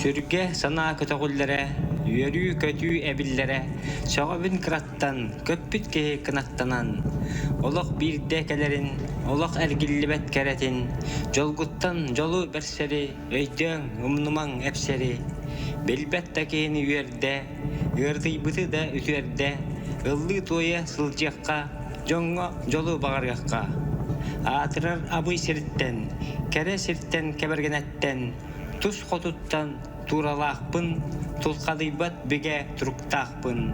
Сүргэ санаа көтөҕүллэрэ, үөрүү-көтүү эбиллэрэ, сөҕөбүн кыраттан, көппүт киһи кынаттанан, олох биирдэ кэлэрин, олох эргиллибэт кэрэтин, дьолгуттан дьолу бэрсэри өйдөөҥ, умнумаҥ эпсэри, билбэт да киһини үөрдэ, ыарытыйбыты да үтүөрдэ, ыллыы-туойа сылдьыахха, дьоҥҥо дьолу баҕарыахха. Аатырар Абый сириттэн, кэрэ сиртэн кэбэргэнэттэн, тус хотуттан тууралаахпын, тулхадыйбат бигэ туруктаахпын.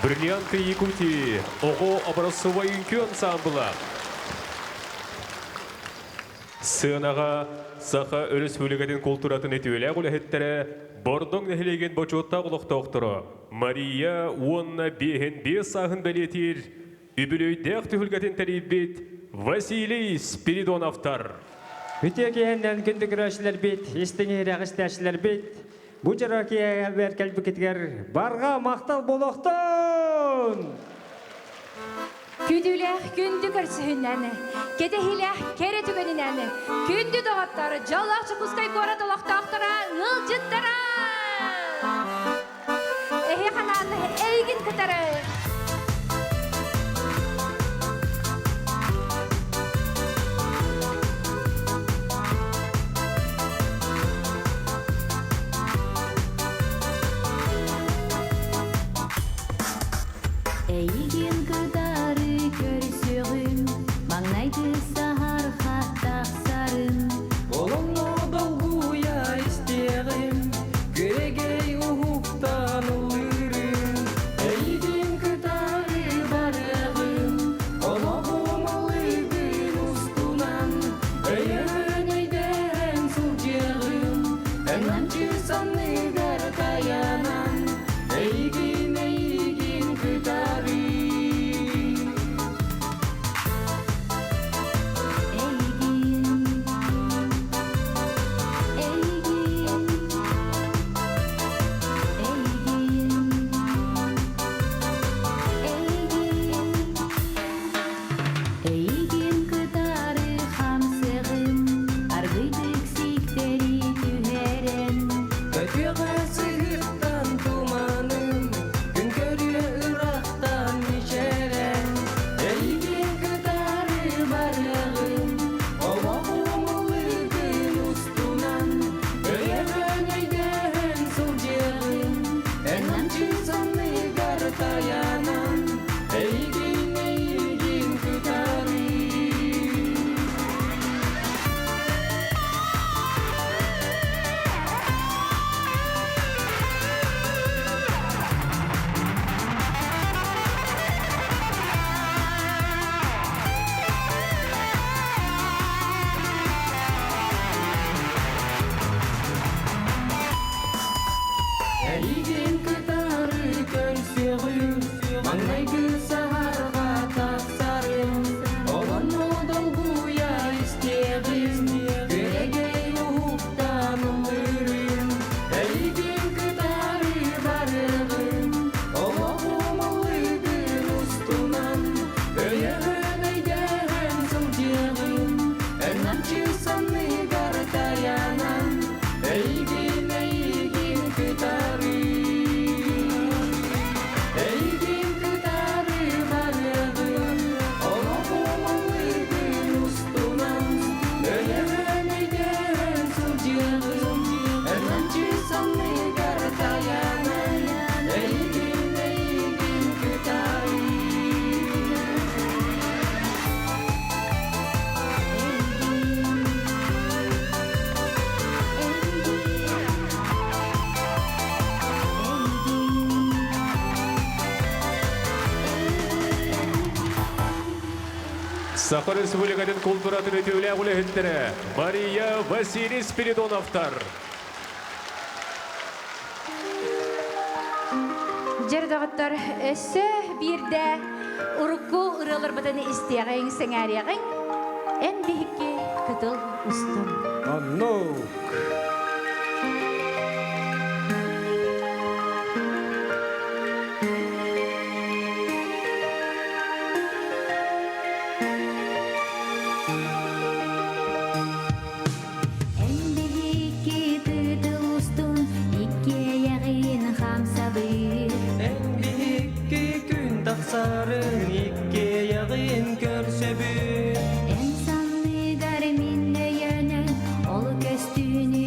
Бриллианты Якутии оҕо образцовай үҥкүү ансаамбыла. Сыанаҕа Саха Өрөспүүбүлүкэтин култууратын үтүөлээх үлэһиттэрэ Бордоҥ нэһилиэгин бочуоттаах олохтоохторо Мария уонна биэһин биэс сааһын бэлиэтиир үбүлүөйдээх түһүлгэтин тэрийбит Василий Спиридоновтар. Үтүө киһинэн күндү көрөөччүлэрбит, истиҥ иһирэх истээччилэрбит, бу дьоро киэһэбэр кэлбиккитигэр барҕа махтал буолуохтун! Күүтүүлээх күндү көрсүһүнэн, кэтэһиилээх кэрэ түгэнинэн, күндү доҕоттор, дьоллоох Дьокуускай куорат олохтоохторо, ыалдьыттара! Эһи ханаан эйигин кытары! Эйигин кытары көрсүөҕүм, маҥнайгы саһарха тахсарым. Олонно долгуйа истиэҕим, күрэгэй уһуктан ыллыырым. Эйигин кытары барыаҕым, олоҕум ыллыгын устунан, өйөһөн өйдөһөн сылдьыаҕым, эн намчы санныгар таянан, эйигин, эйигин кытары. Эйигин, эйигин, эйигин, эйигин. Эйигин кытары хамсыгым, аргыйдык сиктэри түһэрэн. Көтүөҕэ сыһыттан туманым, күн көрүө ырахтан мичээрэн. Эйигин кытары барыаҕым, олоҕум ыллыгын устунан, өйөһөн өйдөһөн сылдьыаҕым, эн намчы санныгар таянан, эйигин, эйигин кытары. Эйигин кытары көрсүөҕүм, маҥнайгы саһарҕа тахсарым, олонно долгуйа истиэҕим, күрэгэй уһуктан ыллыырым. Эйигин кытары барыаҕым, олоҕум ыллыгын устунан, өйөһөн өйдөһөн сылдьыаҕым, эн намчы санныгар таянан, эйигин, эйигин кытары. Эйигин кытары барыаҕым, олоҕум ыллыгын устунан, өйөһөн өйдөһөн сылдьыаҕым, эн намчы санныгар таянан, эйигин, эйигин кытары. Эйигин, эйигин, эйигин, эйигин. Саха Республикатын култууратын үтүөлээх үлэһиттэрэ Мария, Василий Спиридоновтар. Дьэ доҕоттор, өссө биирдэ урукку ырыаларбытын истиэҕиҥ, сэҥээриэҕиҥ. Эн биһикки кытыл устун. Оннук. Эн биһикки кытыл устун иккиэйэҕин хамсабыт. Эн биһикки күн тахсарын иккиэйэҕин көрсөбүт. Эн санныгар мин өйөнөн ол көстүүнү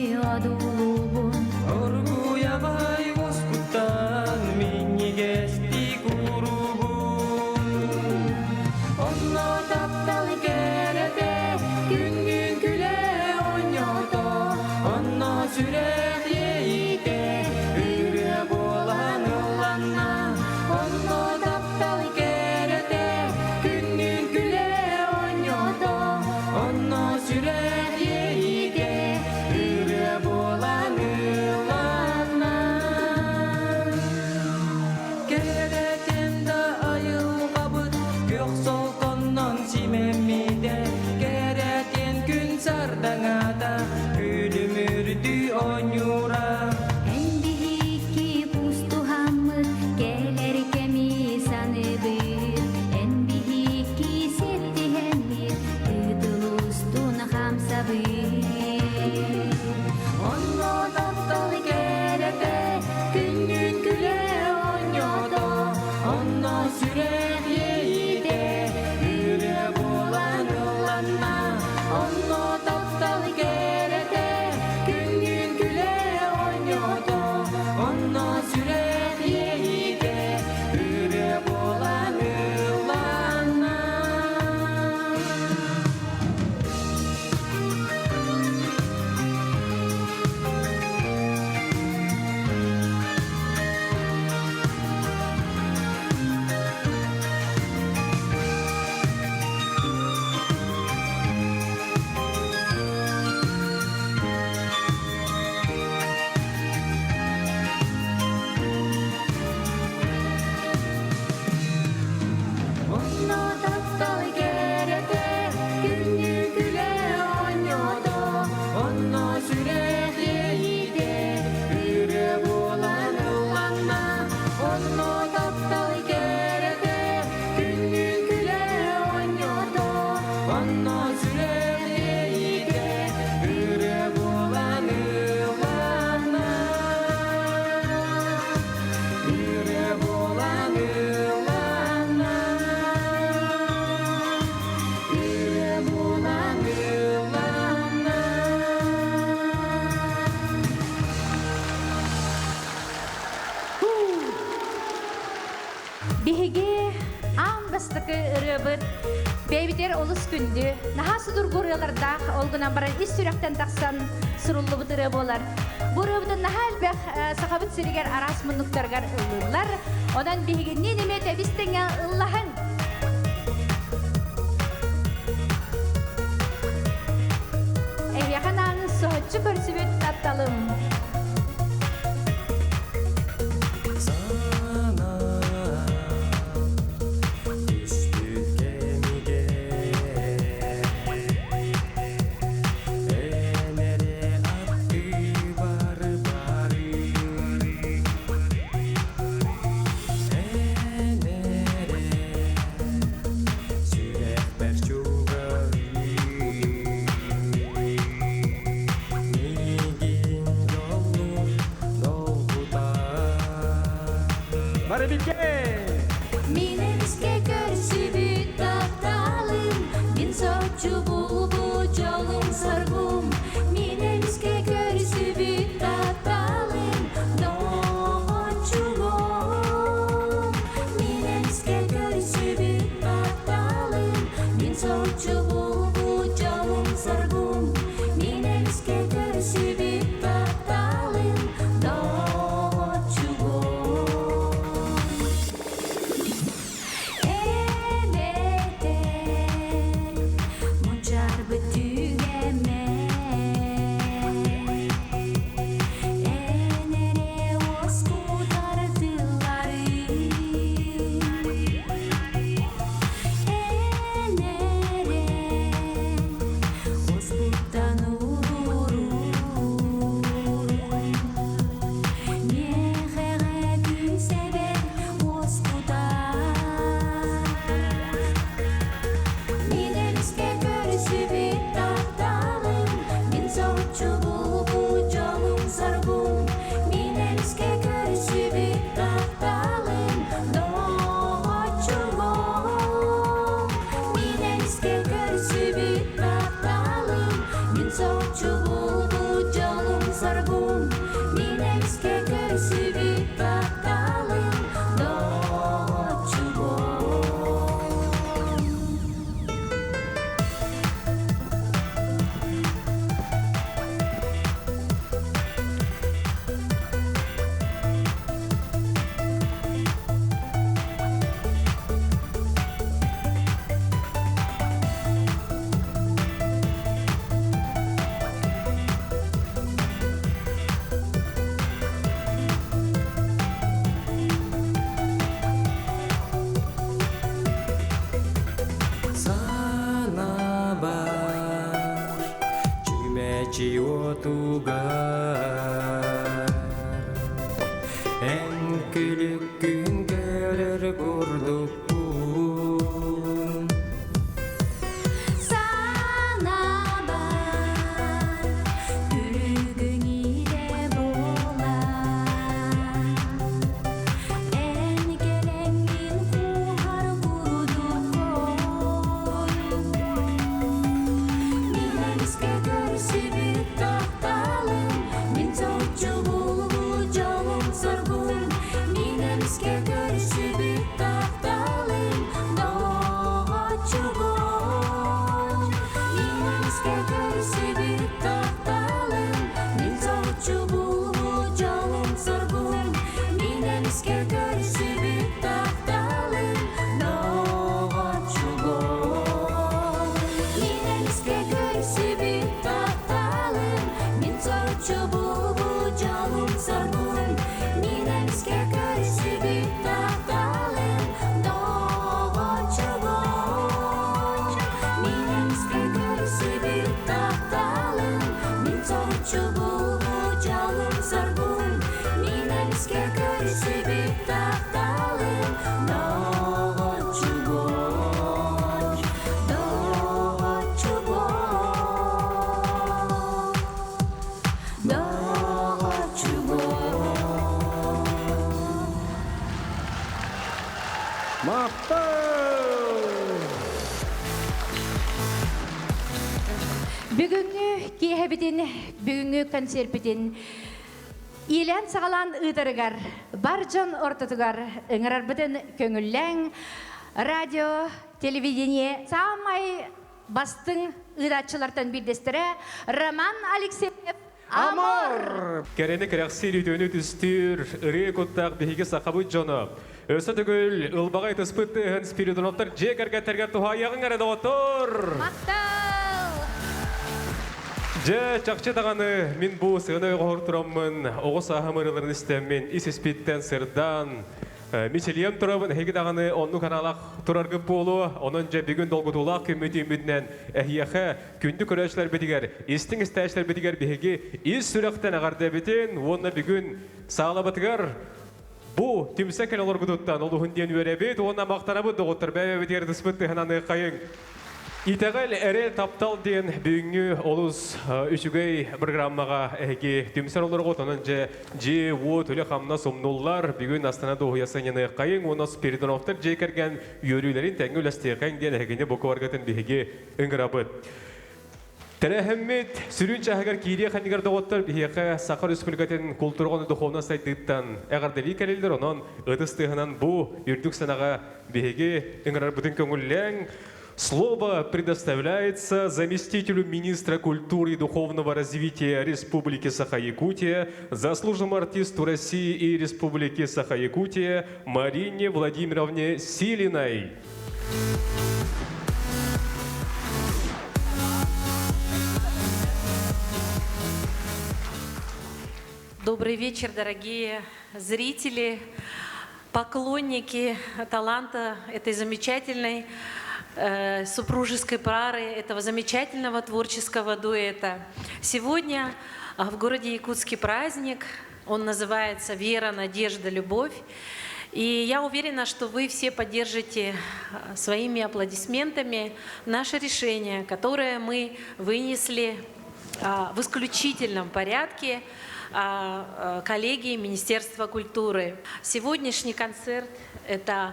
Биһиги аан бастакы ырыабыт бэйбитигэр олус күндү, наһаа судургу ырыалардаах, ол гынан баран ис сүрэхтэн тахсан суруллубут ырыа буолар. Бу ырыабытын наһаа элбэх Сахабыт сиригэр араас муннуктарыгар ыллыыллар. Онон биһигинниин эмиэ тэбис тэҥэ ыллаһыҥ. Эһиэхэ нааны соһуччу көрсүбүт тапталым. Сүрэхпэр чугаһыы Миигин дьоллуур долгутар Бары билгэ! Мин эмискэ көрсүбүт тапталым, мин соччу булбут дьолум соргум. Мин эмискэ көрсүбүт тапталым, доҕоччугум. Мин эмискэ көрсүбүт тапталым, мин соччу булбут дьолум соргум. Мин эмискэ көрсүбүт тапталым, доҕоччугум. Эбэтэр мунчаарбыт түгэммэр Эн эрэ уоскутар тылларыҥ Эн эрэ уоспуттан ууруруҥ Миэхэҕэ күүсэбэр уоскутар Мин эмискэ көрсүбүт тапталым, мин соһуччу булбут дьолум соргум. Мин эмискэ көрсүбүт тапталым, доҕоччугум. Мин эмискэ көрсүбүт тапталым, мин соһуччу булбут дьолум соргум. Мин эмискэ көрсүбүт тапталым, доҕоччугум. Санаабар чүмэчи уотугар Эн күлүккүн көрөр курдукпун Санаабар күлүгүн идэ буолар Эн кэлэҥҥин кууһар курдуккун Мин эмискэ көрсүбүт тапталым Мин соһуччу булбут дьолум соргум Мин эмискэ көрсүбүт тапталым Доҕоччугум Мин эмискэ көрсүбүт тапталым Мин соһуччу булбут дьолум соргум Мин эмискэ көрсүбүт тапталым Доҕоччугум Мин эмискэ көрсүбүт тапталым Мин соһуччу булбут дьолум соргум Мин эмискэ көрсүбүт тапталым Доҕоччугум Мин эмискэ көрсүбүт тапталым Мин соһуччу булбут дьолум соргум Мин эмискэ көрсүбүт тапталым Доҕоччугум Доҕоччугум Доҕоччугум Махтал! Бүгүҥҥү киэһэбитин, бүгүҥҥү концерпитин иилээн-саҕалаан ыытарыгар Бар дьон ортотугар ыҥырарбытын көҥүллээҥ. Радио, телевидение саамай бастыҥ ыытааччылартан биирдэстэрэ Роман Алексеев Амор! Кэрэни кэрэхсиир үтүөнү түстүүр ырыа куттаах биһиги сахабыт дьоно. Өссө төгүл ылбаҕай ытыспыт тыаһын Спиридоновтар дьиэ кэргэттэргэ туһаайаҕыҥ эрэ доҕоттор! Махтал! Дьэ, чахчы даҕаны мин бу сыана оҕоһор тураммын, оҕо сааһым ырыаларын истэммин, ис-испиттэн сырдаан, Мичилийэн турабын, эһиги даҕаны оннук аналах тураргыт буолуо. Онон дьэ бүгүн долгутуулаах күммүт үүммүтүнэн эһиэхэ, күндү көрөөччүлэрбитигэр, истиҥ истээччилэрбитигэр биһиги ис сүрэхтэн эҕэрдэбитин уонна бүгүн саалабытыгар бу түмсэ кэлэ олоргутуттан олуһун диэн үөрэбит уонна махтанабыт доҕоттор бэйэбитигэр ытыспыт тыһынан ыаххайыҥ. Итэҕэл, эрэл, таптал диэн бүгүҥҥү олус үчүгэй программаҕа эһиги түмсэр олоргут. Онон дьэ дьиэ-уот, үлэ-хамнас умнуллар. Бүгүн Астана дуоһуйа сынньаныаххайыҥ уонна Спиридоновтар дьиэ кэргэн үөрүүлэрин тэҥҥэ үлэстиэхэҥ диэн эһигини бу кубаргытын биһиги ыҥырабыт. Тэрээһиммит сүрүн чааһыгар киириэх иннигэр доҕоттор биһиэхэ Саха Республикатын култуура уонна духовнай сайдыыттан эҕэрдэлии кэлэллэр. Онон ытыс тыаһынан бу үрдүк сыанаҕа биһиги ыҥырарбытын көҥүллээҥ. Слово предоставляется заместителю министра культуры и духовного развития Республики Саха-Якутия, заслуженному артисту России и Республики Саха-Якутия Марине Владимировне Силиной. Добрый вечер, дорогие зрители, поклонники таланта этой замечательной э, супружеской пары, этого замечательного творческого дуэта. Сегодня а, в городе Якутске праздник, он называется «Вера, надежда, любовь». И я уверена, что вы все поддержите а, своими аплодисментами наше решение, которое мы вынесли а, в исключительном порядке коллегии Министерства культуры. Сегодняшний концерт – это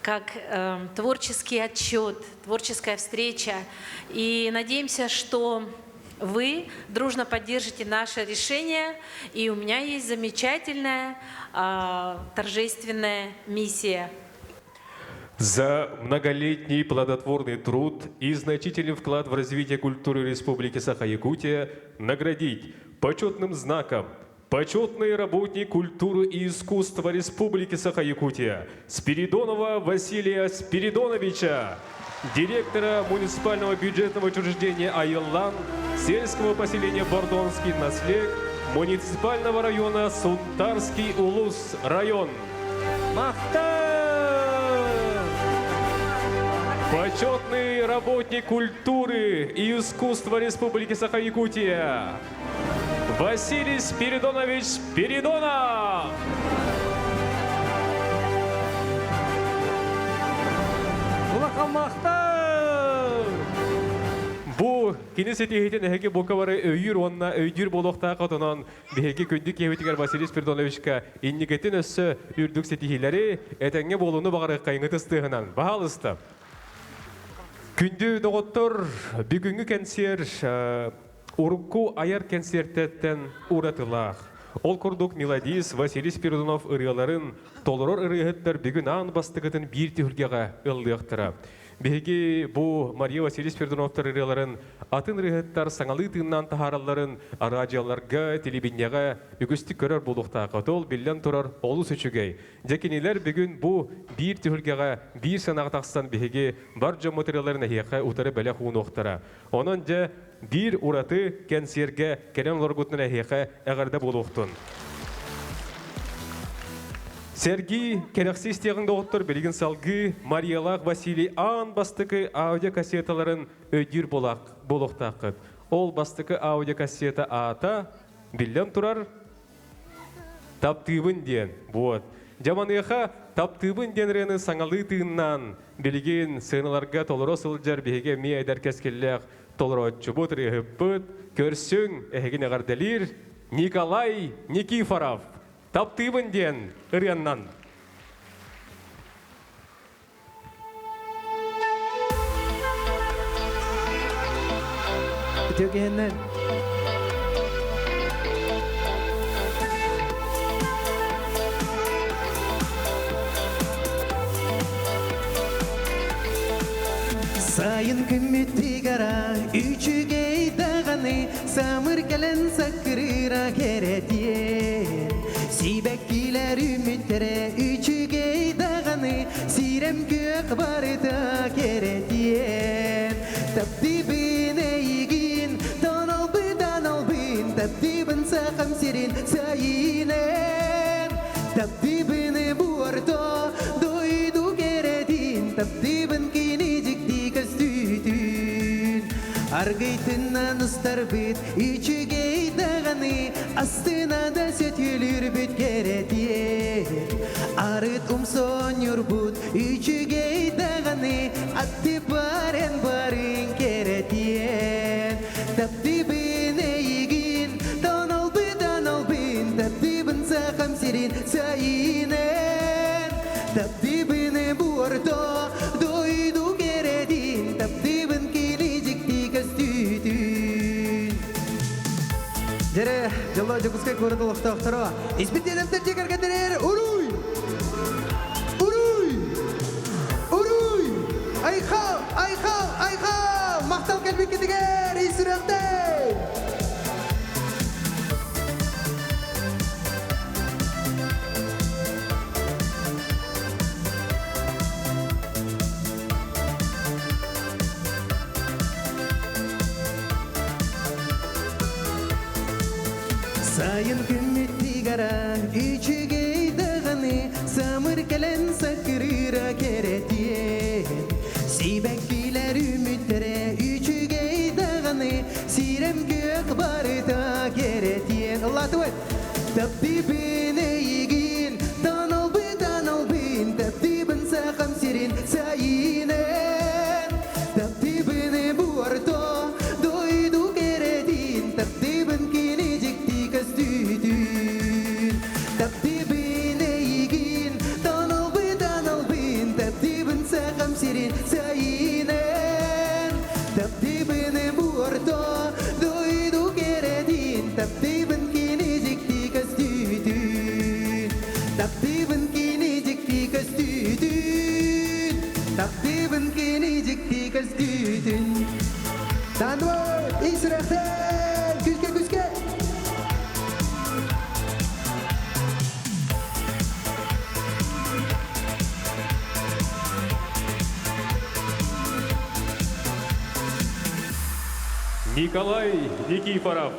как э, творческий отчет, творческая встреча. И надеемся, что вы дружно поддержите наше решение. И у меня есть замечательная торжественная миссия. За многолетний плодотворный труд и значительный вклад в развитие культуры Республики Саха-Якутия наградить почетным знаком почетный работник культуры и искусства Республики Саха-Якутия Спиридонова Василия Спиридоновича, директора муниципального бюджетного учреждения «Айыллан», сельского поселения Бордонский наслег, муниципального района Сунтарский Улус район. Махтал! Почетный работник культуры и искусства Республики Саха-Якутия Василий Спиридонович Спиридонов! Улахан махтал! Бу кини ситиһиитин эһиги бука бары өйүүр уонна өйдүүр буолуохтаах отонон биһиги күндү киһибитигэр Василий Спиридоновичка инникитин өссө үрдүк ситиһиилэри, этэҥҥэ буолууну баҕарыаххайыҥ ытыстыаһынан. Баһаалыста. Күндү доҕоттор, бүгүҥҥү кэнсиэр урукку айар кэнсиэртэттэн уратылаах. Ол курдук мелодист Василий Спиридонов ырыаларын толорор ырыаһыттар бүгүн аан бастакытын биир түһүлгэҕэ ыллыахтара. Биһиги бу Мария Василий Спиридоновтар ырыаларын атын ырыаһыттар саҥалыы тыыннаан таһааралларын араадьыйаларга, телевидениеҕэ үгүстүк көрөр буолуохтааххыт. Ол биллэн турар олус үчүгэй. Дьэ кинилэр бүгүн бу биир түһүлгэҕэ биир санааҕа тахсан биһиги бар дьоммут ырыаларын эһиэхэ утары бэлэх уунуохтара. Онон дьэ биир ураты кэнсиэргэ кэлэн олоргутунан эһиэхэ эҕэрдэ буолуохтун. Сергий кэрэхсии истиэҕиҥ доҕоттор билигин салгыы Мариялаах Василий аан бастакы аудиокассеталарын өйдүүр буолуохтааххыт. Ол бастакы аудиокассета аата биллэн турар Таптыыбын диэн, вот. Дьэ маныаха таптыыбын диэн ырыаны саҥалыы тыыннаан, билигин сыаналарга толоро сылдьар биһиги эмиэ эдэр кэскиллээх толорооччубут, ырыаһыппыт, көрсүҥ, эһигин эҕэрдэлиир Николай Никифоров. Таптыыбын диэн ырыаннан. Үтүөкэһиннэн. Сайын күммүт тигара үчүгэй даҕаны самыр кэлэн саккырыыра кэрэтиэн. Сибэккилэр үмүттэрэ үчүгэй даҕаны сирэм күөх барыта кэрэтиэн. Таптыыбын эйигин, тоналбытан албын, таптыыбын сахам сирин сайынын. Таптыыбын буорто, дойду кэрэтин, таптыыбын кини дьикти көстүүтүн. Аргыйтыннан устарбыт үчүгэй даҕаны, астына да сөтүөлүүрбүт кэрэтиэн. Арыт умсонньурбут үчүгэй даҕаны, атты барен барын кэрэтиэн. Таптыыбын эйигин, тоналбытан албын, таптыыбын сахам сирин сайынын. Таптыыбын буорто, дойду кэрэтин, таптыыбын кини дьикти көстүүтүн. Дьэрэ, дьолло Дьокуускай куорат олохтоохторо, испит дьиэ кэргэннэрэр уруй! Уруй! Уруй! Айхал! Айхал! Айхал! Махтал кэлбиккитигэр ис сүрэхтэн! Сайын күммүт тигара үчүгэй даҕаны самыр кэлэн саккырыыра кэрэтиэн. Сибэккилэр үмүттэрэ үчүгэй даҕаны сирэм күөх барыта кэрэтиэн. Ыллаатыбыт! Таптыыбын эйигин, таналбытан албын, таптыыбын сахам сирин сайынын. Таптыыбын буорто, дойду кэрэтин, таптыыбын кини дьикти көстүүтүн. Таптыыбын эйигин, таналбытан албын, таптыыбын сахам сирин сайынын. Таптыыбын буорто, дойду кэрэтин, таптыыбын кини дьикти көстүүтүн. Таптыыбын кини дьикти көстүүтүн. Таптыыбын кини дьикти көстүүтүн. Тандыбай, ис сүрэхтэн, күскэ күскэ! Николай Никифоров.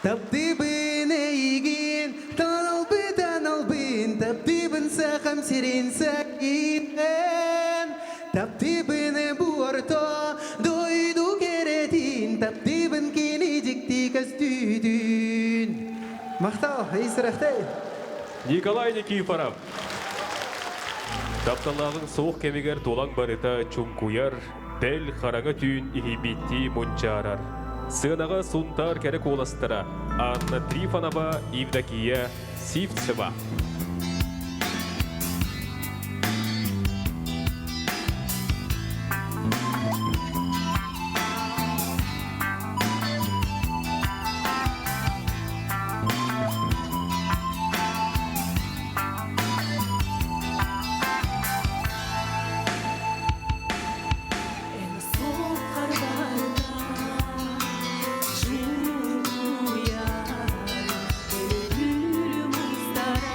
Таптыыбын эйигин, таналбытан албын, таптыыбын сахам сирин сайынын. Таптыыбын буорто, дойду кэрэтин, таптыыбын кини дьикти көстүүтүн. Махтал, ис сүрэхтэй! Николай Никифоров. Тапталлааҕыҥ суох кэмигэр тулаҥ барыта чуҥкуйар, бэл хараҥа түүн иһийбиттии мунчаарар. Сыанаҕа Сунтаар кэрэ куоластара Анна Трифонова, Евдокия Сивцева. Эн суох хардарга чуҥкуйар, өлүм устара.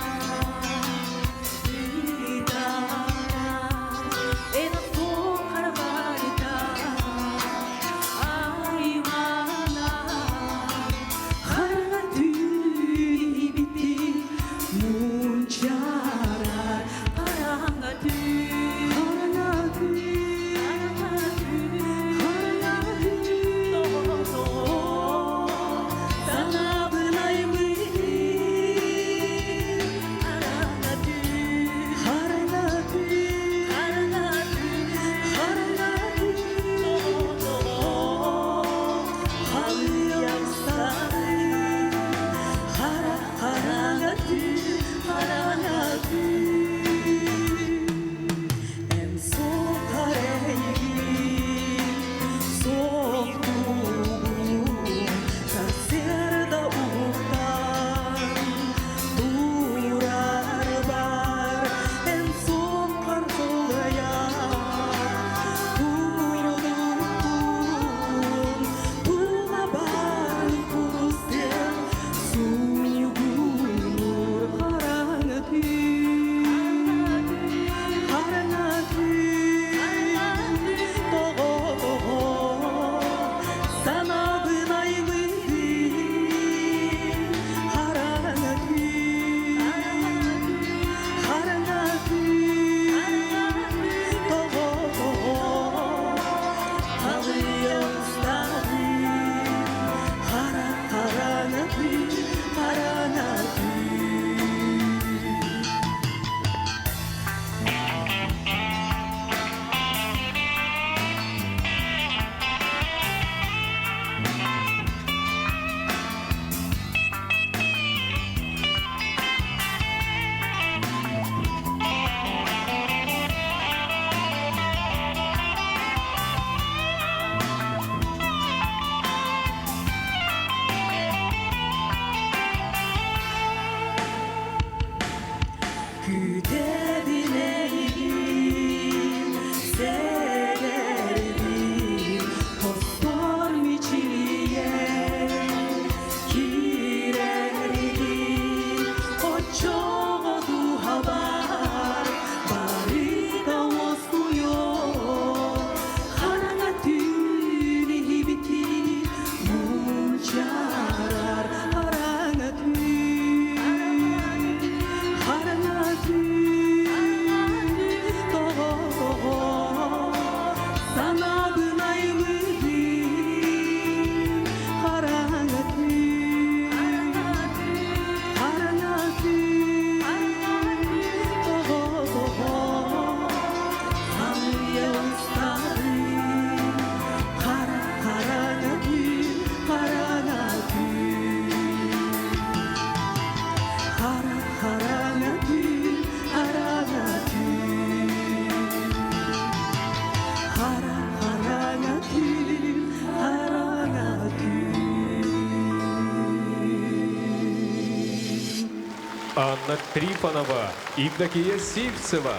Анна Трифонова, Евдокия Сивцева.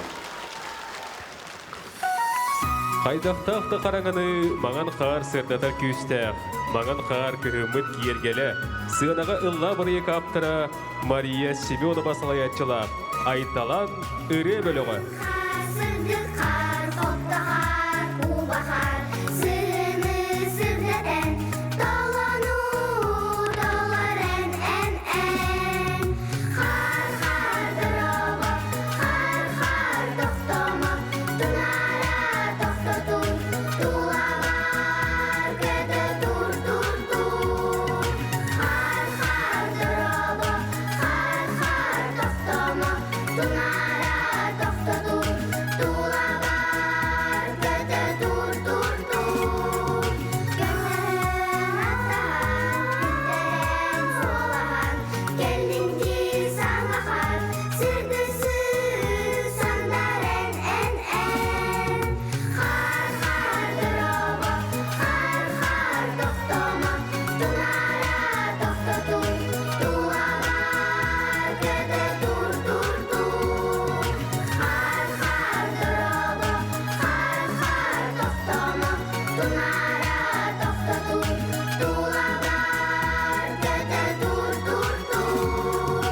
Хайдахтаах да хараҥаны маҥан хаар сырдатар күүстээх, маҥан хаар кыһыммыт киэргэлэ, сыанаҕа ыллаа бырайыак ааптара Мария Семенова салайааччылаах Айталан ырыа бөлөҕө. Сырдык хаар, хопто хаар, куба хаар, сыһыны сырдатан, толону толорен эн эн. Хаар, хаар, дорообо, хаар, хаар, тохтомо, тунаара тохтотур, тулабар көтө тур, тур, тур. Хаар, хаар, дорообо, хаар, хаар, тохтомо, тунаара тохтотур, тулабар көтө тур, тур, тур. Көмөһөн суолаһан, кэллиҥ дии саҥахар, сырдысы сандарен эн эн. Хаар, хаар, дорообо, хаар, хаар, тохтомо, тунаара тохтотур, тулабар көтө тур, тур, тур. Хаар, хаар, дорообо, хаар, хаар, тохтомо, тунаара тохтотур, тулабар көтө тур, тур, тур.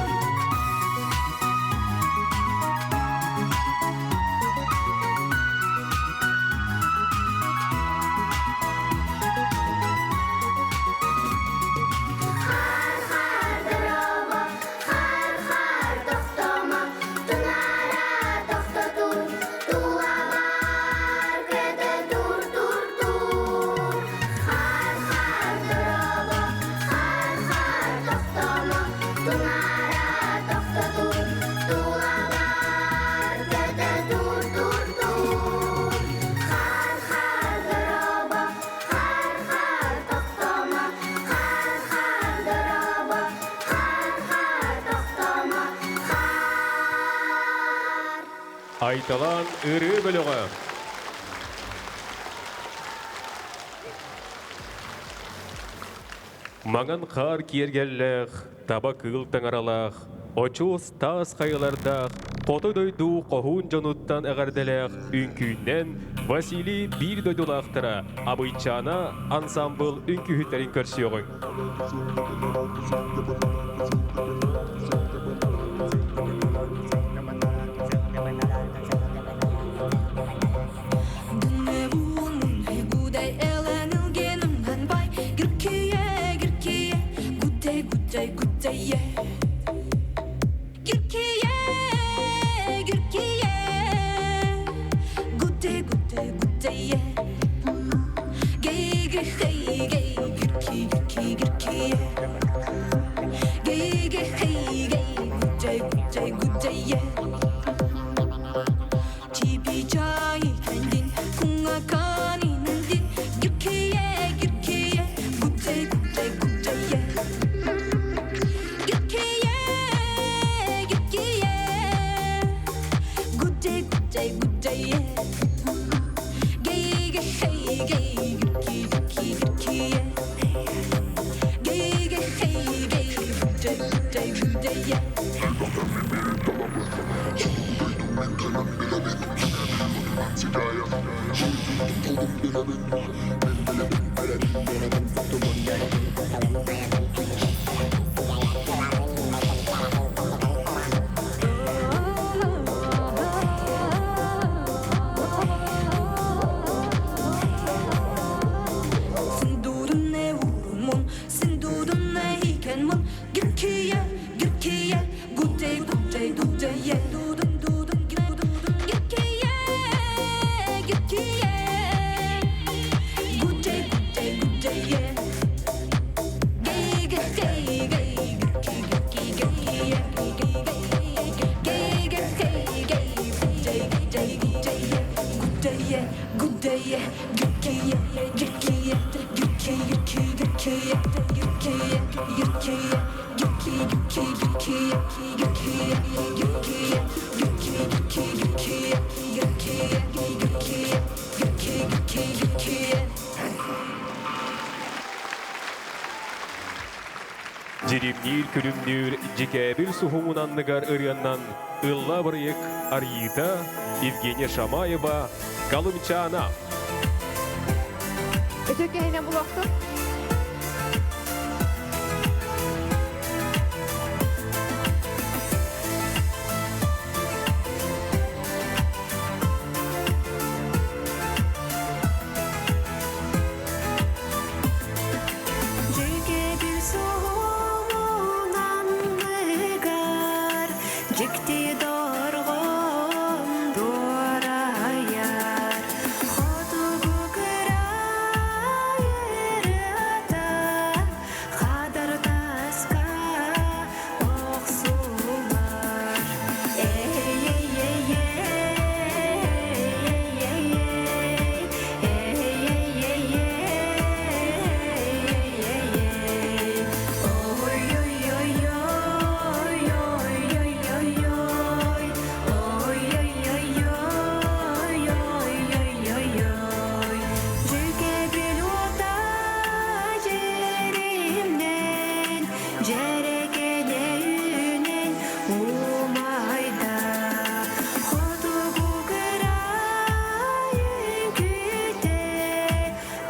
Хаар, хаар, дорообо, хаар, хаар, тохтомо, тунаара тохтотур, тулабар көтө тур, тур, тур. Хаар, хаар, дорообо, хаар, хаар, тохтомо, тунаара тохтотур, тулабар көтө тур, тур, тур. Хаар, хаар, дорообо, хаар, хаар, тохтомо, хаар, хаар, дорообо, хаар, хаар, тохтомо, хаар. Айталан ырыа бөлөҕө. Маҥан хаар киэргэллээх, таба кыыл таҥаралаах, очуос таас хайалардаах, хоту дойду хоһуун дьонуттан эҕэрдэлээх үҥкүүннэн Василий биир дойдулаахтара Абыйчаана ансаамбыл үҥкүүһүттэрин көрсүөҕүҥ. Күнниир күлүмнүүр дьикээбил суһумун анныгар ырыаннан ылла бырайык арыйыыта Евгения Шамаева Калымчаана. Өтө кэһинэн булуохтун. Дьүкэбил суһумун анныгар дьикти дорҕоон дуорайар. Хотугу кыраай ырыата хадыр таска охсулар. Дьүкэбил уота дьиримнэн, дьэрэкэлэ үүнэн умайда. Хотугу кыраай үҥкүүтэ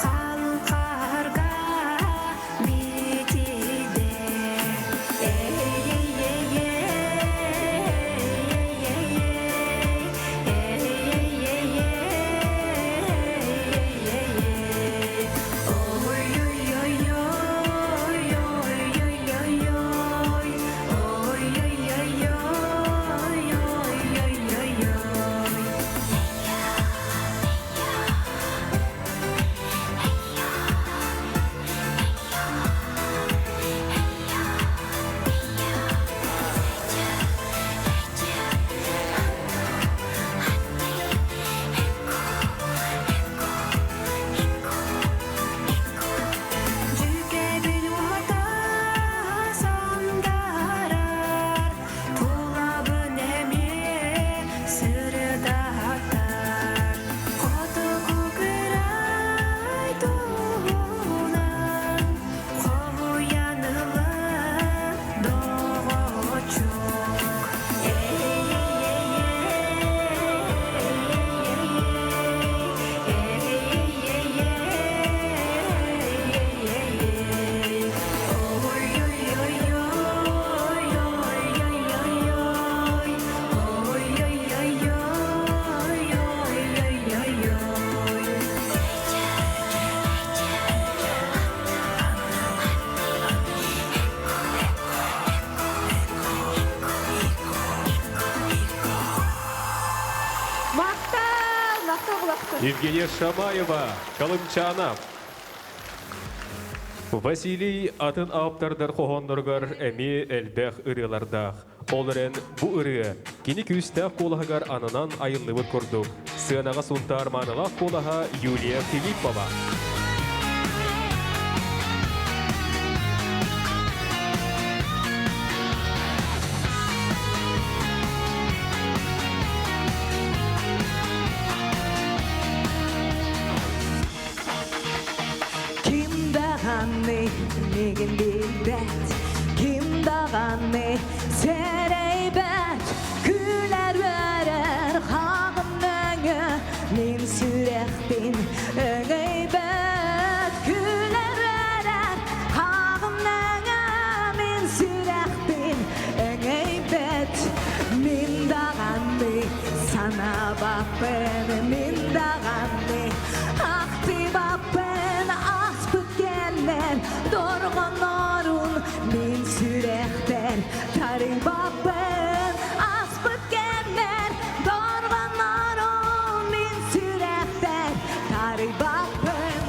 халҕарга битидэ. Дьүкэбил уота сандарар, тулабын эмиэ сырдатар. Хотугу кырай туһунан хоһуйан ылан доҕоччук. Махтал, махтал булахтын. Евгения Шамаева, Калымчаана. Василий атын ааптардар хоһоонноругар эмиэ элбэх ырыалардаах. Ол эрэн бу ырыа кини күүстээх куолаһыгар ананан айыллыбыт курдук. Сыанаҕа Сунтаар маанылаах куолаһа Юлия Филиппова. Ким даҕаны миигин билбэт, ким даҕаны сэрэйбэт, күлэр үөрэр хаҕым өҥө, мин сүрэхпин өҥөйбөт. Күлэр үөрэр хаҕым өҥө, мин сүрэхпин өҥөйбөт. Мин даҕаны санаабаппын, мин даҕаны ахтыбаппын, ааспыт кэллэр дорҕоннорун мин сүрэхпэр тарыйбаппын. Ааспыт кэмнэр дорҕоннорун мин сүрэхпэр тарыйбаппын.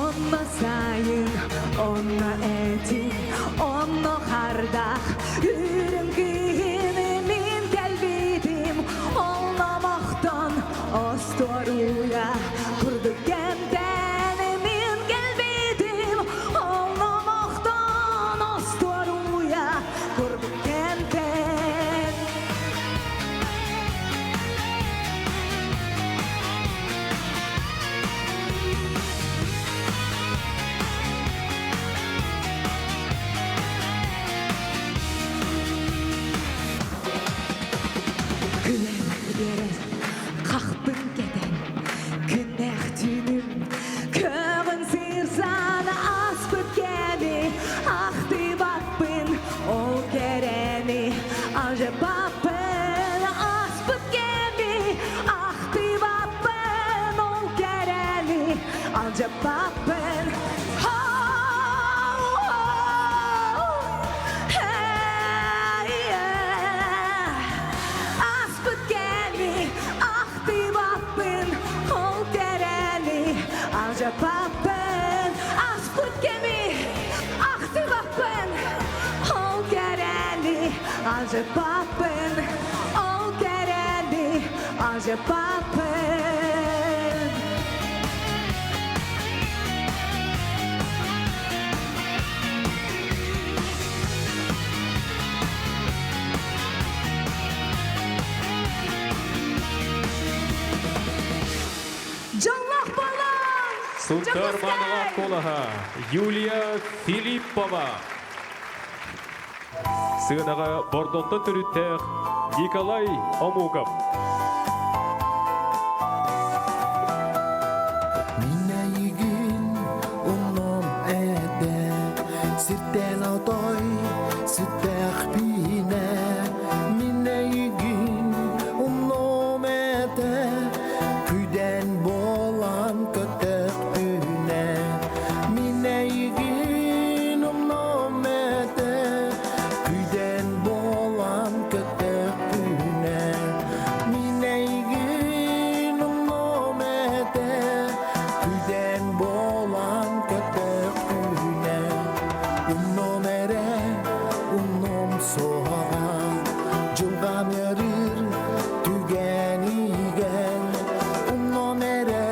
Онно сайын, онно этиҥ, онно хардах, үрүҥ киһини мин кэлбитим, ол номохтон остуоруйа курдук кэмтэн мин кэлбитим, ол номохтон. Алдьаппаппын, ааспыт кэми ахтыбаппын, ол кэрэни алдьаппаппын, ол кэрэни алдьаппаппын. Дьоллоох буолуҥ! Сунтар Маанылаах куолаһа Юлия Филиппова. Сыанаҕа Бордонтон төрүттээх Николай Омуков. Мин эйигин умнуом этэ, сиртэн отой сүттэхпинэ. Мин эйигин умнуом этэ, күдэн буолан көтөхпүнэ. Мин эйигин умнуом этэ, күдэн буолан көтөхпүнэ. Мин эйигин умнуом этэ, күдэн буолан көтөхпүнэ. Умнуом эрэ, умнуом суоҕа, дьылҕам ыарыыр түгэнигэр. Умнуом эрэ,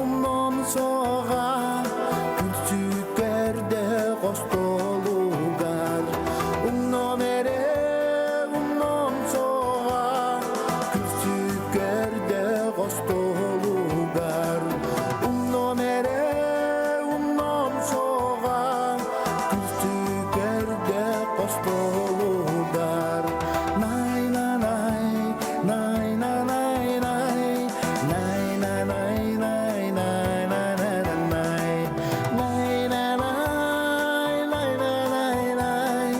умнуом суоҕа, күлсүкэрдэ остуолугар. Умнуом эрэ, умнуом суоҕа, күлсүкэрдэ остуолугар. Умнуом эрэ, умнуом суоҕа, күлсүкэрдэ остуолугар. Най-на-най, най-на-най-най, най-на-най-най-най-най-най-най, най-на-най, най-на-най-най,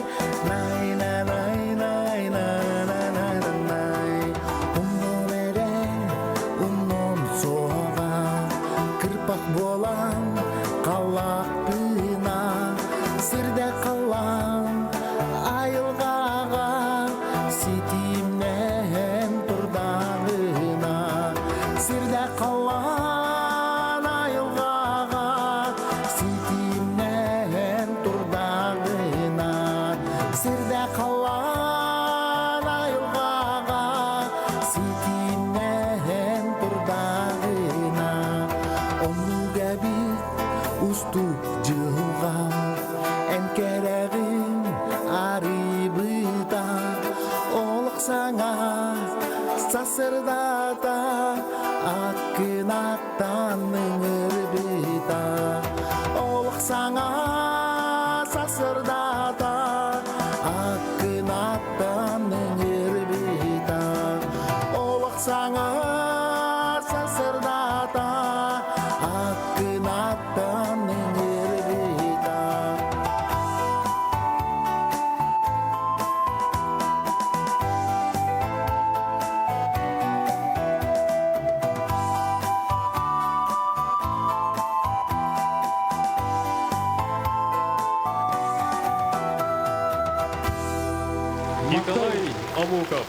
най-на-най-най-най-най-най. Умнуом эрэ, умнуом суоҕа, кырпах буолан халлаахпына, сирдэ халлаан айылҕаҕа ситимнэһэн турдаҕына, сирдэ халлаан айылҕаҕа ситимнэһэн турдаҕына, сирдэ халлаан айылҕаҕа ситимнэһэн турдаҕына. Оннук эбит устук дьылҕам, эн кэрэҕин арыйбыта, олох саҥа сарсыардата аккынаттан ыҥырбыта, олох саҥа сарсыардата аккынаттан ыҥырбыта, олох саҥа сарсыардата аккынаттан ыҥырбыта. Николай Омуков.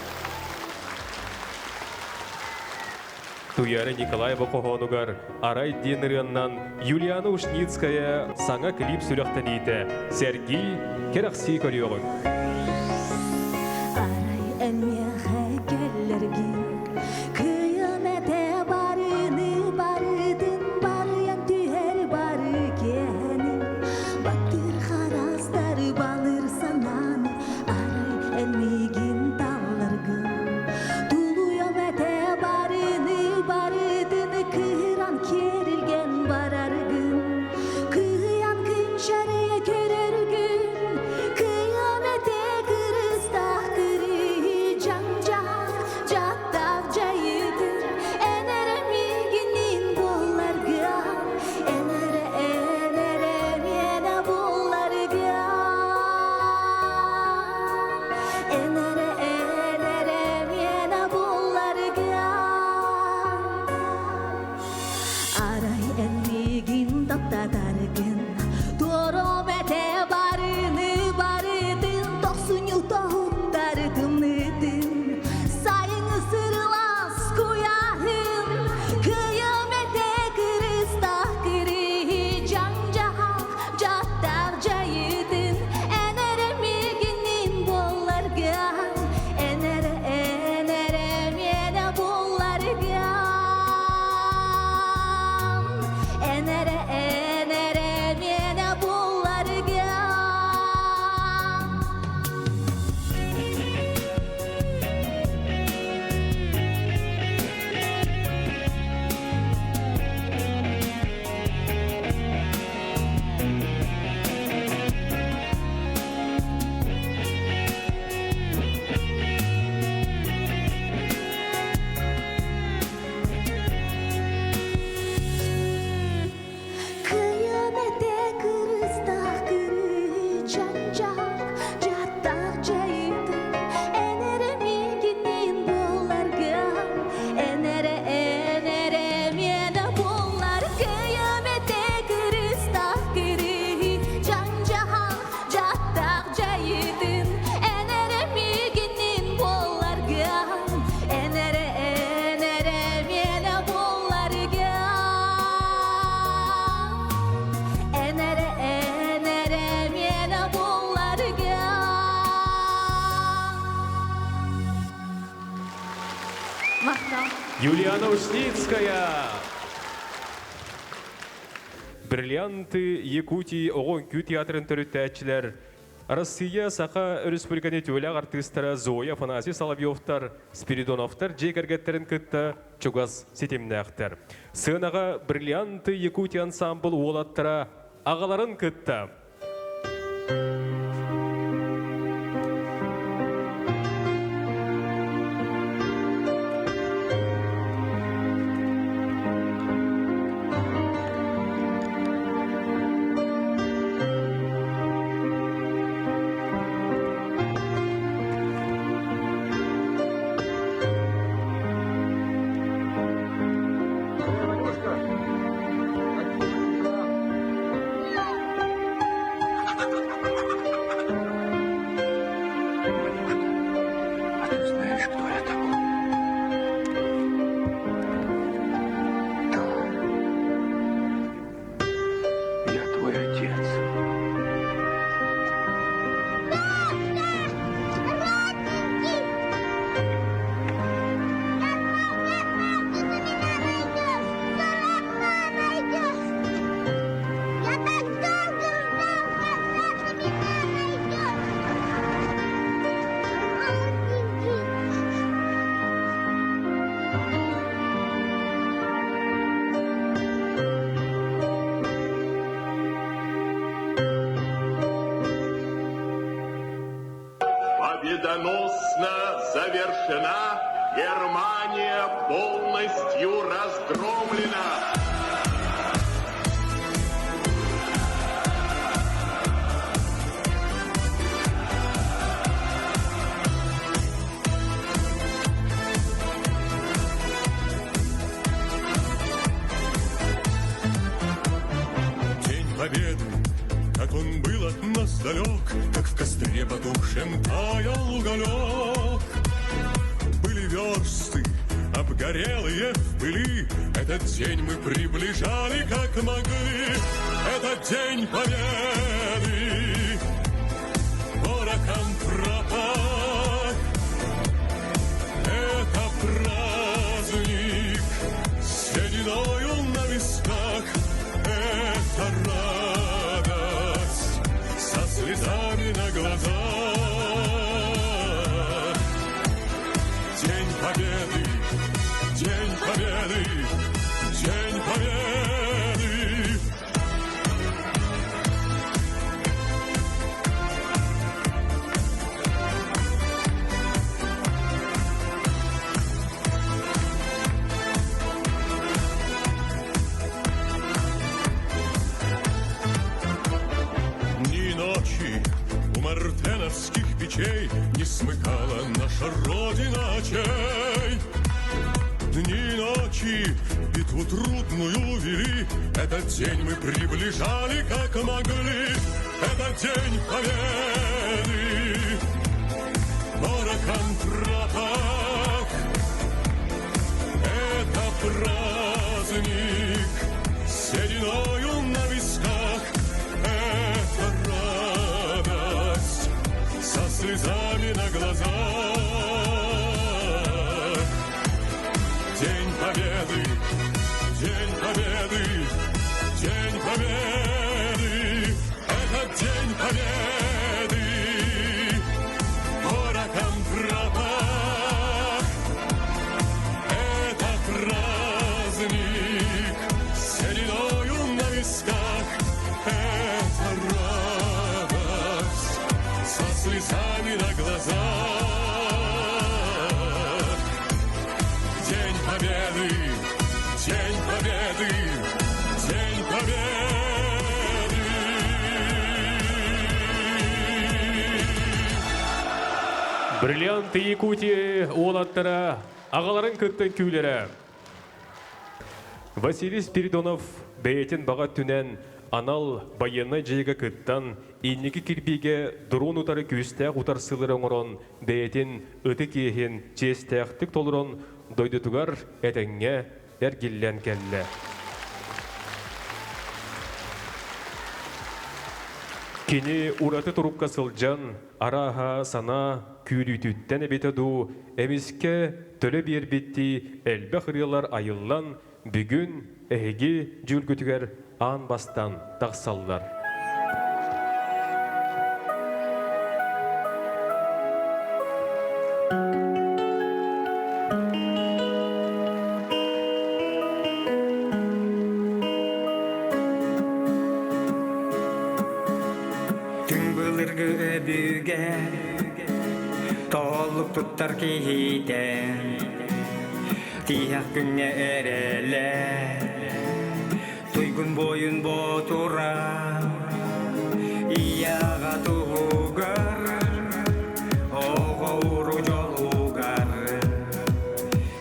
Туяра Николаева хоһоонугар Арай диэн ырыаннан Юлиана Ушницкая саҥа клип сүрэхтэниитэ сэргии, кэрэхсии көрүөҕүҥ. Арай эн миэхэ кэллэргин, кыйым этэ барыны барытын барыйан түһэр бары киэһэни, баттыыр харастары балыр санааны, арай эн миигин талларгын. Тулуйам этэ барыны барытын кыыран киэрилген бараргын, кыйан күн шарыйа көрөргүн, кыйам этэ. Махтал. Юлиана Ушницкая! Бриллианты Якутии оҕо үҥкүү театрын төрүттээччилэр Россия Саха Өрөспүүбүлүкэтин үтүөлээх артыыстара Зоя Афанасий Соловьевтар, Спиридоновтар дьиэ кэргэттэрин кытта чугас ситимнээхтэр. Сыанаҕа Бриллианты Якутии ансаамбыл уолаттара аҕаларын кытта А ты знаешь, кто я такой? Да. Я твой отец. Я так долго ждал, когда ты меня найдешь. Родненький. Победоносно завершена Германия полностью разгромлена. День Победы, как он был от нас далек, Как в костре потухшем таял уголек. Были версты, обгорелые в пыли, Этот день мы приближали, как могли. Это День Победы, порохом пропах. Это праздник с сединою на висках. Это радость со слезами на глазах. День Победы, День Победы, День Победы. Дни и ночи у мартеновских печей Не смыкала наша Родина очей. Дни и ночи битву трудную вели, Этот день мы приближали, как могли. Это День Победы, порохом пропах. Это праздник с сединою на висках. Это радость со слезами на глазах. День Победы, День Победы, День Победы. Это День Победы. Порохом пропах. Это праздник с сединою на висках. Это радость со слезами на глазах. День Победы, День Победы, День Победы. Бриллианты Якутии уолаттара аҕаларын кытта үҥкүүлэрэ. Василий Спиридонов бэйэтин баҕа өттүнэн анал байыаннай дьайыыга кыттан, инники кирбиигэ дрон утары күүстээх утарсыылары оҥорон, бэйэтин ытык иэһин чиэстээхтик толорон, дойдутугар этэҥҥэ эргиллэн кэллэ. Кини ураты турукка сылдьан, арааһа санаа күүрүүтүттэн эбитэ дуу, эмискэ төлө биэрбиттии элбэх ырыалар айыллан, бүгүн эһиги дьүүлгүтүгэр аан бастаан тахсаллар. Түҥ былыргы өбүгэ Тооллук туттар киһитэ Тиһэх күҥҥэ эрэлэ Туйгун буойун боотура Ийэҕэ туһугар Оҕо уру дьолугар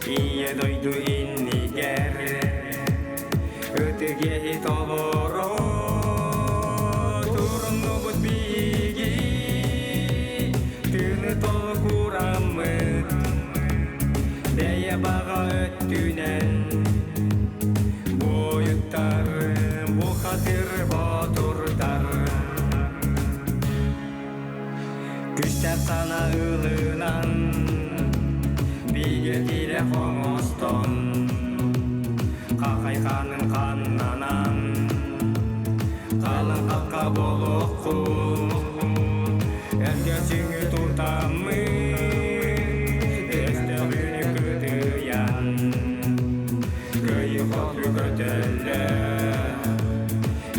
Ийэ дойду иннигэр Ытык иэһи толоро Туруннубут биһиги Тыыны толкураммыт Бэйэ баҕа өттүнэн Буойуттар бухатыр боотурдар Күстээх сана ылынан Бигэ тирэх оҥостон Хахай хаанын ханнанан Халыҥ хахха буолуоххун Эргэ сүҥү тутаммыт Өстөҕүнү кытыйан Кыайы-хоту көтөллө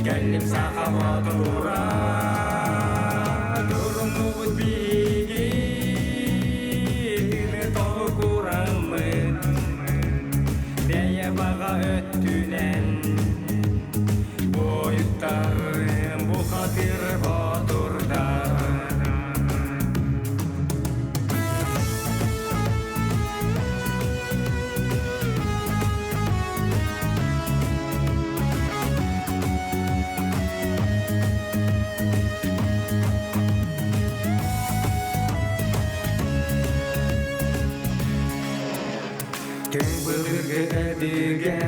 Кэллим саха боотура Туруннубут биһиги Тыыны толкураммыт Бэйэ баҕа өттүнэн Буойуттар бухатыр боотурдар. Түҥ былыргы өбүгэ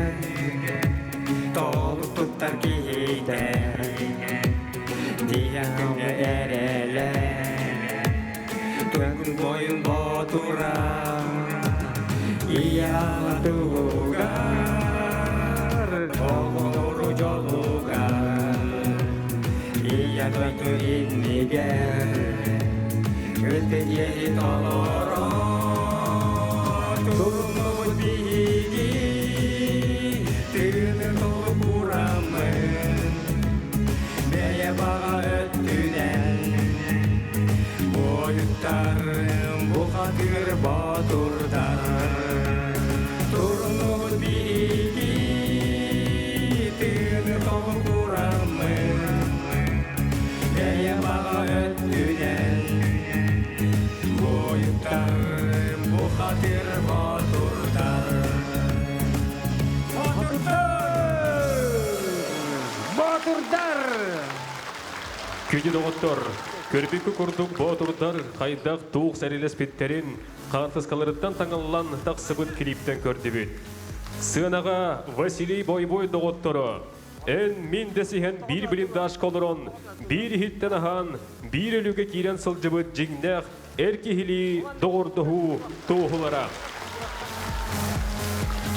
толук туттар киһитэ Диэн күҥҥэ эрэлэ Туйгун бойун боотура Ийэ туһугар Оҕолору дьолугар Ийэ дойду иннигэр Ытык иэһи толорон Туруннубут биһиги Тыыны толкураммын Бэйэ баҕа өттүнэн Буойуттар бухатыр боотурдар Туруннубут биһиги Тыыны толкураммын Бэйэ баҕа өттүнэн Буойуттар бухатыр боотурдар Боотурдар! Күндү доҕоттор, көрбүккү курдук боотурдар хайдах туох сэрилэспиттэрин хаартыскаларыттан таҥыллан тахсыбыт клиптэн көрдүбүт. Сыанаҕа Василий Бойбой доҕотторо Эн мин дэсиһэн биир блиндажка олорон, биир иһиттэн аһаан, биир өлүүгэ киирэн сылдьыбыт дьиҥнээх эр киһилии доҕордоһуу туоһулара.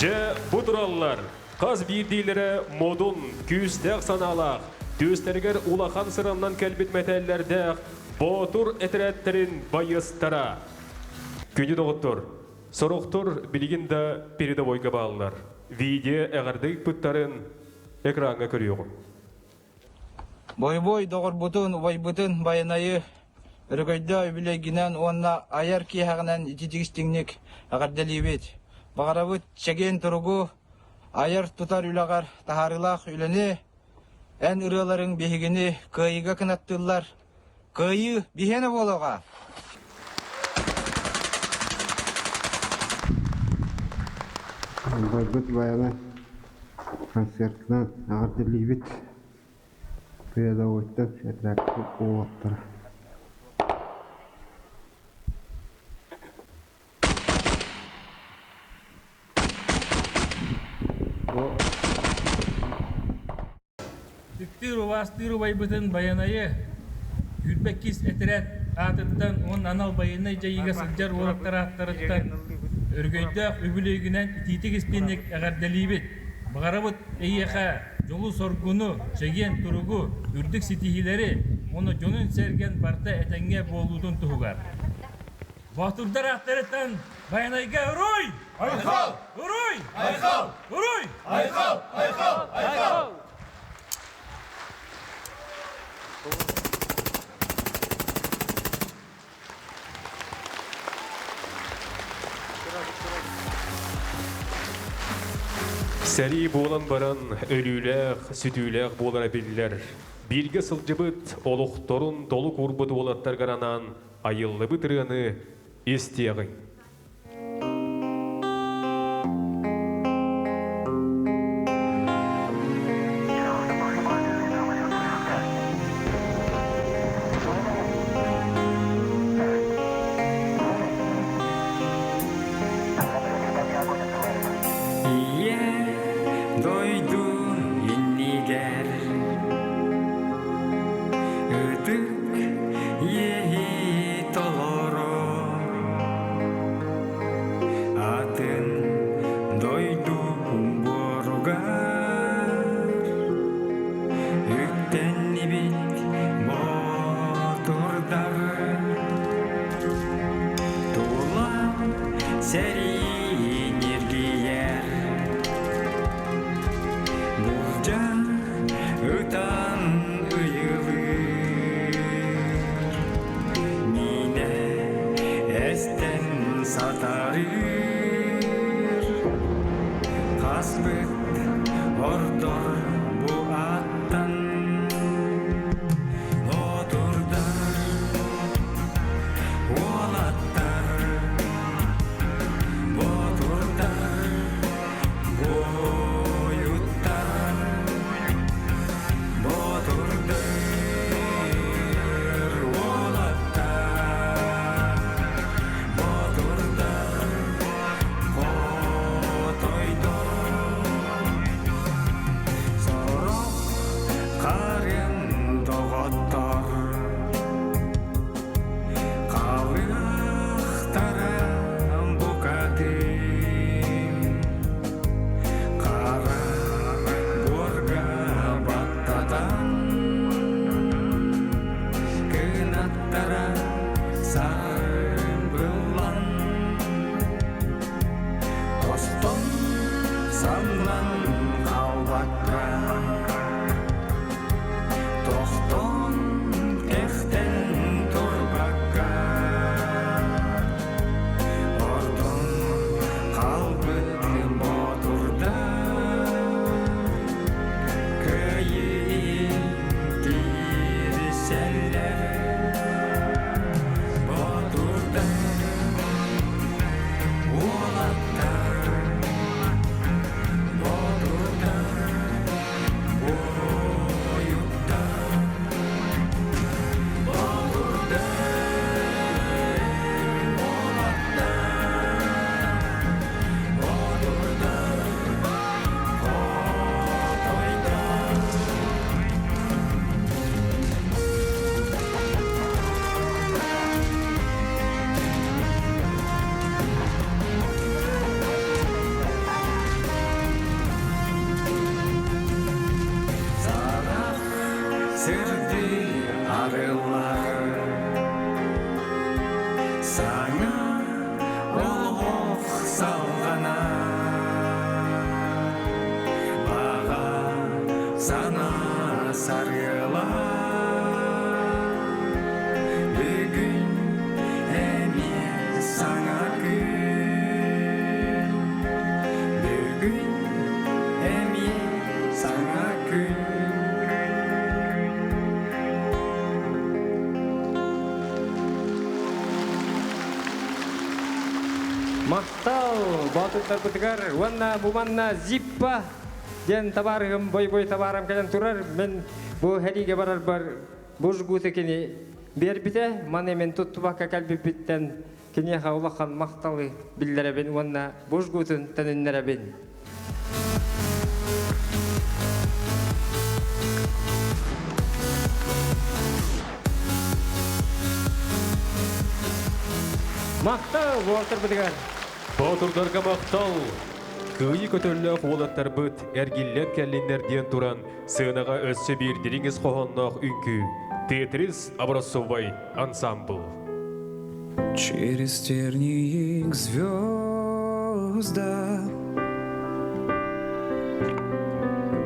Дьэ, бу тураллар, хас биирдиилэрэ модун, күүстээх санаалаах, түөстэригэр улахан сыраннан кэлбит мэтээллэрдээх Боотур этэрээттэрин байыастара. Күндү доҕоттор, сорохтор билигин да передовойга бааллар. Видео эҕэрдэ ыыппыттарын экраҥҥа көрүөҕүм. Бойобуой доҕорбутун, убайбытын Байанайы өрөгөйдөө үбүлүөйгүнэн уонна айар киэһэҕинэн ититик-истиҥник эҕэрдэлиибит. Баҕарабыт чэгиэн туругу, айар-тутар үлэҕэр таһаарыылаах үлэни, эн ырыаларыҥ биһигини кыайыыга кынаттыыллар. Кыайыы биһиэнэ буолуоҕа! Барбыт баяна концертынан эҕэрдэлиибит передовойтан этэрээппит уолаттара. Үктүүр убаастыыр убайбытын Байанайы Сүүрбэккис этэрээт аатыттан уонна анал байыаннай дьайыыга сылдьар уолаттар ааттарыттан өрөгөйдөөх үбүлүөйгүнэн итиитик истиҥник эҕэрдэлиибит! Баҕарабыт эйиэхэ дьолу-соргуну, чэгиэн туругу, үрдүк ситиһиилэри уонна дьонун-сэргэн барыта этэҥҥэ буолуутун туһугар! Боотурдар ааттарыттан Байанайга уруй! Айхал! Уруй! Айхал! Уруй! Айхал! Айхал! Айхал! Сэрии буолан баран өлүүлээх, сүтүүлээх буолара биллэр. Бииргэ сылдьыбыт, олохторун толук уурбут уолаттаргар анаан айыллыбыт ырыаны истиэҕиҥ. Ийэ дойду иннигэр Ытык иэһи толоро Атын дойду буоругар Үктэннибит боотурдар Тула сэрии ньиргийэр Булдьа ытан ыйылыыр Миинэ эстэн сатарыыр Хаспыт ордор бу аттан Боотурдар уолаттар Боотурдар буойуттар Боотурдар уолаттар Боотурдар хотойдор Сорох харын доҕоттор Халыахтара букатын Хара буорга баттатан Кынаттара сарбыллан Тостон самнан хаалбакка Тохтон кэхтэн турбакка Ордон хаалбыт боотурдар Кыайыы киирсэллэр Боотурдар уолаттар Боотурдар буойуттар Боотурдар уолаттар Боотурдар хотойдор. Сарах сырды арыллар Саҥа олох салҕанар Баҕа санаа сарыалар Бүгүн эмиэ саҥа күн Бүгүн эмиэ саҥа күн. Махтал боотурдарбытыгар уонна бу манна Зиппа диэн табаарыһым бой-бой табаарым кэлэн турар. Мин бу сэриигэ барарбар бу жгуты кини биэрбитэ. Маны мин туттубакка кэлбиппиттэн киниэхэ улахан махталы биллэрэбин уонна бу жгутун төнүннэрэбин. Махтал уолаттарбытыгар! Боотурдарга махтал! Кыайыы көтөллөөх уолаттарбыт эргиллэн кэллиннэр диэн туран, сыанаҕа өссө биир дириҥ ис хоһоонноох үҥкүү Тетрис образцовай ансамбл. Через тернии к звездам,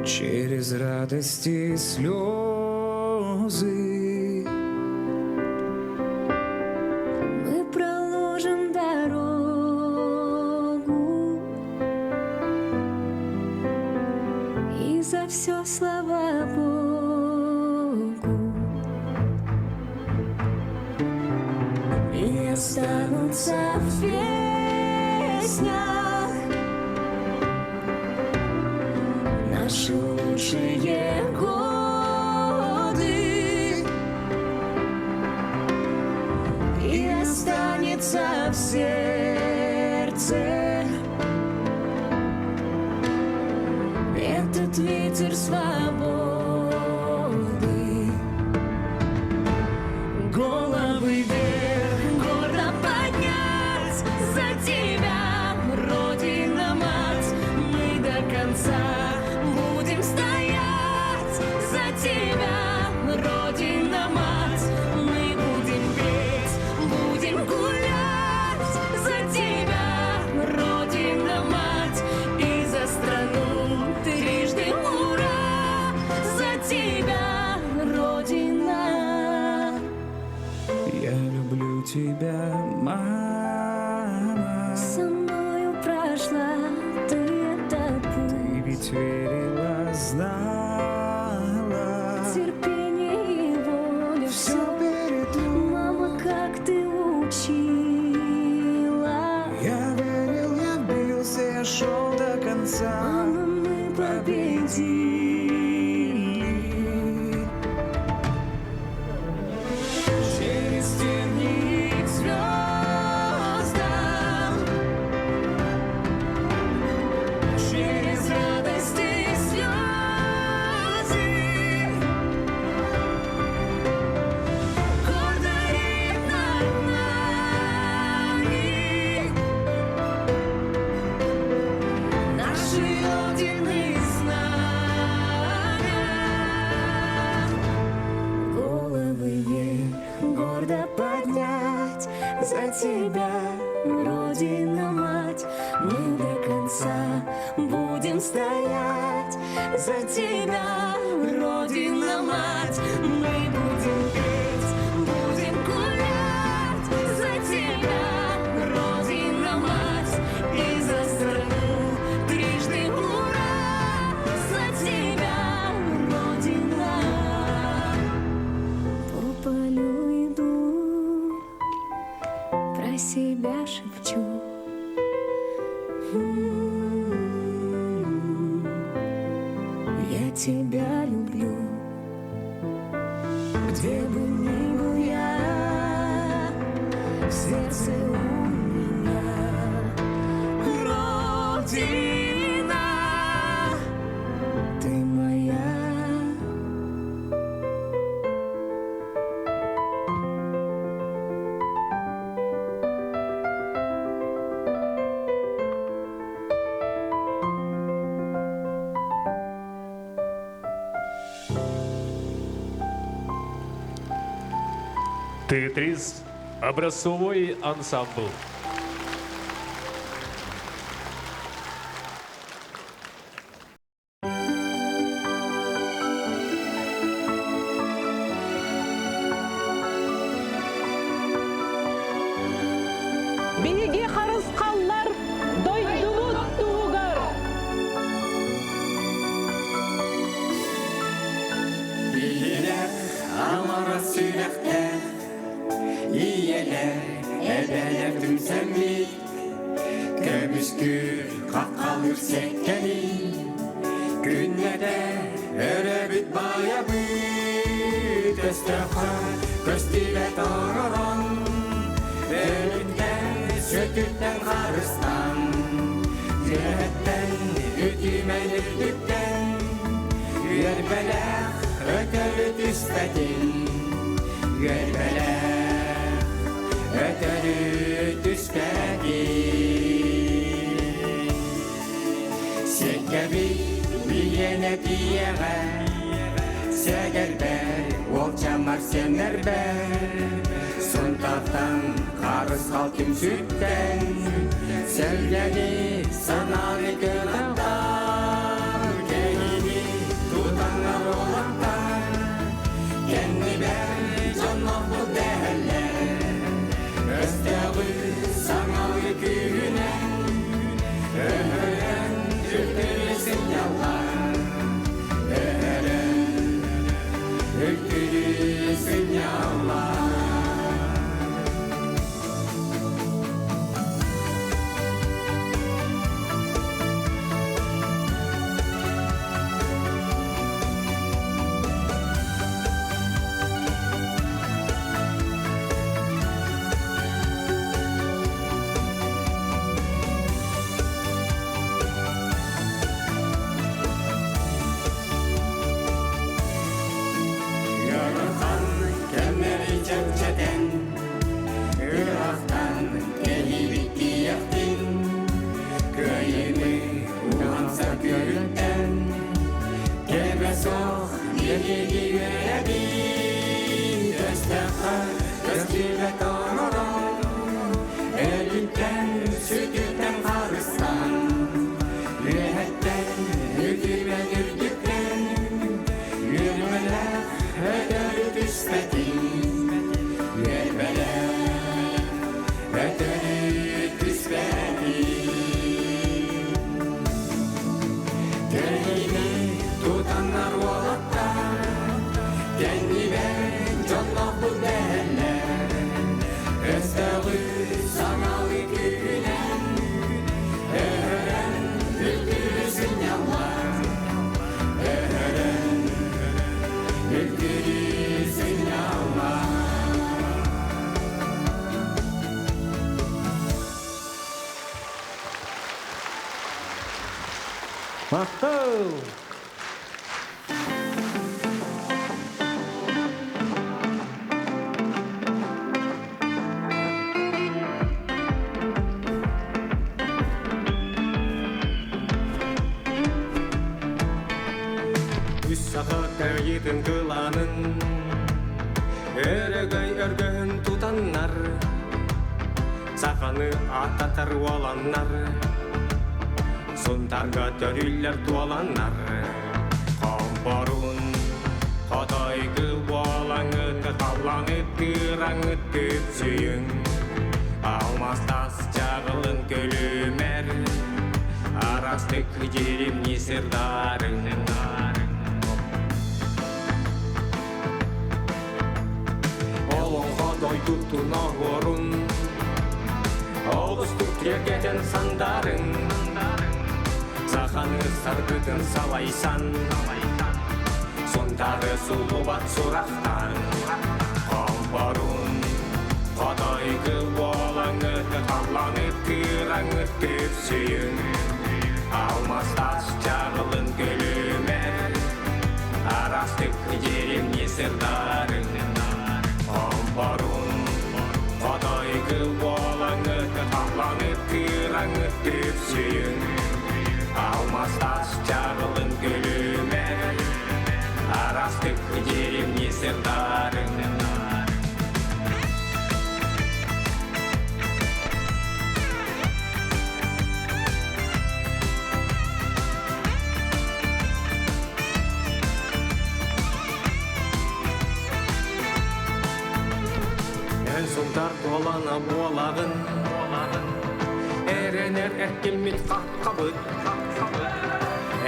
Через радости и слезы. Мы проложим дорогу И за все слава Богу. И останутся в песнях Наши лучшие годы. И останется в сердце Этот ветер свободы. Головы вверх, гордо поднять за тебя, Родина мать. Мы до конца будем стоять за тебя, Родина мать. Мы будем петь, будем гулять за тебя, Родина мать. И за страну трижды ура за тебя, Родина. Я люблю тебя, мама. Со мною прошла ты этот путь. Ты ведь верила, знала. Терпение и воля, все Мама, как ты учила. Я верил, я бился, я шел до конца. Мама, мы победили. Через тернии к звездам, Через радости и слезы, гордо реет над нами нашей Родины знамя. Головы вверх, гордо поднять за тебя, Родина мать. Мы до конца будем стоять за тебя, Родина мать. Мы будем петь, будем гулять за тебя, Родина мать. И за страну трижды ура за тебя, Родина. По полю иду, про себя шепчу. М-м-м, Я тебя люблю, где бы ни был я, в сердце у меня Родина, ты моя. Тетрис образцовой ансамбл. Биһиги харысхаллар дойдубут туһугар. Биһирэх амара сүрэхтээх Ийэлэр, эбэлэр түмсэммит Көмүскүүр хаххалыыр сэккэни Күннэтэ өрөбүт байабыт Өстөөххө көстүбэт оҥорон Өлүттэн, сүтүттэн харыстан Үөһэттэн, үтүмэн үрдүктэн Үөрбэлээх өтөрү түспэтин Үөрбэлээх өтөрү. түспэтин. Сиэккэбит билиэнэ тиийэҕэ, Сэгэрбэр, уолчамар сиэннэрбэр, Сунтартан харысхал түмсүүттэн, Сэргэни санааны кынаттаан, Кэһиини тутаннар уолаттар, Кэннибэр дьоннорбут дэһэллэр, Өстөөҕү саҥалыы күүһүнэн, Өһөрөн үлтүрү сынньаллар, Өһөрөн үлтүрү сынньаллар. Ыарахан кэмнэри чэпчэтэн, Ыраахтан кэһиибит тиийэхтин, Кыайыыны уһанса күүһүттэн, Кэмэ суох биһиги үөрэбит, Көстөххө көстүбэт оҥорон, Өлүүттэн, сүтүүттэн харыстан, Үөһэттэн, үтүмэн үрдүктэн, Үөрмэлээх өтөрү түспэтин, Үөрмэлээх өтөрү түспэтин. Кэһиини тутаннар уолаттар, Кэннибэр дьоннорбут дэһэллэр, Өстөөҕү саҥалыы күүһүнэн, Өһөрөн үлтүрү сынньаллар, Өһөрөн үлтүрү сынньаллар. Махтал! Үс саха кыайыытын кылаанын Өрөгөй өргөһүн тутаннар Саханы ааттатар уоланнар Сунтарга төрүүллэр туоланнар Хомпорун хотойгы буолаҥыт Халлаҥыт кыраҥыт күпсүйүҥ Алмастас чаҕылын көлүмэр Арастык дьиримни сырдарыҥ. Олоҥхо дойдутун оһуорун Олустук тиэргэтэн сандарыҥ Саханы саргытын салайсан Сунтары сулубат сурахтан Хомпорун хотойгы буолаҥыт Халлаҥыт кыраҥыт күпсүйүҥ Алмастас чаҕылын көлүмэр Арастык дьиримни сырдарыҥ Хомпорун хотойгы буолаҥыт Халлаҥыт кыраҥыт күпсүйүҥ Алмастас чаҕылын көлүмэр Арастык дьиримни сырдарыҥ. Эн сунтар туолана буолаҕын, Эрэнэр эркиммит хаххабыт.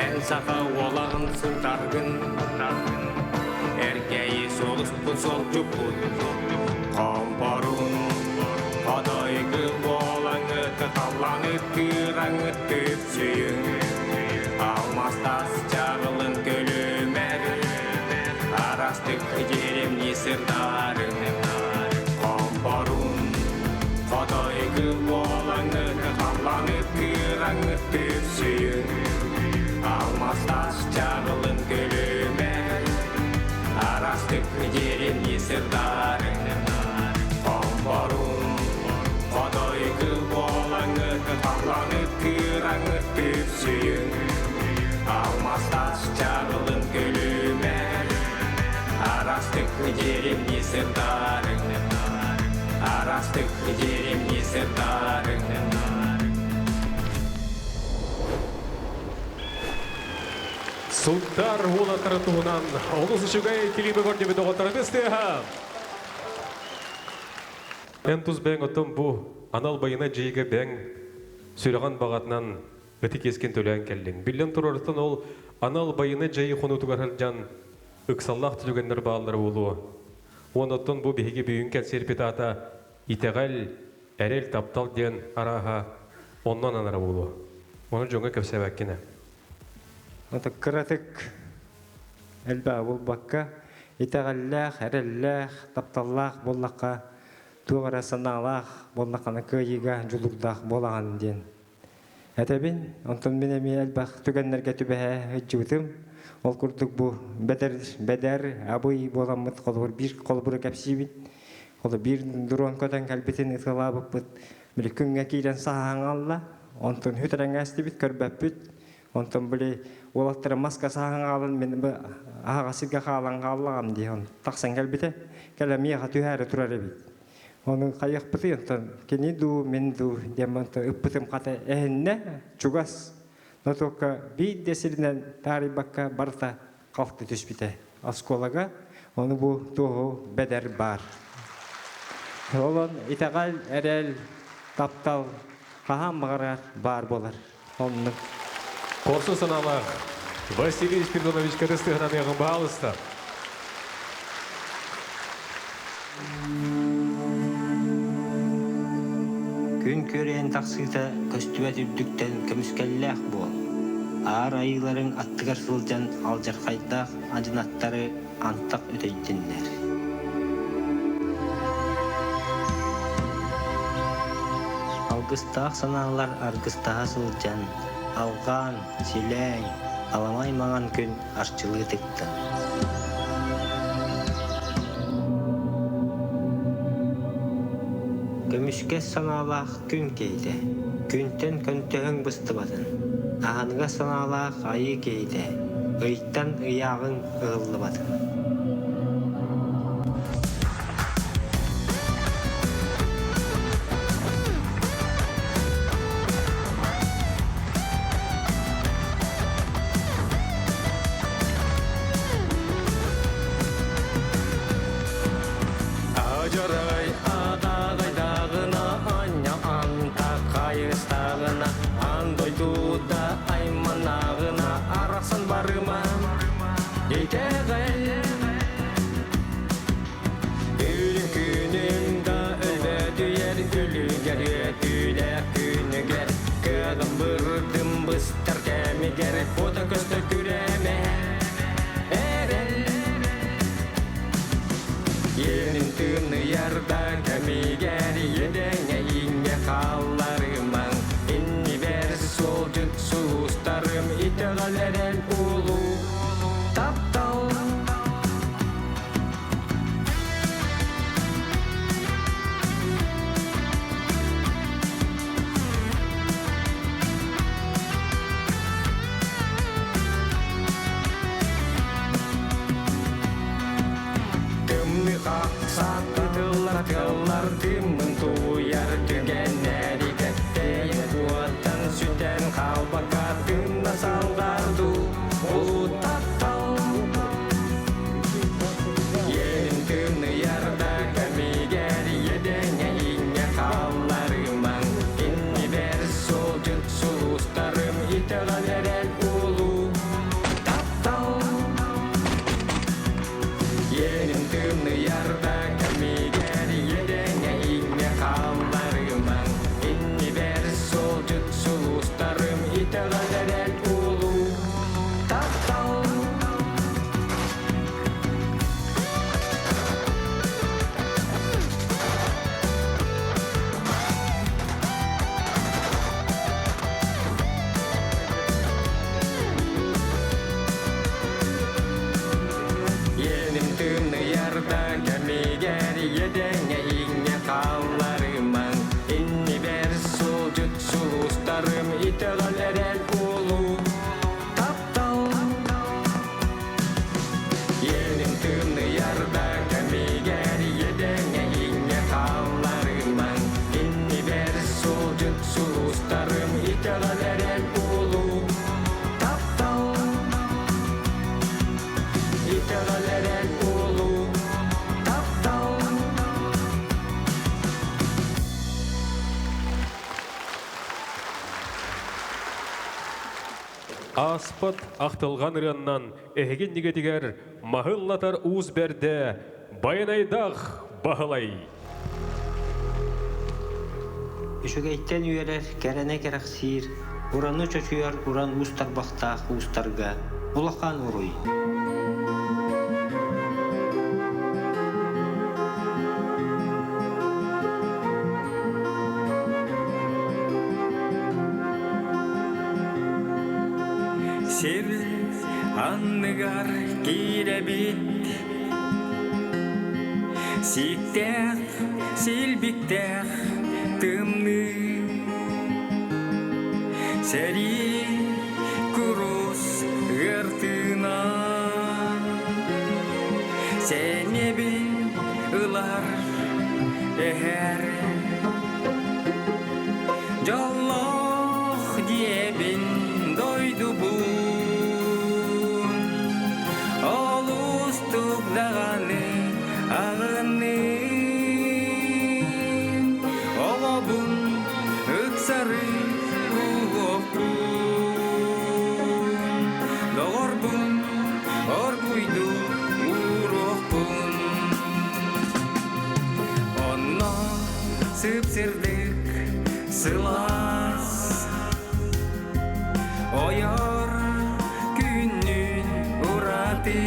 Эн саха уолаҕын сунтаргын, Эркэйи суолуспут суолдьуппут. Хомпорун хотойгы буолаҥыт, Халлаҥыт кыраҥыт күпсүйүҥ. Алмастас чаҕылын көлүмэр, Арастык дьиримни сырдарыҥ. Хомпорун хотойгы буолаҥыт, Халлаҥыт кыраҥыт күпсүйүҥ. Алмастас чаҕылын көлүмэр, Арастык дьиримни сырдарыҥ. Хомпорун хотойгы. сырдарың, Арастык жеримни сырдарың. Сунтаар уолаттарын туһунан олус үчүгэй клибы көрдүбүт оҕоттору тыаһа. Эн тус бэйэҥ оттон бу анал байыаннай дьайыыга бэйэҥ сүрэҕин баҕатынан ытык иэскин төлөөн кэллиҥ. Биллэн турарыттан ол анал байыаннай дьайыы хонуутугар сылдьан ыксаллаах түгэннэр бааллара буолуо. Уонна оттон бу биһиги бүгүн кэнсиэрпит аата итэҕэл, эрэл, таптал диэн арааһа онно ананара буолуо. Ону дьоҥҥо кэпсээбэккин ээ. Ото кыратык элбэҕи булбакка, итэҕэллээх, эрэллээх, тапталлаах буоллахха, туох эрэ санаалаах буоллаххына кыайыыга дьулуурдаах буолаҕын диэн этэбин. Онтон мин эмиэ элбэх түгэннэргэ түбэһэ сылдьыбытым. Ол курдук бу бэдэр, бэдэр, абый буоламмыт холобур биир холобуру кэпсиибин. Ол биир дрон көтөн кэлбитин ытыалаабыппыт. Били күҥҥэ киирэн саһаҥалла. Онтон хүтэрэҥээстибит, көрбөппүт. Онтон били уолаттара маска саһан хаалан мин бу аһаҕас сиргэ хаалан хааллаҕым дии тахсан кэлбитэ. Кэлэ миэхэ түһээри турар эбит. Ону хайыахпытый онтон кини дуу, мин дуу диэн онтон ыппытым хата эһиннэ, чугас. Но только биир да сиринэн таарыйбакка барыта халты түспүтэ оскуолага. Ону бу туоһу бэдэр баар. Олон итэҕэл, эрэл, таптал хаһан баҕарар баар буолар. Оннук. Хорсун санаалаах Василий Спиридонович кытыстыһынан ыаҕын баалыста. Күн күөрэйэн тахсыыта көстүбэт үрдүктэн көмүскэллээх буол. Аар айыыларыҥ аттыгар сылдьан алдьархайдаах адьынаттары антах үтэйдиннэр. Алгыстаах санаалар аргыстаһа сылдьан, алҕаан, силээҥ, аламай маҥан күн арчылыы тыктын. Көмүскэс санаалаах күн киһитэ, күнтэн көнтөһүҥ быстыбатын, аһыныгас санаалаах айыы киһитэ, ыйтан ыйааҕыҥ ыһыллыбатын. Ажарай атағайдағына Аня анта қайыстағына Ан дойдуда айманағына Арақсан барыма Итэҕэл Үрүҥ күнүм да өлбөтүйэр Үлүгэр үөтүүлээх күнүгэр Кыаҕым бырдым быстар кэмигэр Куота көстөр күрэмэ Эрэл Иэнин тымныйарда кэмигэр Иэдэҥэ иҥҥэ хаалларымаҥ Иннибэр суолдьут сулустарым Итэҕэл эрэл улуу таптал Тымныы хахсаатылар тыллар тыммын тууйар түгэннэри кэптэйэн куоттан сүтэн хаалбакка тыынна салҕар дуу улуу таптал Иэнин тымныйар да кэмигэр иэдэҥэ иҥҥэ хаалларымаҥ иннибэр суолдьут сулустарым итэҕэл эрэл улуу таптал Иэнин тымныйар да кэмигэр иэдэҥэ иҥҥэ хаалларымаҥ иннибэр суолдьут сулустарым итэҕэл эрэл улуу таптал Иэним тымныйар да кэмигэр иэдэҥэ иҥҥэ хаалларымаҥ иннибэр суолдьут сулустарым итэҕэл эрэл улуу таптал Иэним тымныйар да кэмигэр Ааспат ахтылҕан ырыаннан эһиги иннигитигэр маһыллатар уус бэрдэ Байанайдаах Баһылай. Үчүгэйтэн үөрэр, кэрэнэ кэрэхсиир, ураны чочуйар уран уус тарбахтаах уустарга улахан уруй. Сир анныгар киирэбит Сиктээх, силбиктээх тымныы Сэрии курус ыар тыына Сэниэбин ылар эһэр Дьоллоох диэбин дойдубун Олустук даҕаны аҕынным Олобун ыксары кууһуохпун Доҕорбун оргуйду ууруохпун Онно сып-сырдык сылаас Ойор күннүүн ураты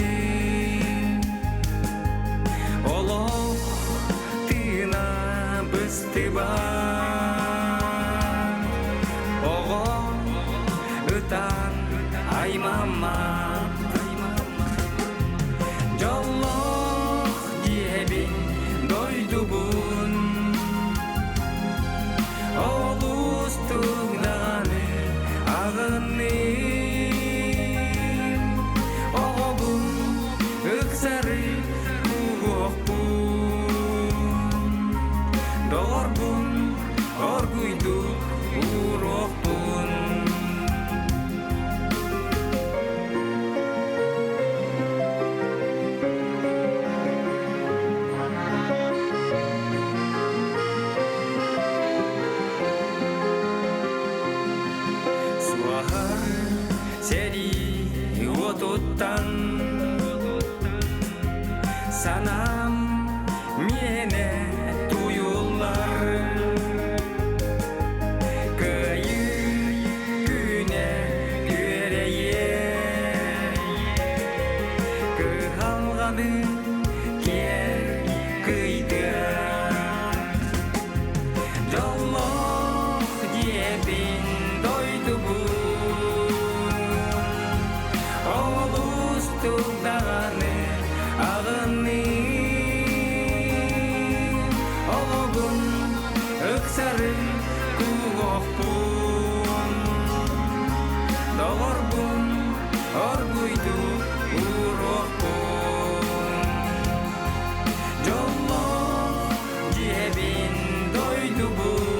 Олох тыына быстыбат Оҕо ытаан аймаммат Дьоллоох диэбин дойдубун Олус тугдаҕаны аҕынным Оҕобун ыксары кууһуохпун Доҕорбун оргуйдук ууруохпун. Суоһар сэрии уотуттан санаам миэнэ туйуллар Кыайыы күнэ күөрэйиэ Кыһалҕаны киэр кыйдыа Дьоллоох диэбин дойдубун Олус даҕаны аҕынным Олоҕун ыксары кууһуохпун Доҕорбун оргуйду ууруохпун Дьоллоох дьиэбин дойдубун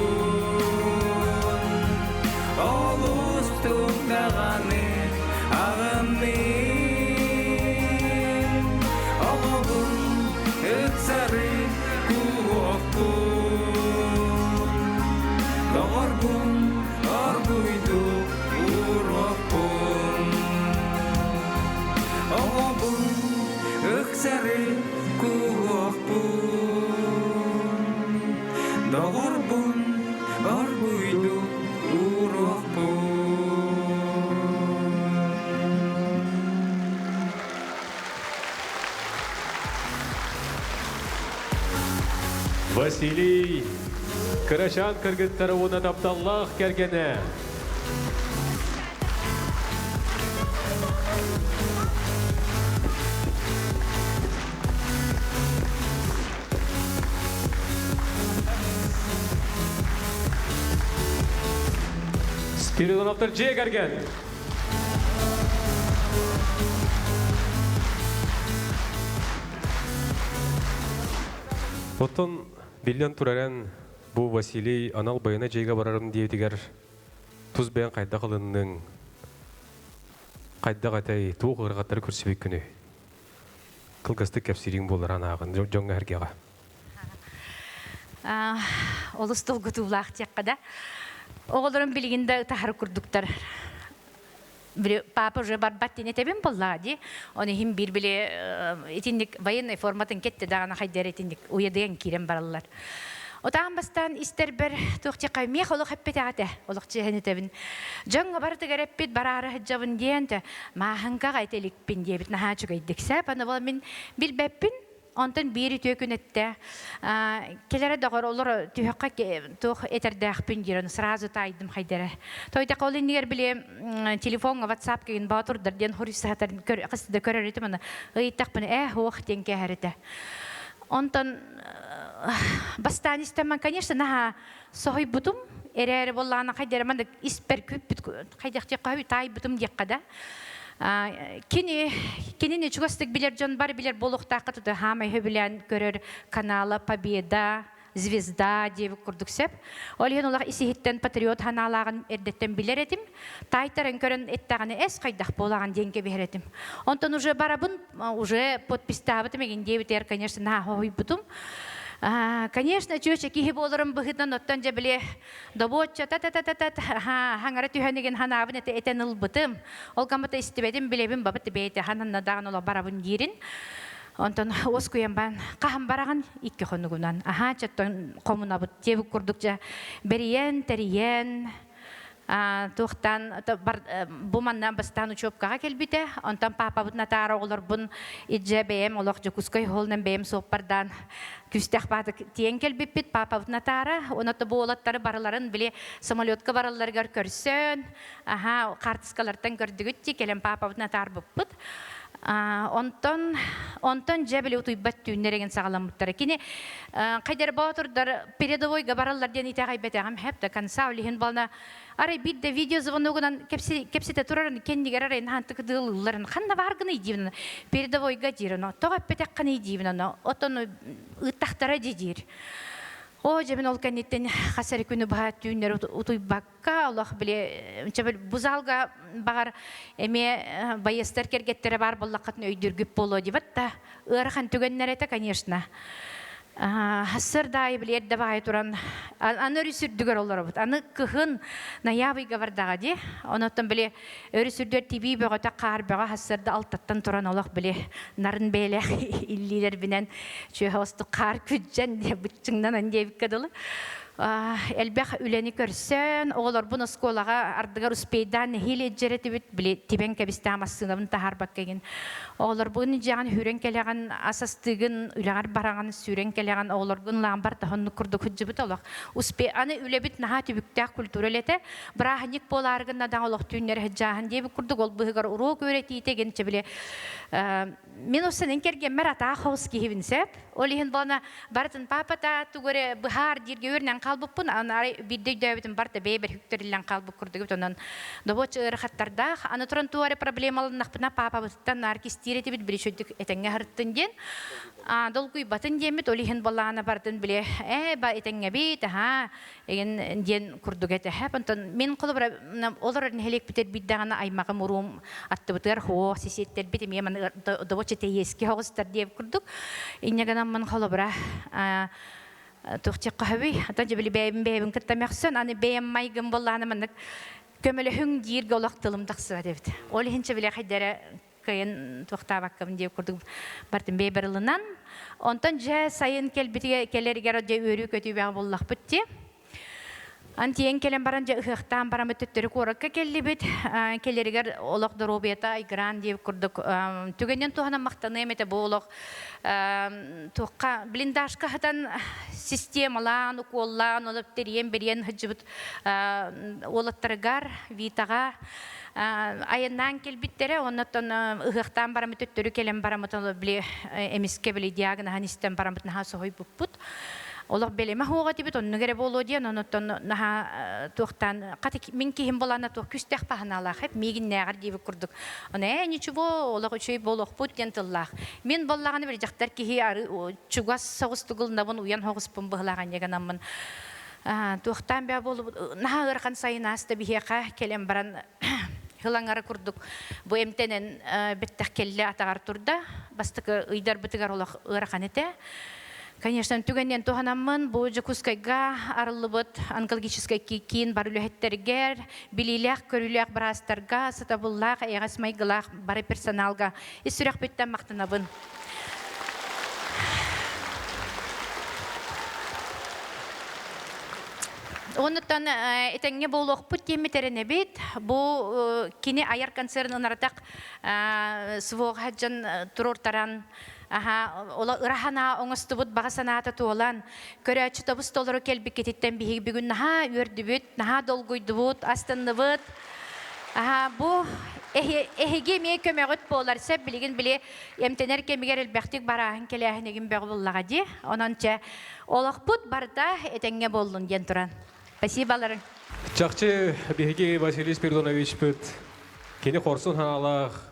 Олус даҕаны аҕынным Оҕобун ыксары кууһуохпун Доҕорбун оргуйду ууруохпун Оҕобун ыксары кууһуохпун Доҕорбун оргуйду ууруохпун. Василий Кырачаан кыргыттары уонна тапталлаах кэргэнэ. Спиридоновтар дьиэ кэргэн. Оттон биллэн тураран бу Василий анал байына дьиэгэ барарын диэтигэр тус бэйэн хайдах ылынныҥ? Хайдах этэй? Туох ыарахаттары көрсүбүккүнүй? Кылгастык кэпсиириҥ буоллар анааҕын дьоҥҥо эргиэҕэ. Олус долгутуулаах диэххэ да. Оҕолорум билигин да ытаһар курдуктар. Папа уже барбат диэн этэбин буоллаҕа дии. Оны иһин биир били итинник военной форматын кетте даҕаны хайдары итинник уйадыйан киирэн бараллар. Отаан бастаан истэрбэр туох диэххэ миэх олох эппэтэҕэ этэ. Олох чиэһин этэбин. Дьоҥҥо барытыгар эппит бараары сылдьабын диэн мааһыҥкаҕа этэ иликпин диэбит наһаа үчүгэйдик сэп. Аны була мин билбэппин. Онтон биир үтүө күн эттэ. Кэлэрэ доҕор олор түһэххэ туох этэрдээхпин диир, ону сразу таайдым хайдара. Тойдах ол иннигэр били телефоҥҥа WhatsApp кигин боотурдар диэн хоруйсаһатар хас да көрөр этим аны ыйыттахпына ээ суох диэн кээһэр этэ. Онтон бастаан истэммэн, конечно, наһаа соһуйбутум. Эрээри буоллаҕына хайдара маннык испэр күүппүт хайдах диэххэ таайбытым диэххэ да. Кини кинини чугастык билэр дьон бар билэр буолуохтаахха тута хаамай сөбүлээн көрөр канала Победа, Звезда диэбит курдук сөп. Ол иһин олох ис-иһиттэн патриот ханаалааҕын эрдэттэн билэр этим. Таайтаран көрөн эттэҕинэ эс хайдах буолаҕын диэн кэбиһэр этим. Онтон уже барабын уже подпистаабытым эгин диэбитигэр, конечно, наһаа хоһуйбутум. Конечно, чүөчэ киһи буоларым быһыытынан оттон дьэ били добуочча та-та-та-та-та хаҥара түһэн игин ханаабын этэ этэн ылбытым. Ол гаммата истибэтим билэбин бабыт бэйэтэ хананна даҕаны олох барабын диирин. Онтон уоскуйан бан хаһан бараҕын икки хонугунан аһаа чоттон хомунабыт диэбит курдук дьэ бэрийэн тэрийэн туохтан бу манна бастаан учебкаҕа кэлбитэ. Онтон паапабытын атаара оҕолорбун илдьэ бэйэм олох Дьокуускай холунан бэйэм суоппардаан күстээх баатык тиэн кэлбиппит паапабытын атаара. Онон бу уолаттары барыларын били самолетка баралларыгар көрсөн, аха хаартыскалартан көрдүгүт дии кэлэн паапабытын атаарбыппыт. Онтон онтон дьэ били утуйбат түүннэр эгин саҕаламмыттара. Кини хайдар боотурдар передовойга бараллар диэн итэҕэйбэтэҕим хэп да конца ол иһин бална арай биир да видеозвоногунан кэпсэтэ турарын кэннигэр арай наһантык ыдыылыылларын ханна бааргыный диибин передовойга диир тоҕо эппэтэххиний диибин оттон ыыттахтара дии диир. Оо дьэ мин ол кэнниттэн хас эрэ күнү быһа түүннэр утуйбакка олох били бу залга баҕар эмиэ байыастар кэргэттэрэ баар буоллаххытына өйдүүргүт буолуо дибат да ыарахан түгэннэр этэ конечно Хассыр даайы били эрдэ баайы туран аны өрүс үрдүгэр олоробут аны кыһын ноябрьга бардаҕа дии онуттан били өрүс үрдүгэр тибии бөҕөтө хаар бөҕө хассырда алтаттан туран олох били нарын бэйэлээх иллиилэрбинэн чүөһэ остук хаар күддьэн быччыҥнанан диэбиккэ дылы Элбэх үлэни көрсөн, оҕолорбун оскуолаҕа ардыгар успейдаан нэһиилэ илдьэр этибит, били тибэн кэбистээх массыынабын таһаарбакка игин. Оҕолорбун илдьэҕин сүүрэн кэлэҕин, ас астыыгын, үлэҕэр бараҕын, сүүрэн кэлэҕин, оҕолоргун лаамбар таһыннык курдук сылдьыбыт олох. Успе аны үлэбит наһаа түбүктээх культура үлэтэ. Бырааһынньык буолаары гынна да олох түүннэри сылдьааһын диэбит курдук ол быыһыгар уруок үөрэтиитэ игин чэ били Мин усанын кэргэммэр атаах хоус киһибин сөп. Ол иһин буолна барытын папата тугу эрэ быһаар дииргэ үөрэнэн хаалбыппын. Аны арай биирдэ өйдөөбүтүм барыта бэйэбэр үктэриллэн хаалбыт курдук эбит. Онон добуочча ыарахаттардаах. Аны туран туох эрэ проблемаланнахпына папабытыттан наар кистиир этибит били үчүгдүк этэҥҥэ аһарыттын диэн. Долгуйбатын диэммит ол иһин буоллаҕына барытын били ээ ба этэҥҥэбит аһаа Эгин диэн курдук этэ. Онтон мин холобура олорор нэһилиэкпитэр биирдэҕинэ аймаҕым уруум аттыбытыгар хуо сисиэттэрбит эмиэ маны добоче тэйиэски хоҕустар диэбит курдук. Инньэ гынаммын холобура туох диэххэ Ата дьэ били бэйэбин бэйэбин кытта мөхсөн аны бэйэм майгым буоллаҕына маннык көмөлөһүҥ дииргэ олох тылым тахсыбат эбит. Ол иһин чэ били хайдара кыайан туохтаабаккабын диэбит курдук бартын бэйбэр ылынан. Онтон дьэ сайын кэлбитигэр кэлэригэр дьэ үөрүү-көтүү бөҕө буллахпыт дии. Антиен кэлэн баран дьэ ыһыахтаан бараммыт төттөрү куоракка кэллибит. Кэлэригэр олох доруобуйата айгыраан диэбит курдук түгэнинэн туһанан махтаныам этэ бу олох туохха блиндажка хатан системалаан, укуоллаан, олох тэрийэн бэрийэн сылдьыбыт уолаттарыгар Витаҕа айаннаан кэлбиттэрэ оннуттан ыһыахтаан бараммыт төттөрү кэлэн бараммыт били эмискэ били диагноһын истэн бараммыт наһаа соһуйбуппут олох бэлэмэ суоҕа этибит оннук эрэ буолуо диэн онуттан наһаа туохтаан хата мин киһим буолаана туох күстээх паһанаалаах эп миигиннээҕэр диэбит курдук ону ээ ничего олох үчүгэй буолуохпут диэн тыллаах мин буоллаҕына били дьахтар киһи ары чугас соҕус тугулнабын уйан соҕуспун быһылаах анньа гынаммын туохтаан бээ буолубут наһаа ыарахан сайын ааста биһиэхэ кэлэн баран хылаҥара курдук бу эмтэнэн бэттэх кэллэ атаҕар турда бастакы ыйдарбытыгар олох ыарахан этэ. Конечно, түгэнинэн туһанаммын бу Дьокуускайга арыллыбыт онкологическай киин бар үлэһиттэригэр, билиилээх-көрүүлээх быраастарга, сатабыллаах, эйэҕэс майгылаах бары персоналга ис сүрэхпиттэн махтанабын. Оннуттан этэҥҥэ буолуохпут диэммит эрэнэбит. Бу кини айар концерн ынаратах СВО-ҕа дьон туруортаран Аха, ола ыра санаа оҥостубут баҕа санаата туолан, көрөөччү тобус толору кэлбиккититтэн биһиги бүгүн наһаа үөрдүбүт, наһаа долгуйдубут, астынныбыт. Аха, бу эһиги эмиэ көмөҕүт буолар сөп билигин били эмтэнэр кэмигэр элбэхтик барааһын кэлээһинигин бөҕө буллаҕа дии. Онон чэ, олохпут барыта этэҥҥэ буоллун диэн туран. Спасибо-ларыҥ. Чахчы биһиги Василий Спиридоновичпыт кини хорсун санаалаах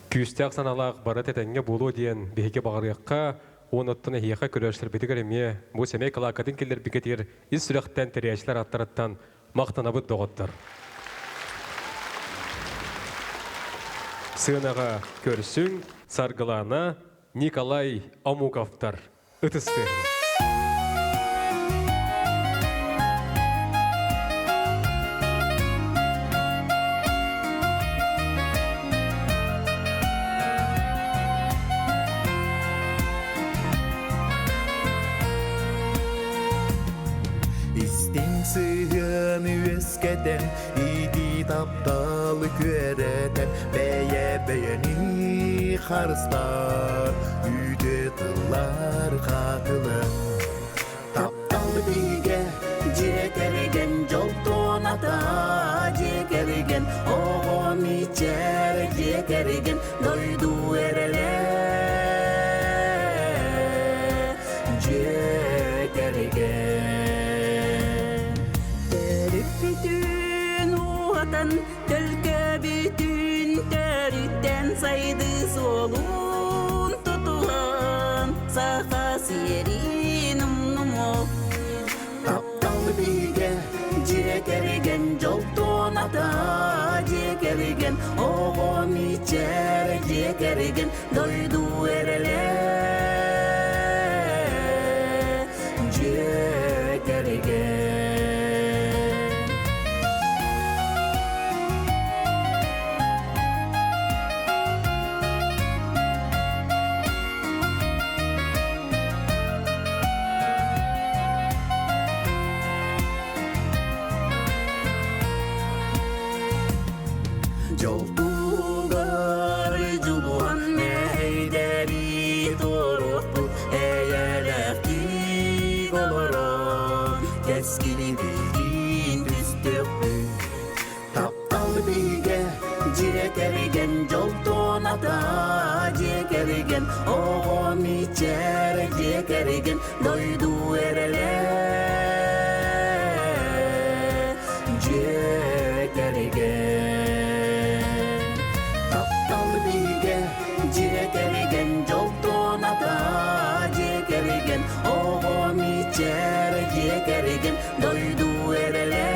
күүстээх санаалаах бары тэтэҥҥэ буолуо диэн биһиги баҕарыахха уонна оттон эһиэхэ көрөөччүлэрбитигэр эмиэ бу сэмэй кылааккатын киллэрбиккитигэр ис сүрэхтэн тэрийээччилэр аттарыттан махтанабыт доҕоттор. Сыанаҕа көрсүҥ Саргылаана Николай Омуковтар ытыстыаҕыҥ. Истиҥ сыһыан үөскэтэн, иитии тапталы күөрэтэн, бэйэ бэйэни харыстаан, Үүтү тыллар хатылан Таптал бигэ дьиэ кэргэн дьол туоната дьиэ кэргэн оҕом ичээр дьиэ кэргэн дойду эрэлэ дьиэ кэргэн Төрүппүтүн уотан Төлкөбүтүн төрүттэн сайдыы суолун тутуһан саха сиэрин умнумуох. Таптал бигэ дьиэ кэргэн дьол туоната дьиэ кэргэн оҕом ичээр дьиэ кэргэн дойду эрэлэ дьиэ кэргэн. Дьолтугар дьулуһан мэһэйдэри туоруохпут эйэлээхтик олорон кэскили билгин түстүөхпүт Таптал бигэ дьиэ кэргэн дьол туоната дьиэ кэргэн оҕом ичээр дьиэ кэргэн дойду эрэлэ дьиэ кэргэн Таптал бигэ дьиэ кэргэн дьол туоната дьиэ кэргэн оҕом ичээр дьиэ кэргэн дойду эрэлэ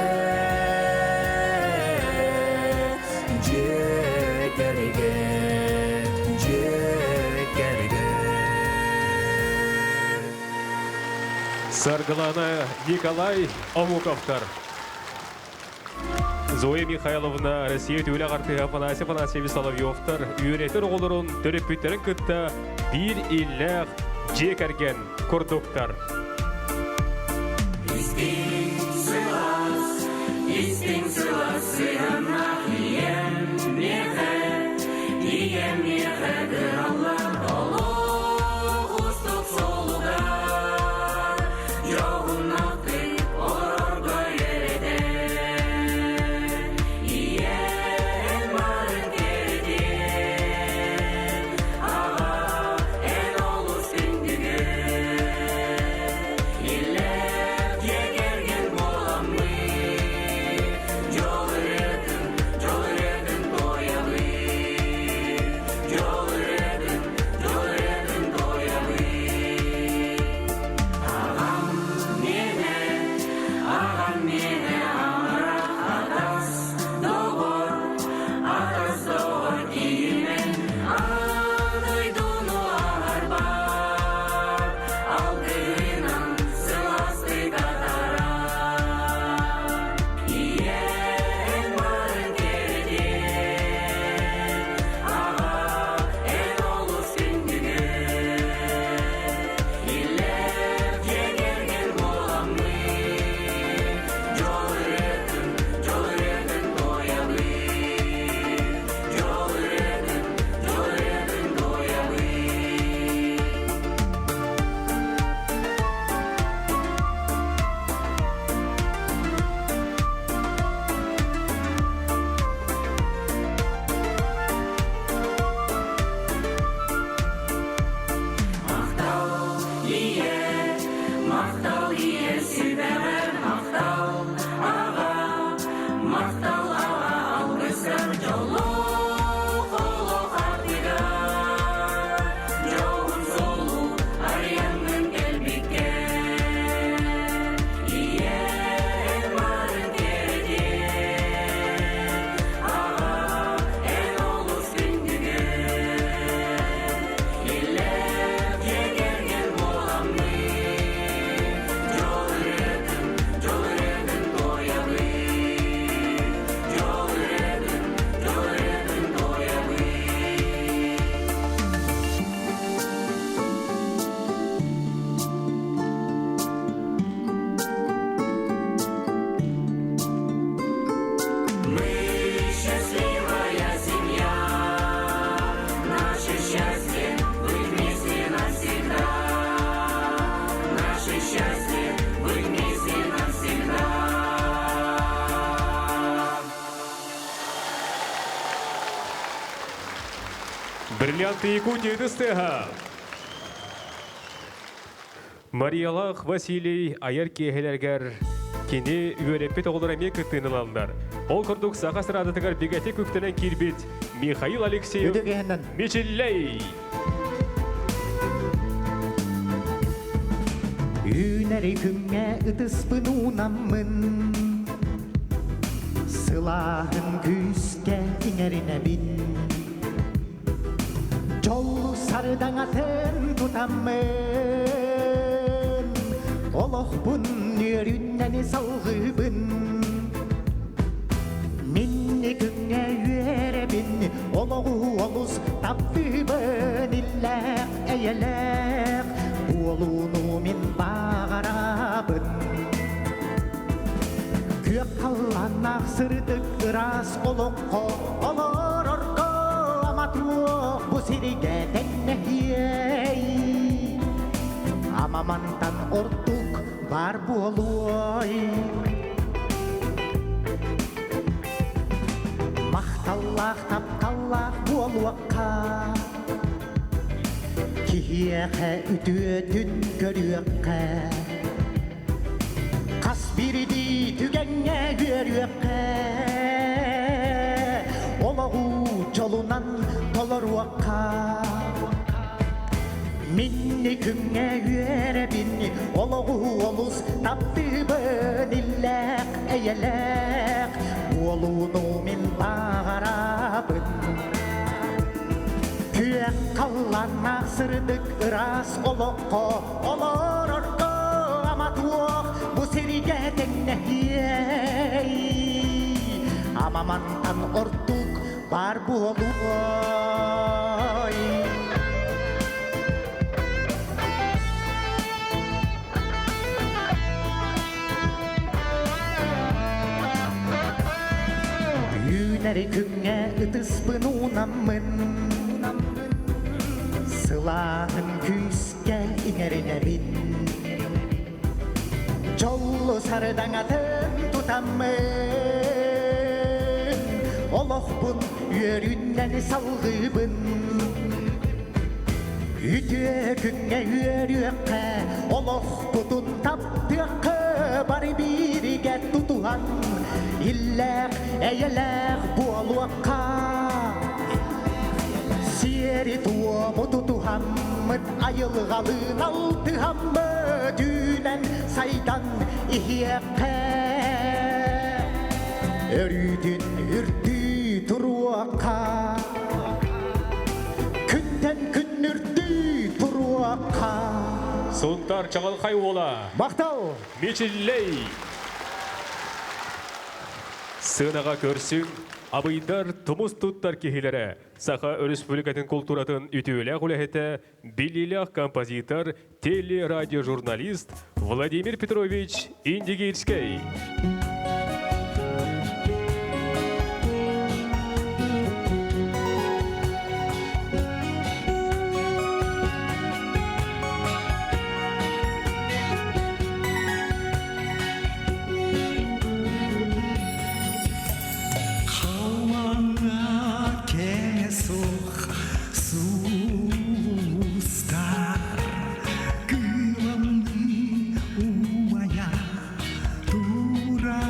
дьиэ кэргэн дьиэ кэргэн Саргылана Николай Омуковтар. Зоя Михайловна Россия түөлэх артыыһа Афанасий Афанасьевич Соловьевтар үөрэтэр оҕолорун төрөппүттэрин кытта биир иллээх дьиэ кэргэн курдуктар. Истиҥ сылаас, истиҥ сылаас сыһыаннаах ийэм миэхэ, ийэм миэхэ кыһаллар олох уустук суолугар, дьоһуннаахтык олорорго үөрэтэр. Ийэм барын кэрэтиэн, аҕа эн олус күндүгүн. Бриллианты Якутии ытыс Мариялаах Василий айар киэһэлэригэр кини үөрэппит оҕолор эмиэ кыттыыны ылаллар. Ол курдук саха сыраадатыгар бигэтик үктэнэн киирбит Михаил Алексеев Мичиллэй! Үүнэри күҥҥэ ытыспын уунаммын Сылааһын күүскэ иҥэринэбин Дьол сардаҥатын тутаммын Олохпун үөрүннэни салҕыыбын Минни күҥҥэ үөрэбин Олоҕу олус таптыыбын Иллээх, эйэлээх буолууну мин баҕарабын Күөх халлааннаах сырдык ыраас олоххо олорорго аматуох бу сиригэ тэҥнэһиэй Амамантан ордук баар буолуой Махталлаах тапталлаах буолуохха Киһиэхэ үтүөтүн көрүөххэ Хас биридии түгэҥҥэ үөрүөххэ, олоҕу дьолунан толоруохха. Минни күҥҥэ үөрэбин, олоҕу олус таптыыбын, иллээх, эйэлээх буолууну мин баҕарабын. Күөх халлааннаах сырдык ыраас олоххо олорорго аматуох бу сиригэ тэҥнэһиэй Амамантан ордук баар буолуой Үүнэри күҥҥэ ытыспын уунаммын Сылааһын күүскэ иҥэринэбин Дьоллу сардаҥатын тутаммын Олохпун үөрүүннэн салгыыбын Үтүө күҥҥэ үөрүөххэ, олохпутун таптыахха, бары бииригэ тутуһан, иллээх, эйэлээх буолуохха. Сиэри-туому тутуһаммыт, айылҕалыын алтыһаммыт, үүнэн сайдан иһиэххэ. Өрүүтүн үрдүү туруохха. Күнтэн күннүрдүү туруохха. Сунтар чаҕылхай уола. Махтал! Мичиллэй! Сыанаҕа көрсүҥ, абыйдар тумус туттар киһилэрэ, Саха Өрөспүүбүлүкэтин култууратын үтүөлээх үлэһитэ, биллиилээх композитор, телерадиожурналист Владимир Петрович Индигирскэй. Халлааҥҥа кэмэ суох сулустар кыламныы умайа тураллар.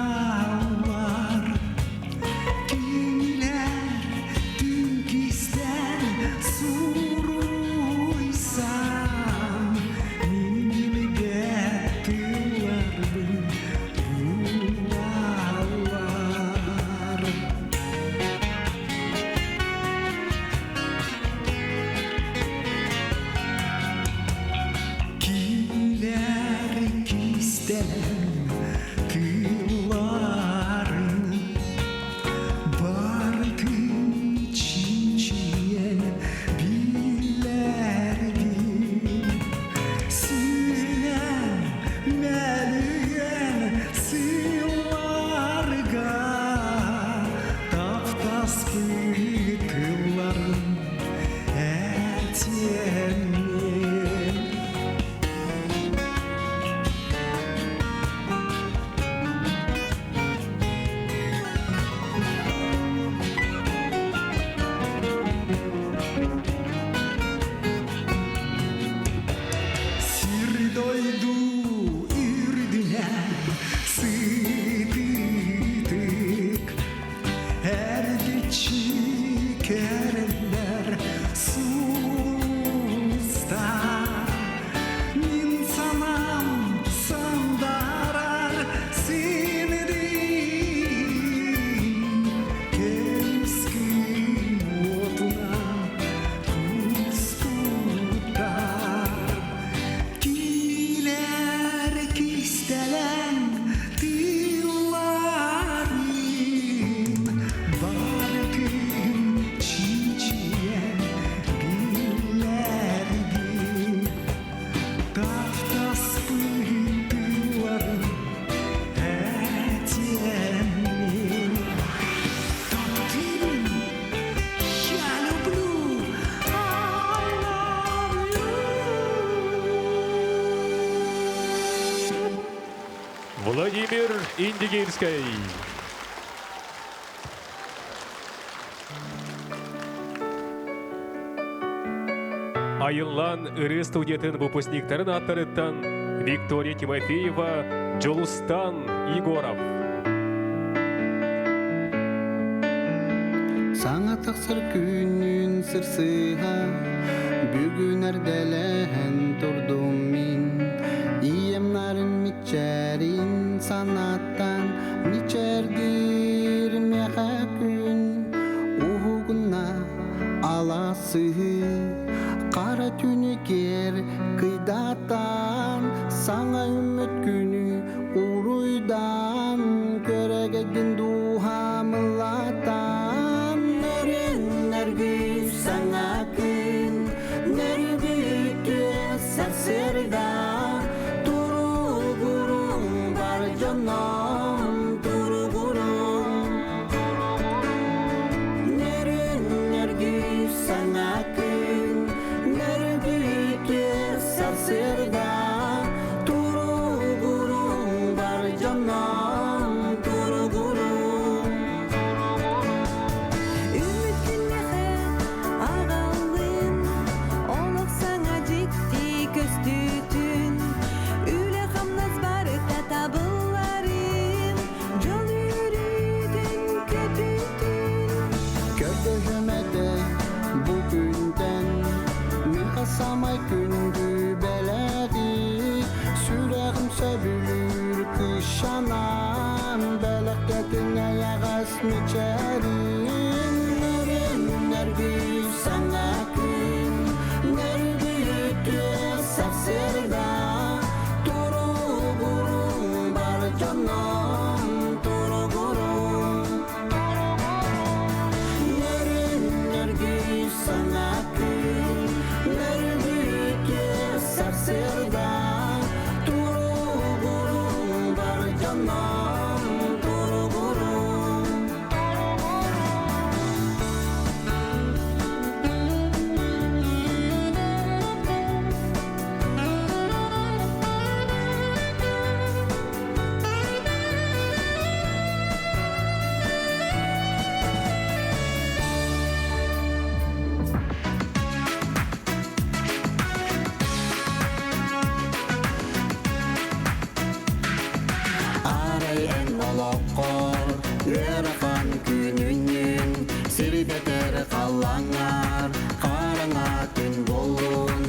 Кэрэллэр сулустар. Мин санаам сандарар синирин Көмүскүн уотунан кууспуттар. Киилэр кистэлэҥ тыылларын барытын чинчийэн биллэрдим. Таптаспыт тылларын этиэммин. Таптыыбын, я люблю, I love you. Владимир Индигирский. Айыллан ырыа студиятын выпускниктарын аттарыттан Виктория Тимофеева, Джолустан Егоров. Саҥа тахсар күнүн сырсыһа, Бүгүн эрдэлэһэн турдум мин. Ийэм нарын мичээрин санааттан, Мичээрдиир миэхэ күн. Уһугунна алаасыһы, Хара түүнү киэр кыйдатан, Саҥа үммүт күнү уруйдаан, Көрөгөйдүн дууһамылатан, Нөрүн саҥа күн, Нөргүтүө сарсыарда, Туругуруҥ бар дьоном, туругуруҥ. Нөрүн саҥа күн, Нөргүтүө сарсыарда, Туругуруҥ бар дьоном, туругуруҥ. Үмүт күннэхэ аҕаллын, олох саҥа дьикти көстүүтүн, үлэ хамнас барыта табылларын, дьол үөрүүтүн көтүүтүн. Көрдөһүөм этэ бу күнтэн, Миэхэ саамай күндү бэлэҕи, Сүрэҕим сөбүлүүр кыысчаанам, Бэлэхтэтин эйэҕэс мичээрин. Нөрүн саҥа күн, Нөргүтүө сарсыарда, Туругуруҥ бар дьоном, туругуруҥ. Нөрүн саҥа күн, Нөргүтүө сарсыарда, Туругуруҥ бар дьоном, туругуруҥ. Арай эн олоххор ыарахан күнүнүн Сирдэтэр халлаҥҥар хараҥа күн буоллун.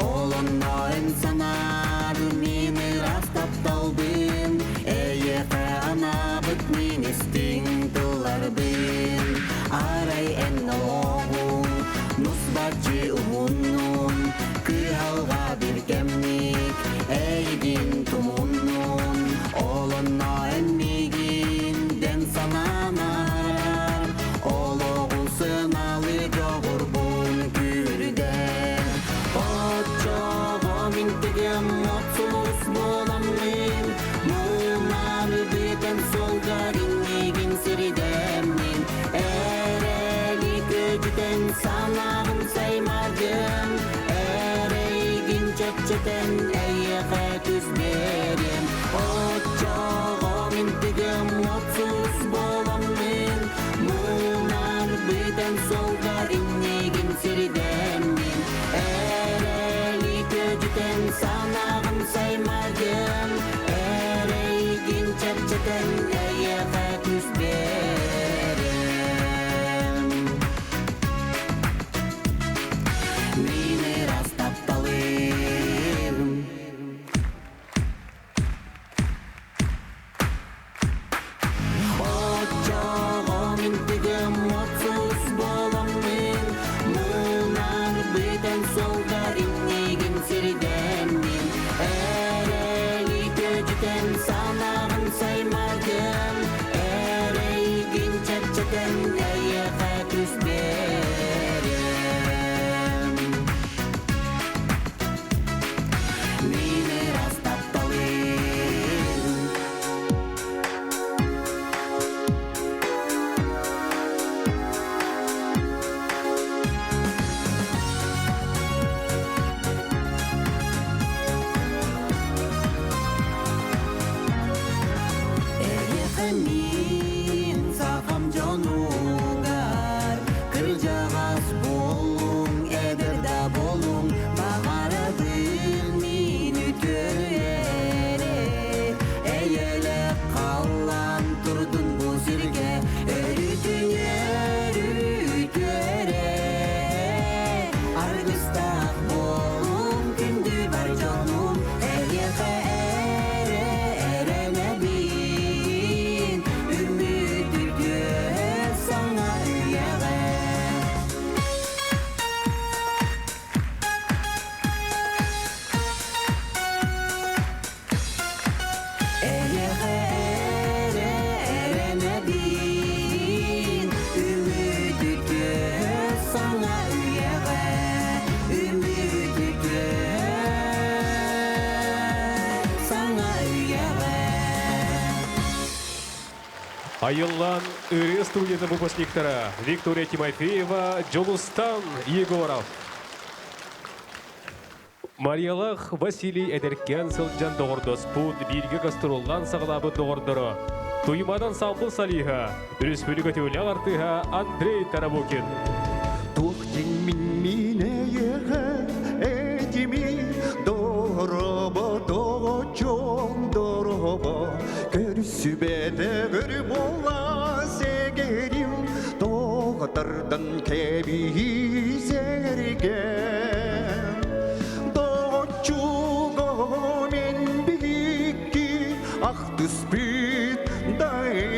Ол онно эн санаар мин ыраас тапталбын, Эйиэхэ анаабыт мин истиҥ тылларбын. Арай эн олоҕуҥ нус-бааччы уһуннун, Кыһалҕа биир кэмник эйигин тумуннун. Ол онно эн миигин дэн санаанар, Олоҕу сыаналыыр дьоҕурбун күүрдэр. Оччоҕо мин тыгыам от сулус буоламмын, Мунар бүтэн суолгар иннигин сирдэммин. Эрэли көтүтэн санааҕын саймардым, Эрэйгин чэпчэтэн эйиэхэ түс биэриэм. Оччоҕо мин тыгыам от сулус буоламмын, Мунар бүтэн суолгар иннигин сирдэммин. Эрэли көтүтэн санааҕын саймардым, Эрэйгин чэпчэтэн эйиэхэ түс биэриэм. Кырдьаҕас буоллуҥ, эдэр да буоллуҥ, Баҕарабын мин үтүөнү эрэ. Эйэлээх халлаан турдун бу сиргэ, Өрүүтүн өрүүтү эрэ. Аргыстаах буолуҥ, күндү бар дьонум, Эйиэхэ эрэ эрэнэбин. Үмүт үтүө саҥа үйэҕэ. Эйиэхэ эрэ эрэнэбин. Үмүт үтүө саҥа үйэҕэ. Үмүт үтүө саҥа үйэҕэ. Айыллан ырыа студията выпускниктара Виктория Тимофеева, Дьулустан Егоров. Мариялаах Василий эдэркээн сылдьан доҕордоспут, бииргэ гастроллаан саҕалаабыт доҕордоро Туймадан Салбыл Салиха, Республика Тюля артыыһа Андрей Тарабукин. Туох дьиҥмин мин эйиэхэ этими доробо доҕоччуом доробо көрсүбэтэ көр буола сэгэрим тоҕо тардан кэбиһи сэргэ доҕоччуго мен биһикки ахтыспыт да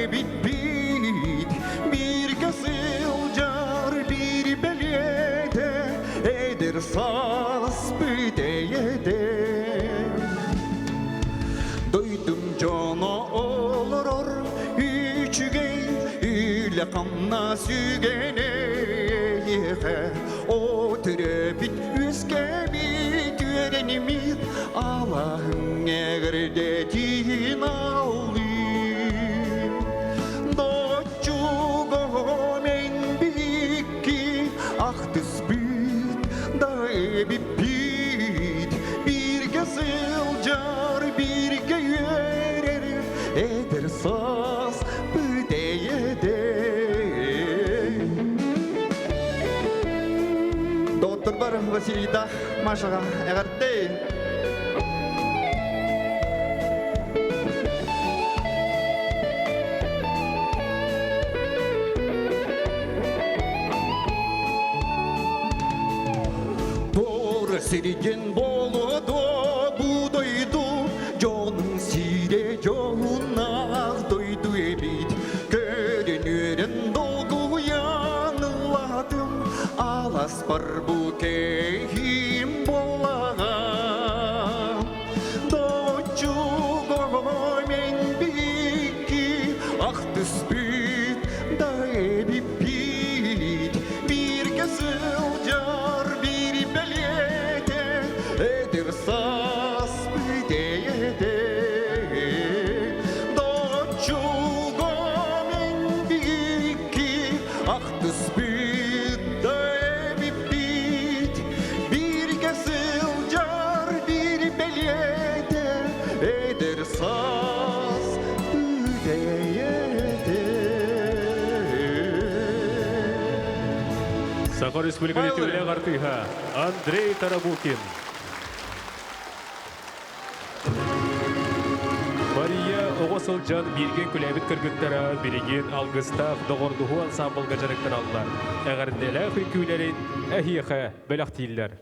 эбиппит бииргэ сылдьар биир бэлиэтэ эдэр сааспыт эйэтэ Дойдум дьоно олорор үчүгэй үлэ-хамнас үгэнэ эйиэхэ О төрөпүт үөскээбит үөрэнимит алаһыҥ эҕэрдэтин аллыым. Доччуго мен биһикки ахтыспыт да эбиппит бииргэ сылдьар бииргэ үөрэр эдэр саас бүтэйэдэ. Доҕотторбор Василийдаах Машаҕа эҕэрдэ! Тор сиригин болуо бу дойду дьонун сире дьоһуннаах дойду эбит көрөн үөрэн долгуйан ыллаатым аласпар бу кэһиим буоллаҕа Доччуго мен биһикки ахтыспыт да эбиппит бииргэ сылдьар биир бэлиэтэ эдэр саас бүтэйэтэ Доччуго мен биһикки ахтыспыт да эбиппит бииргэ сылдьар биир бэлиэтэ эдэр саас бүтэйэтэ Саха Республикатын түүлээх артыыһа Андрей Тарабукин. Мария оҕо сылдьан бииргэ күлээбит кыргыттара билигин алгыстаах доҕордуһуу ансаамбылга дьарыктаналлар. Эҕэрдэлээх үҥкүүлэрин эһиэхэ бэлэхтииллэр.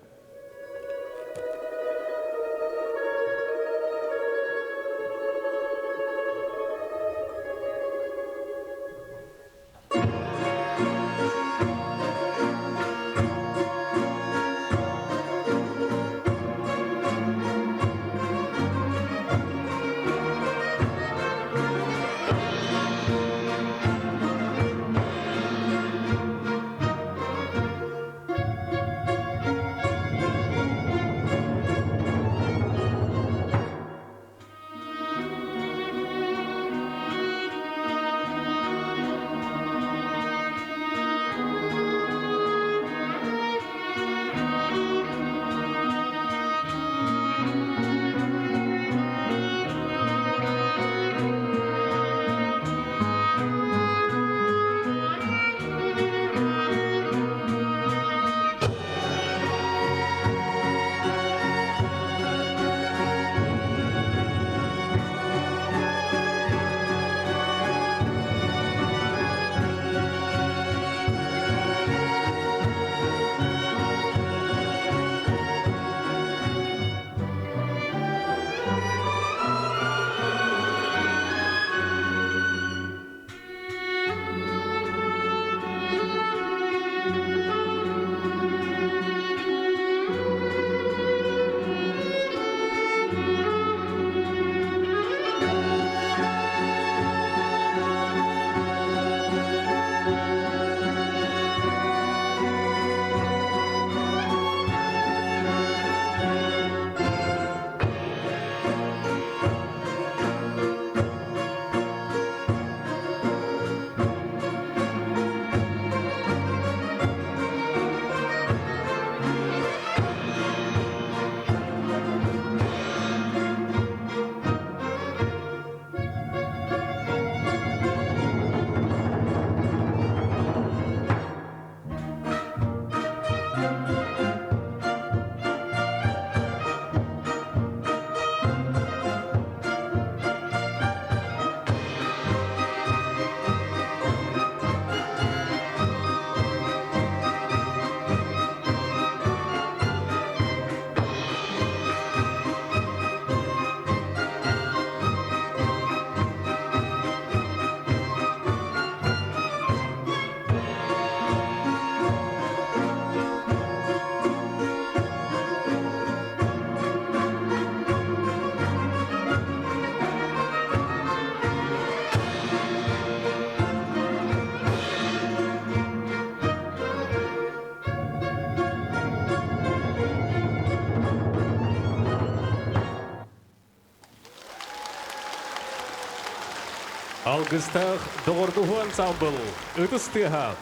Алгыстаах доҕордоһуу ансаамбыл ытыс тыаһа.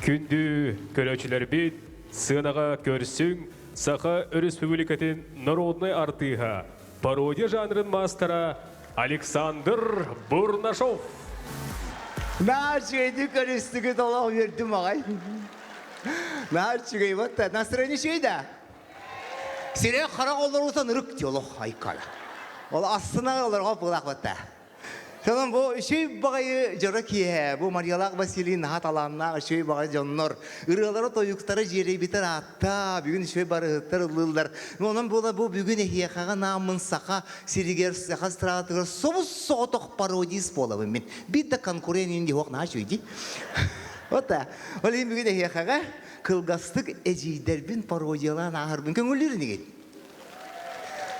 Күндү көрөөччүлэрбит, сыанаҕа көрсүҥ Саха Өрөспүүбүлүкэтин народнай артыыһа, пародия жанрын маастара Александр Бурнашов. Наар үчүгэйдик көрүстүгүт олох үөрдүм аҕай. Наар үчүгэй вот настроение үчүгэй да? Сире харах олоруутан ырык дии олох айкала. Ол астына олорго буолаах батта. Сонон бу үчүй баҕайы дьоро киэһэ, бу Мариялаах Василий наһаа талааннаах үчүй баҕайы дьоннор, ырыалара тойуктара дьиэрэйбитэр аатта, бүгүн үчүй барыһыттар ыллыыллар. Онон буола бу бүгүн эһиэхэҕэ нааммын саха сиригэр, саха эстрадатыгар собус соҕотох пародист буолабын мин. Биир да конкурент инди суох наһаа үчүй дии. Вот да. Ол иһин бүгүн эһиэхэҕэ кылгастык эдьиийдэрбин пародиялаан ааһарбын көҥүллүүр инигин.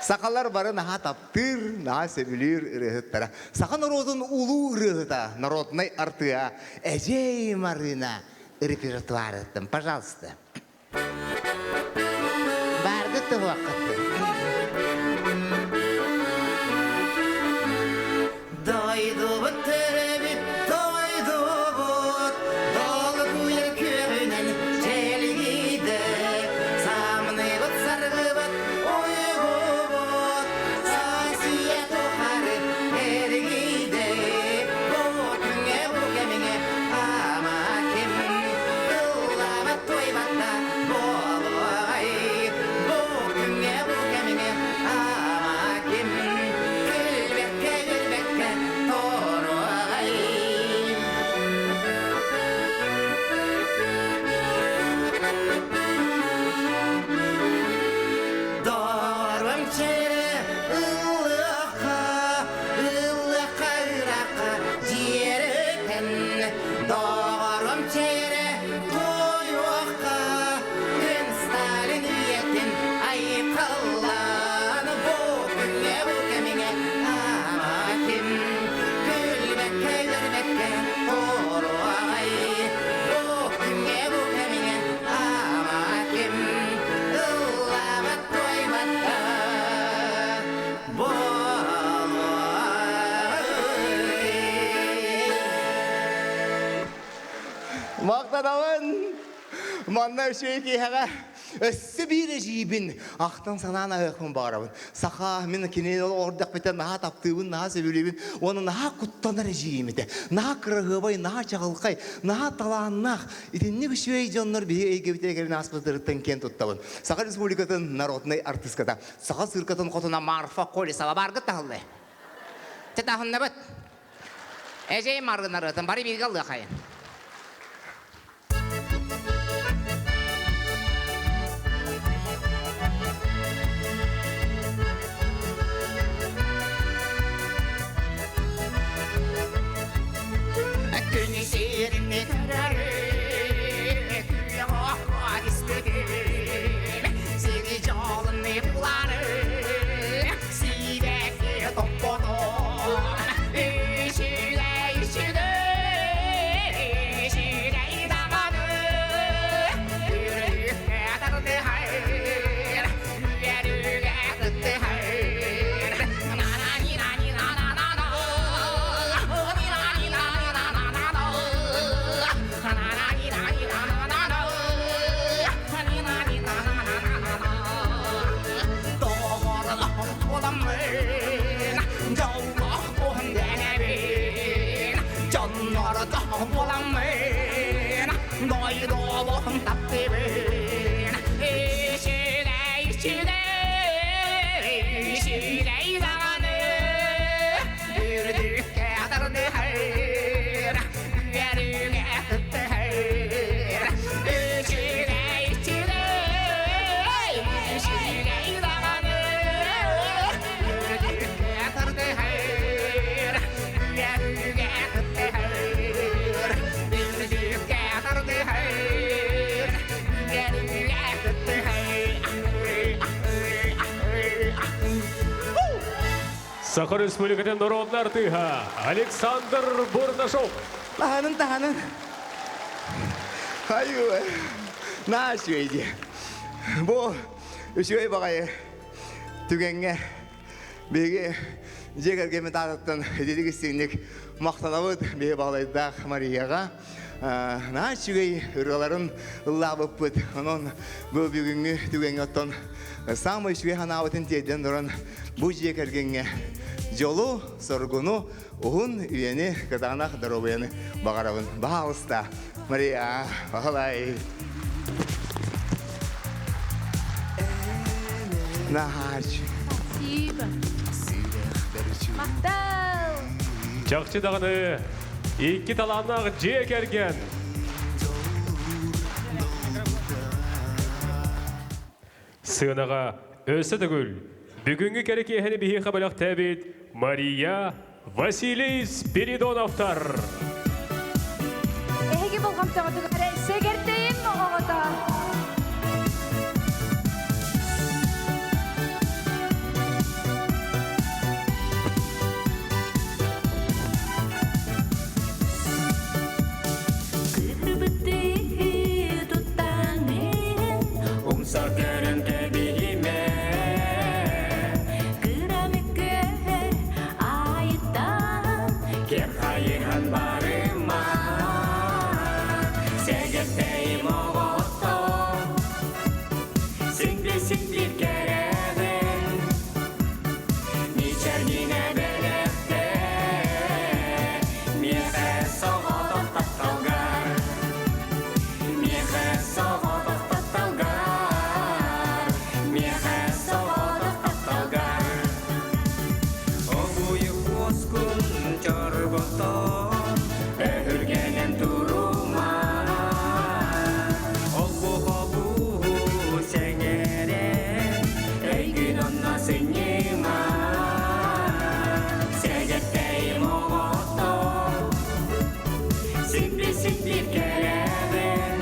Сахалар бары наһаа таптыыр, наһаа сөбүлүүр ырыаһыттара. Саха норуотун улуу ырыаһыта, народнай артыыһа Эдьиэй Марыына репертуарыттан, пожалуйста. Бааргыт туһуоххыттын. Дойдубут төрөбүт дойдубут долгуйар күөҕүнэн чэлгийдэ Самныбыт саргыбыт уйгубут Сасия тухары эргийдэ Бу күҥҥэ бу кэмҥэ ама ким Ыллаабат туойбат буолуоҕай Бу күҥҥэ бу кэмҥэ ама ким Күлбэккэ үөрбэккэ туруоҕай Дорум чэрэ ыллыахха, ыллыахха ыраахха дьиэрэтэн. Доҕорум чэрэ туойуохха, күн Сталин үйэтин айхаллаан. Бу күҥҥэ бу кэмҥэ ама ким күлбэккэ үөрбэккэ туруоҕай. Бу күҥҥэ бу кэмҥэ ама ким ыллаабат туойбат да буолуой. Махтанабын! Манна үчүгэй киэһэҕэ өссө биир эдьиийбин ахтан санаан аһыахпын баҕарабын. Саха мин кинини олордохпуттан наһаа таптыыбын, наһаа сөбүлүүбүн уонна наһаа куттанар эдьиийим этэ. Наһаа кыраһыабай, наһаа чаҕылхай, наһаа талааннаах. Итинник үчүгэй дьоннор биһи эйгэбитигэр кэлин ааспыттарыттан киэн туттабын. Саха Республикатын народнай артыыската, Саха циркатын хотуна Марфа Колесова бааргыт таһыллы. Те таһыннабыт. Эжей маргынарытын бары бииргэ ыллыахайын. Күнү сирини көрөрү, күөх испитим, сири дьолуну булары, сирэки топпотон, үчүгэй үчүгэй, үчүгэй даҕаны, үрдүккэ тардыһар, үөрүүгэ кыттыһар, на-на-ни-на-ни-на-на-на-на, ни-на-ни-на-ни-на-на-на-на, на-на-ни-на-ни-на-на-на-на, ни-на-ни-на-на-на-на-на. Доҕорлоһон буоламмын, дьоллоох дэнэбин, дьоннордоох буоламмын, дойдубун таптыыбын. Үчүгэй, үчүгэй, үчүгэй даҕаны, үрдүккэ тардыһар, үөрүүгэ кыттыһар. Үчүгэй, үчүгэй, үчүгэй даҕаны, үрдүккэ тардыһар, үөрүүгэ кыттыһар. Үрдүккэ тардыһар, үөрүүгэ кыттыһар. Саха Республикатын народный артыыһа Александр Бурнашов. Таһанын, таһанын. Айуу, наа үчүгэй дии. Бу үчүгэй баҕайы түгэҥҥэ. Биһиги дьиэ кэргэммит аатыттан ититик истиҥник махтанабыт биһи Баһылайдаах Марияҕа. Наһаа үчүгэй ырыаларын ыллаабыппыт. Онон бу бүгүҥҥү түгэҥҥэ оттон саамай үчүгэй санаабытын тиэрдэн туран бу дьиэ кэргэҥҥэ дьолу, соргуну, уһун үйэни, кытаанах доруобуйаны баҕарабын. Баһаалыста, Мария, Баһылай. Наһаа Спасибо. Махтал! Чахчы даҕаны икки талааннаах дьиэ кэргэн. Сыанаҕа өссө төгүл бүгүҥҥү кэрэ киэһэни биһиэхэ бэлэхтээбит Мария Василий Спиридоновтар. Эһиги болҕомтоҕутугар сэгэртэйим оҕото. Умса көрөн кэбиһимэ Кырамыккөһө айыттан Киэр хайыһан барыма Сэгэртэйим оҕотто Син бир кэрэбин Мичэргине бэлэхте Миэхэ соҕотох тапталгар Миэхэ соҕотох тапталгар Миэхэ соҕотох тапталгар Обуйук уоскун чорботон Өһүргэнэн турума Олбу-хобу сэҥээрэн Өйгүн онно сынньыма Сэгэттэйим оҕото Симпи-симпи кэрэбин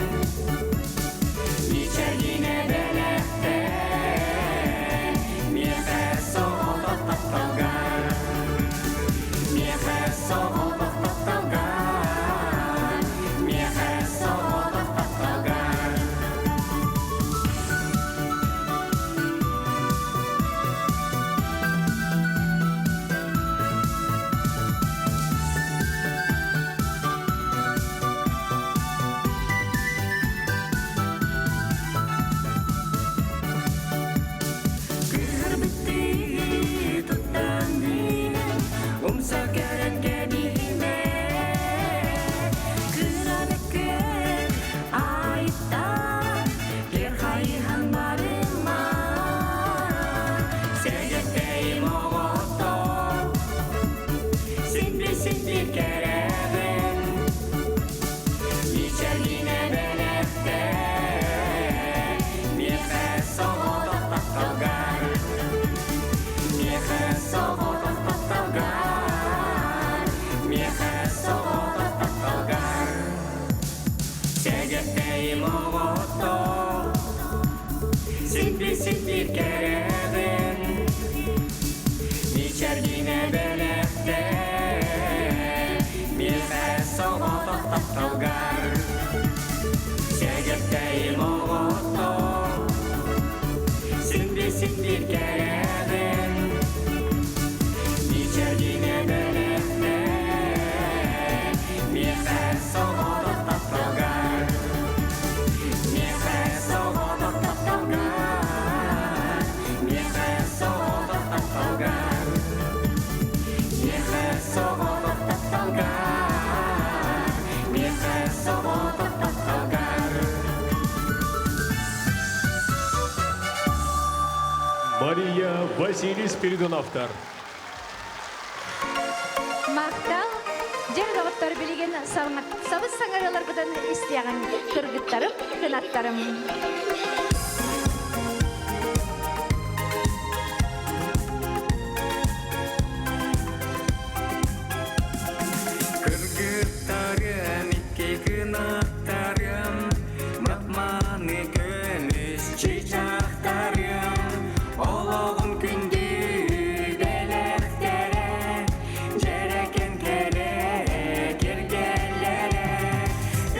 Мичэргине бэлэхтэ Миэхэ соҕотох тапталгар Миэхэ соҕотох тапталгар Миэхэ соҕотох тапталгар Кыһырбыттыы туттаныы Умса көрөн кэбиһимэ Кыраны көр айыттан Киэр хайыһан барыма Сэгэттэйим оҕото Симпи-симпи кэрэбин Мичэргине бэлэхтэ Миэхэ соҕотох тапталгар Миэхэ соҕотох тапталгар Миэхэ соҕотох тапталгар Сэгэттэйим оҕото Симпи-симпи кэрэбин Мичэргине бэлэхтэ Миэхэ соҕотох тапталгар Сэгэттэйим оҕото Симпи-симпи кэрэбин Мичэргине бэлэхтэ Миэхэ соҕотох тапталгар Миэхэ соҕотох тапталгар Миэхэ соҕотох тапталгар Миэхэ соҕотох тапталгар Миэхэ соҕотох тапталгар Мария Василий Спиридоновтар. Махтал. Дьэр доҕоттор билигин сабыс саҥарыаларбытын истиэҕиҥ кыргыттарым, кынаттарым. Кыргыттарым, икки кынаттарым, Мап-маны көмүс чычахтарым, Олоҕум күндү бэлэхтэрэ, Дьэрэкэн кэрэ кэргэллэрэ,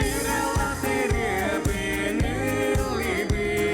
Ыралах ырыабын ыллыыбын.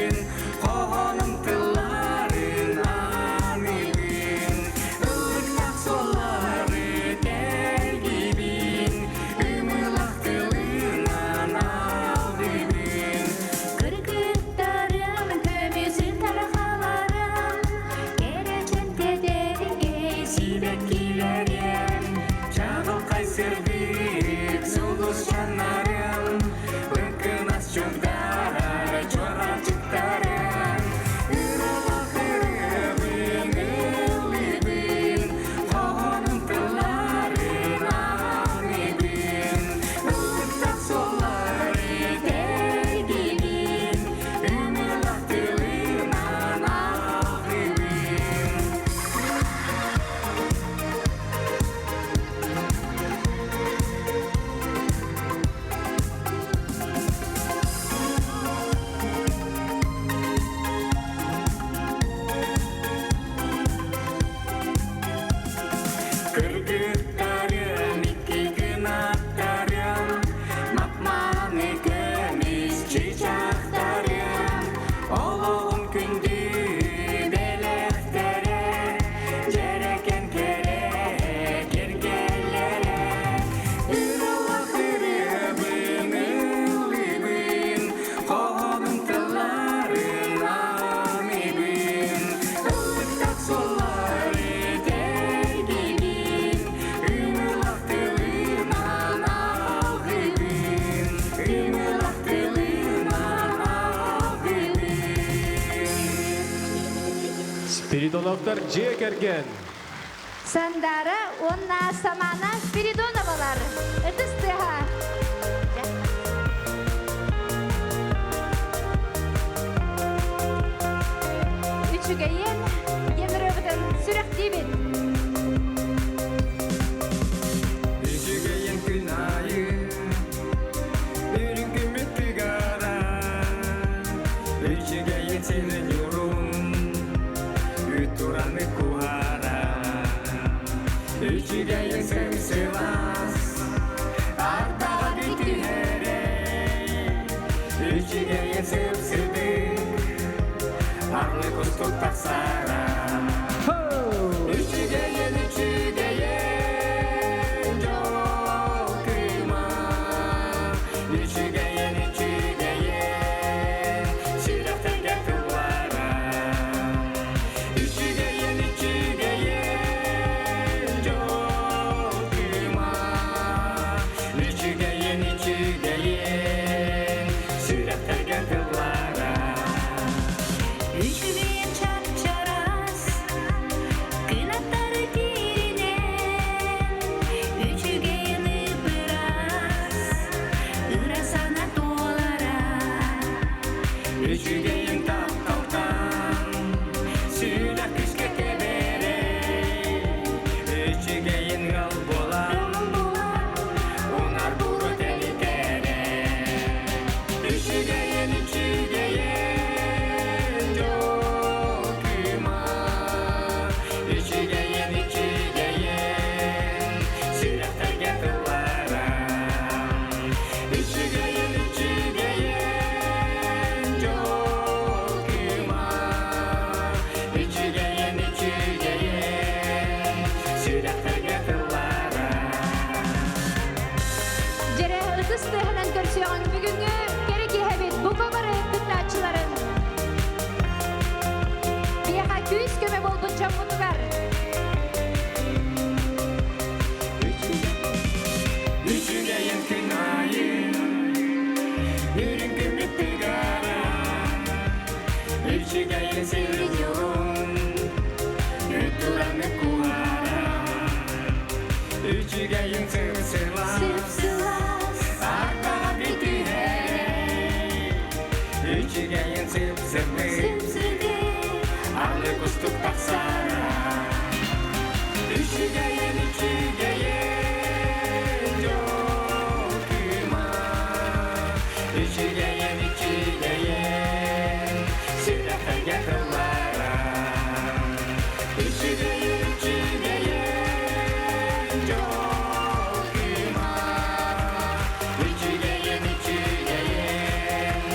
Спиридоновтар дьиэ кэргэн. Сандара уонна Самана Спиридоновалар. Ытыс тыаһа. Үчүгэйин диэн ырыабытын сүрэхтиибит. Үчүгэйин күн аайы үрүҥ күммүт тыгара Үчүгэйин сирин ньурун үт тураны куһара Үчүгэйин сып-сылаас ардаҕа бүтүһэрэ Үчүгэйин сып-сыдык арлы кустук тахсара Үчүгэйин үчүгэйин дьол кыыма Үчүгэйин үчүгэйин сүрэхтэргэ тыллара Үчүгэйин үчүгэйин дьол кыыма Үчүгэйин үчүгэйин сүрэхтэргэ тыллара Үчүгэйин чап-чараас, кынаттары тиэринэн, үчүгэйин ып-ыраас, ыра санаа туолара. Үчүгэйин тапталтан сүрэх күүскэ тэбэрэ Үчүгэйин ыал буолан уҥар бууру тэнитэрэ Үчүгэйин үчүгэйин дьол кыыма Үчүгэйин үчүгэйин сүрэхтэргэ тыллара Үчүгэйин үчүгэйин дьол кыыма Үчүгэйин үчүгэйин сүрэхтэргэ тыллара Дьэрэ ытыс тыаһынан көрсүөҕүҥ бүгүҥҥү кэрэ киэһэбит бука бары кыттааччыларын. Биһиэхэ күүс-көмө буолбут дьоммутугар. Үчүгэйин күн аайы үрүҥ күммүт тыгара Үчүгэйин сирин ньурун үт тураны куһара Үчүгэйин сып-сылаас Сып-сылаас, ардаҕа бүтүһэрэ Үчүгэйин сып-сырдык сып-сырдык, алы кустук тахсара Үчүгэйин үчүгэйин дьол кыыма Үчүгэйин үчүгэйин сүрэхтэргэ тыллара Үчүгэйин үчүгэйин дьол кыыма Үчүгэйин үчүгэйин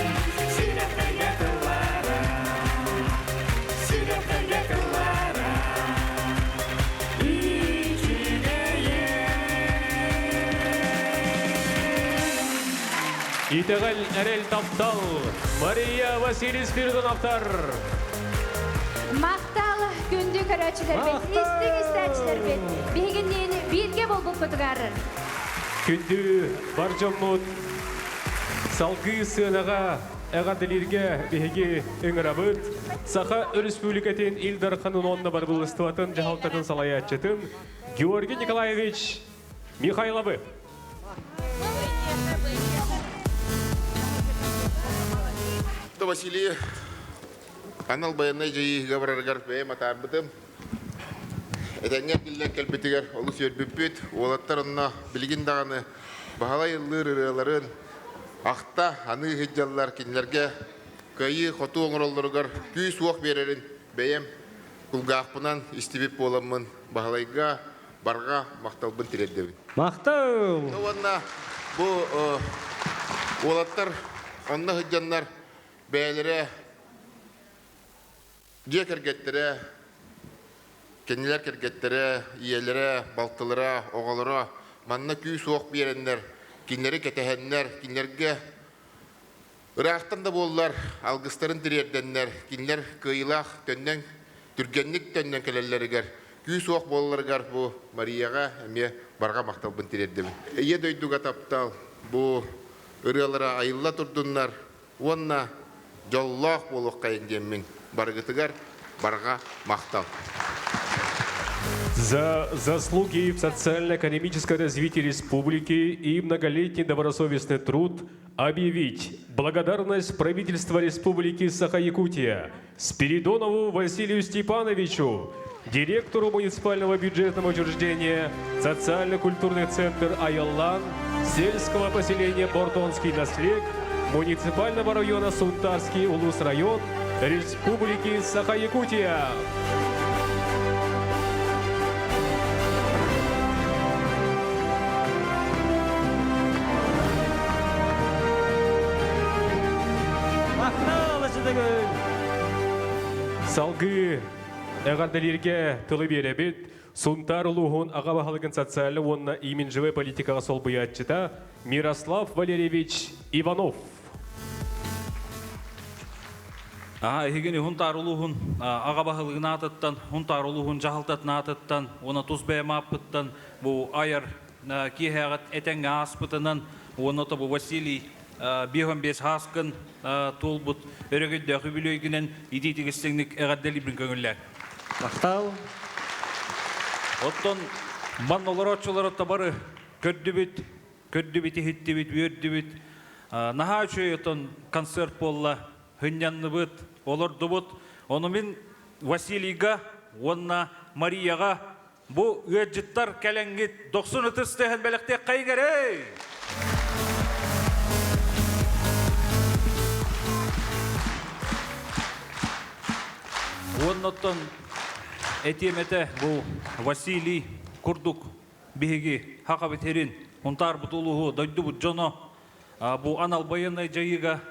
сүрэхтэргэ тыллара Сүрэхтэргэ тыллара Үчүгэйин Итэҕэл, эрэл, таптал. Мария Василий Спиридоновтар. Махтал күндү көрөөччүлэрбит, истиҥ истээччилэрбит, биһигинниин бииргэ буолбуккутугар. Күндү бар дьоммут салгыы сыанаҕа эҕэрдэлииргэ биһиги ыҥырабыт. Саха Өрөспүүбүлүкэтин Ил Дарханын уонна Барбылыстыбатын дьаһалтатын салайааччытын Георгий Николаевич Михайловы. Василий анал байыаннай дьайыыга барарыгар бэйэм атаарбытым. Этэҥҥэ биллэн кэлбитигэр олус үөрбүппүт. Уолаттар онно билигин даҕаны баһылай ыллыыр ырыаларын ахта аныы сылдьаллар. Кинилэргэ кыайыы-хотуу оҥороллоругар күүс-уох биэрэрин бэйэм кулгаахпынан истибит буоламмын Баһылайга барҕа махталбын тириэрдэбин. Махтал! Уонна бу уолаттар онно сылдьаннар бэйэлэрэ дьиэ кэргэттэрэ, кинилэр кэргэттэрэ, ийэлэрэ, балтылара, оҕолоро манна күүс-уох биэрэннэр, кинилэри кэтэһэннэр, кинилэргэ ыраахтан да буоллар алгыстарын тириэрдэннэр, кинилэр кыайыылаах төннөн, түргэнник төннөн кэлэллэригэр күүс-уох буолалларыгар бу Марияҕа эмиэ барҕа махталбын тириэрдэбин. Ийэ дойдуга таптал бу ырыалара айылла турдуннар уонна дьоллоох буолуоххайын диэммин барыгытыгар. Барҕа махтал. За заслуги в социально-экономическом развитии республики и многолетний добросовестный труд объявить благодарность правительства Республики Саха-Якутия Спиридонову Василию Степановичу, директору муниципального бюджетного учреждения Социально-культурный центр «Аяллан» сельского поселения Бордонский наслег муниципального района Сунтарский улус-район Республики Саха-Якутия. Салгыы эҕэрдэлииргэ тылы биэрэбит Сунтаар улууһун аҕа баһылыгын социальнай уонна имиджевэй политикаҕа солбуйааччыта Мирослав Валерьевич Иванов. Аха, эһигини Хунтаар улууһун аҕа баһылыгын аатыттан, Хунтаар улууһун дьаһалтатын аатыттан уонна тус бэйэм ааппыттан бу айар киэһээҕит этэҥҥэ ааспытынан уонна тобу Василий 55 сааскын туолбут өрөгөйдөөх үбүлүөйгүнэн итиитик-истиҥник эҕэрдэлиибин көҥүллээн. Махтал. Оттон манна олорооччулары бары көрдүбүт, көрдүбүт, иһиттибит, үөрдүбүт. Наһаа үчүгэй отон концерт буолла, хынньанныбыт, олордубут. Ону мин Василийга уонна Марияҕа бу ыалдьыттар кэлэҥҥит дохсун ытыс тыаһын бэлэхтиэххэйиҥ эрэй! Уонна оттон этиэм этэ бу Василий курдук биһиги Хахабыт сирин, Хунтаарбыт улууһу, дойдубут дьоно бу анал байыаннай дьайыыга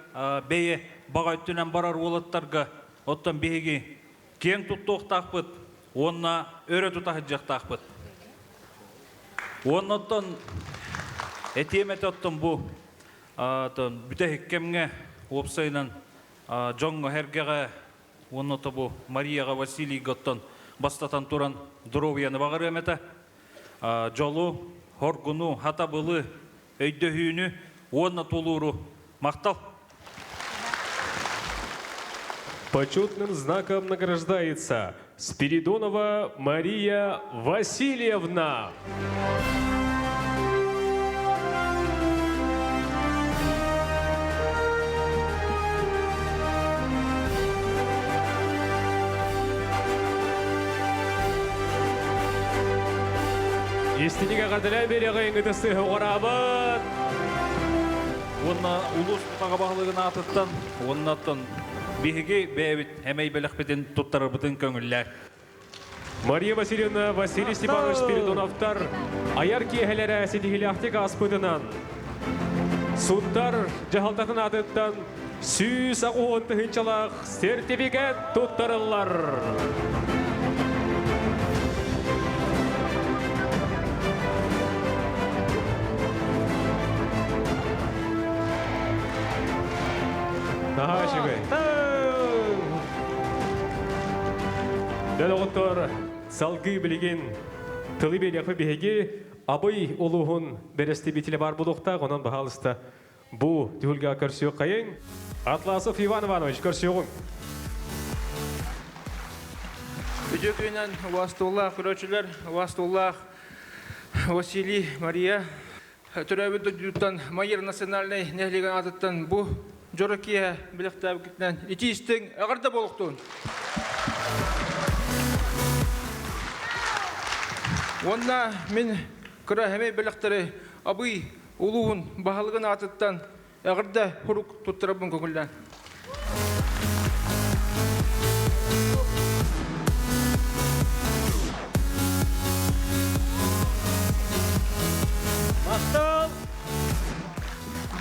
бэйэ баҕа өттүнэн барар уолаттарга оттон биһиги киэҥ туттуохтаахпыт уонна өрө тута сылдьыахтаахпыт. Уонна оттон этиэм этэ оттон бу бүтэһик кэмҥэ уопсайынан дьоҥҥо-сэргэҕэ уонна тобу Марияҕа Василийга оттон бастатан туран доруобуйаны баҕарыам этэ. Дьолу, хоргуну, хатабылы, өйдөһүүнү уонна тулууру махтал! Почетным знаком награждается Спиридонова Мария Васильевна. Истинигэ гадалай береҕин ытысы оҕораабыт. Уонна улуус аҕа баһылыгын аатыттан уоннаттан биһиги бэйэбит эмэй бэлэхпитин туттарарбытын көҥүллээр. Мария Васильевна, Василий Степанович Спиридоновтар айар киэһэлэрэ ситиһилээхтик ааспытынан Сунтар дьаһалтатын аатыттан 160 тыһыынчалаах сертификат туттарыллар. Наһаа үчүгэй. Дэл оҕоттор салгыы билигин тылы биэриэхпит биһиги Абый улууһун бэрэстэбиитэлэ баар буолуохтаах, онон баһаалыста бу түһүлгэҕэ көрсүөххэйиҥ. Атласов Иван Иванович, көрсүөҕүҥ. Үтүө күнүнэн убаастууллаах көрөөччүлэр, убаастууллаах Василий, Мария төрөөбүт дойдутуттан Майыр национальнай нэһилиэгин аатыттан бу дьоро киэһэ бэлэхтээбиккитинэн итии истиҥ эҕэрдэ буолуохтун! Уонна мин кыра хэмэй бэлэхтэри Абый улууһун баһылыгын аатыттан эҕэрдэ сурук туттарабын көҥүллээн. Махтал!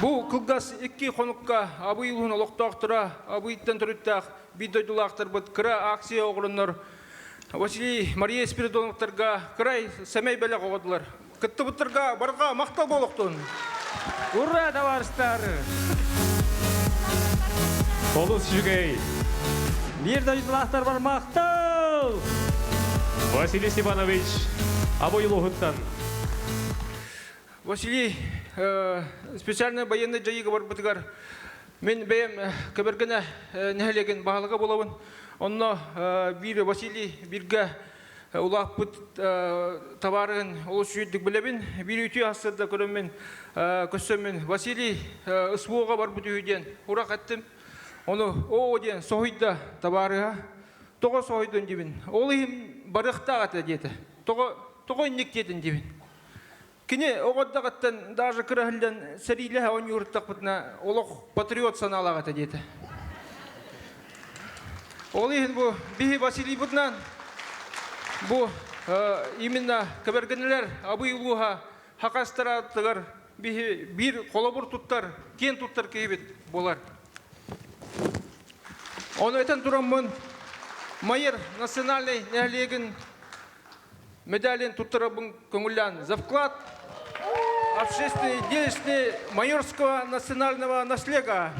Бу кылгас икки хонукка Абый улууһун олохтоохторо Абыйтан төрүттээх биир дойдулаахтарбыт кыра акция оҕолоннор Василий Мария Спиридоновтарга кырай сэмэй бэлэх оҕодулар. Кыттыбыттарга барҕа махтал буолуохтун! Ура, товарищтар! Олус үчүгэй! Биир дойдулаахтар бар махтал! Василий Степанович, Абый улууһуттан. Василий, специальный военный дьайыыга барбытыгар мин бэйэм Кэбэргэнэ нэһилиэгин баһылыга буолабын. Онно биир Василий биргэ улааппыт табаарыһын олус үчүгэйдик билэбин. Биир үтүө ассырда көрөммүн көссөммүн Василий СВО-ҕа барбыт үһү диэн урах эттим. Ону оо диэн соһуйда табаарыһа. Тоҕо соһуйдун диибин. Ол иһин барыахтаах этэ диэтэ. Тоҕо тоҕо инник диэтин диибин. Кини оҕордоҕуттан даже кыра иһиллэн сэриилэһэ оонньууруттахпытына олох патриот санаалаах этэ диэтэ. Ол иһин бу биһи Василийбытынан бу именно кэбэргэнэлэр Абый улууһа Хакастаратыгар биһи биир холобур туттар, киэн туттар киһибит буолар. Ону этэн тураммын Майыр национальнай нэһилиэгин медалин туттарабын көҥүллээн за вклад общественной деятельности Майорского национального наслега.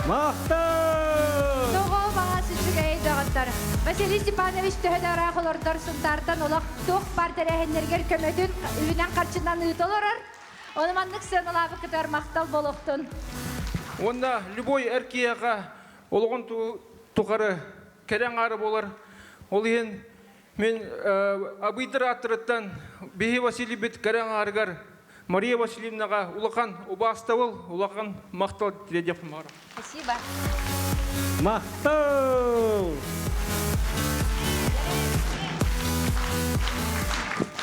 Махтал! Тоҕо баҕас үчүгэй доҕоттор. Василий Степанович төһө да ыраах олордор Сунтаартан олох туох баар тэрээһиннэригэр көмөтүн үбүнэн-харчынан ыыта олорор. Ону маннык сыаналаабыккытыгар махтал буолуохтун. Уонна любой эр киһиэхэ олоҕун тухары кэрэ аҥаара буолар. Ол иһин Мин Абыйдар ааттарыттан биһи Василийбит кэрэ аҥаарыгар Мария Васильевнаҕа улахан убаастабыл, улахан махтал тириэрдиэхпин баҕарабын. Спасибо. Махтал!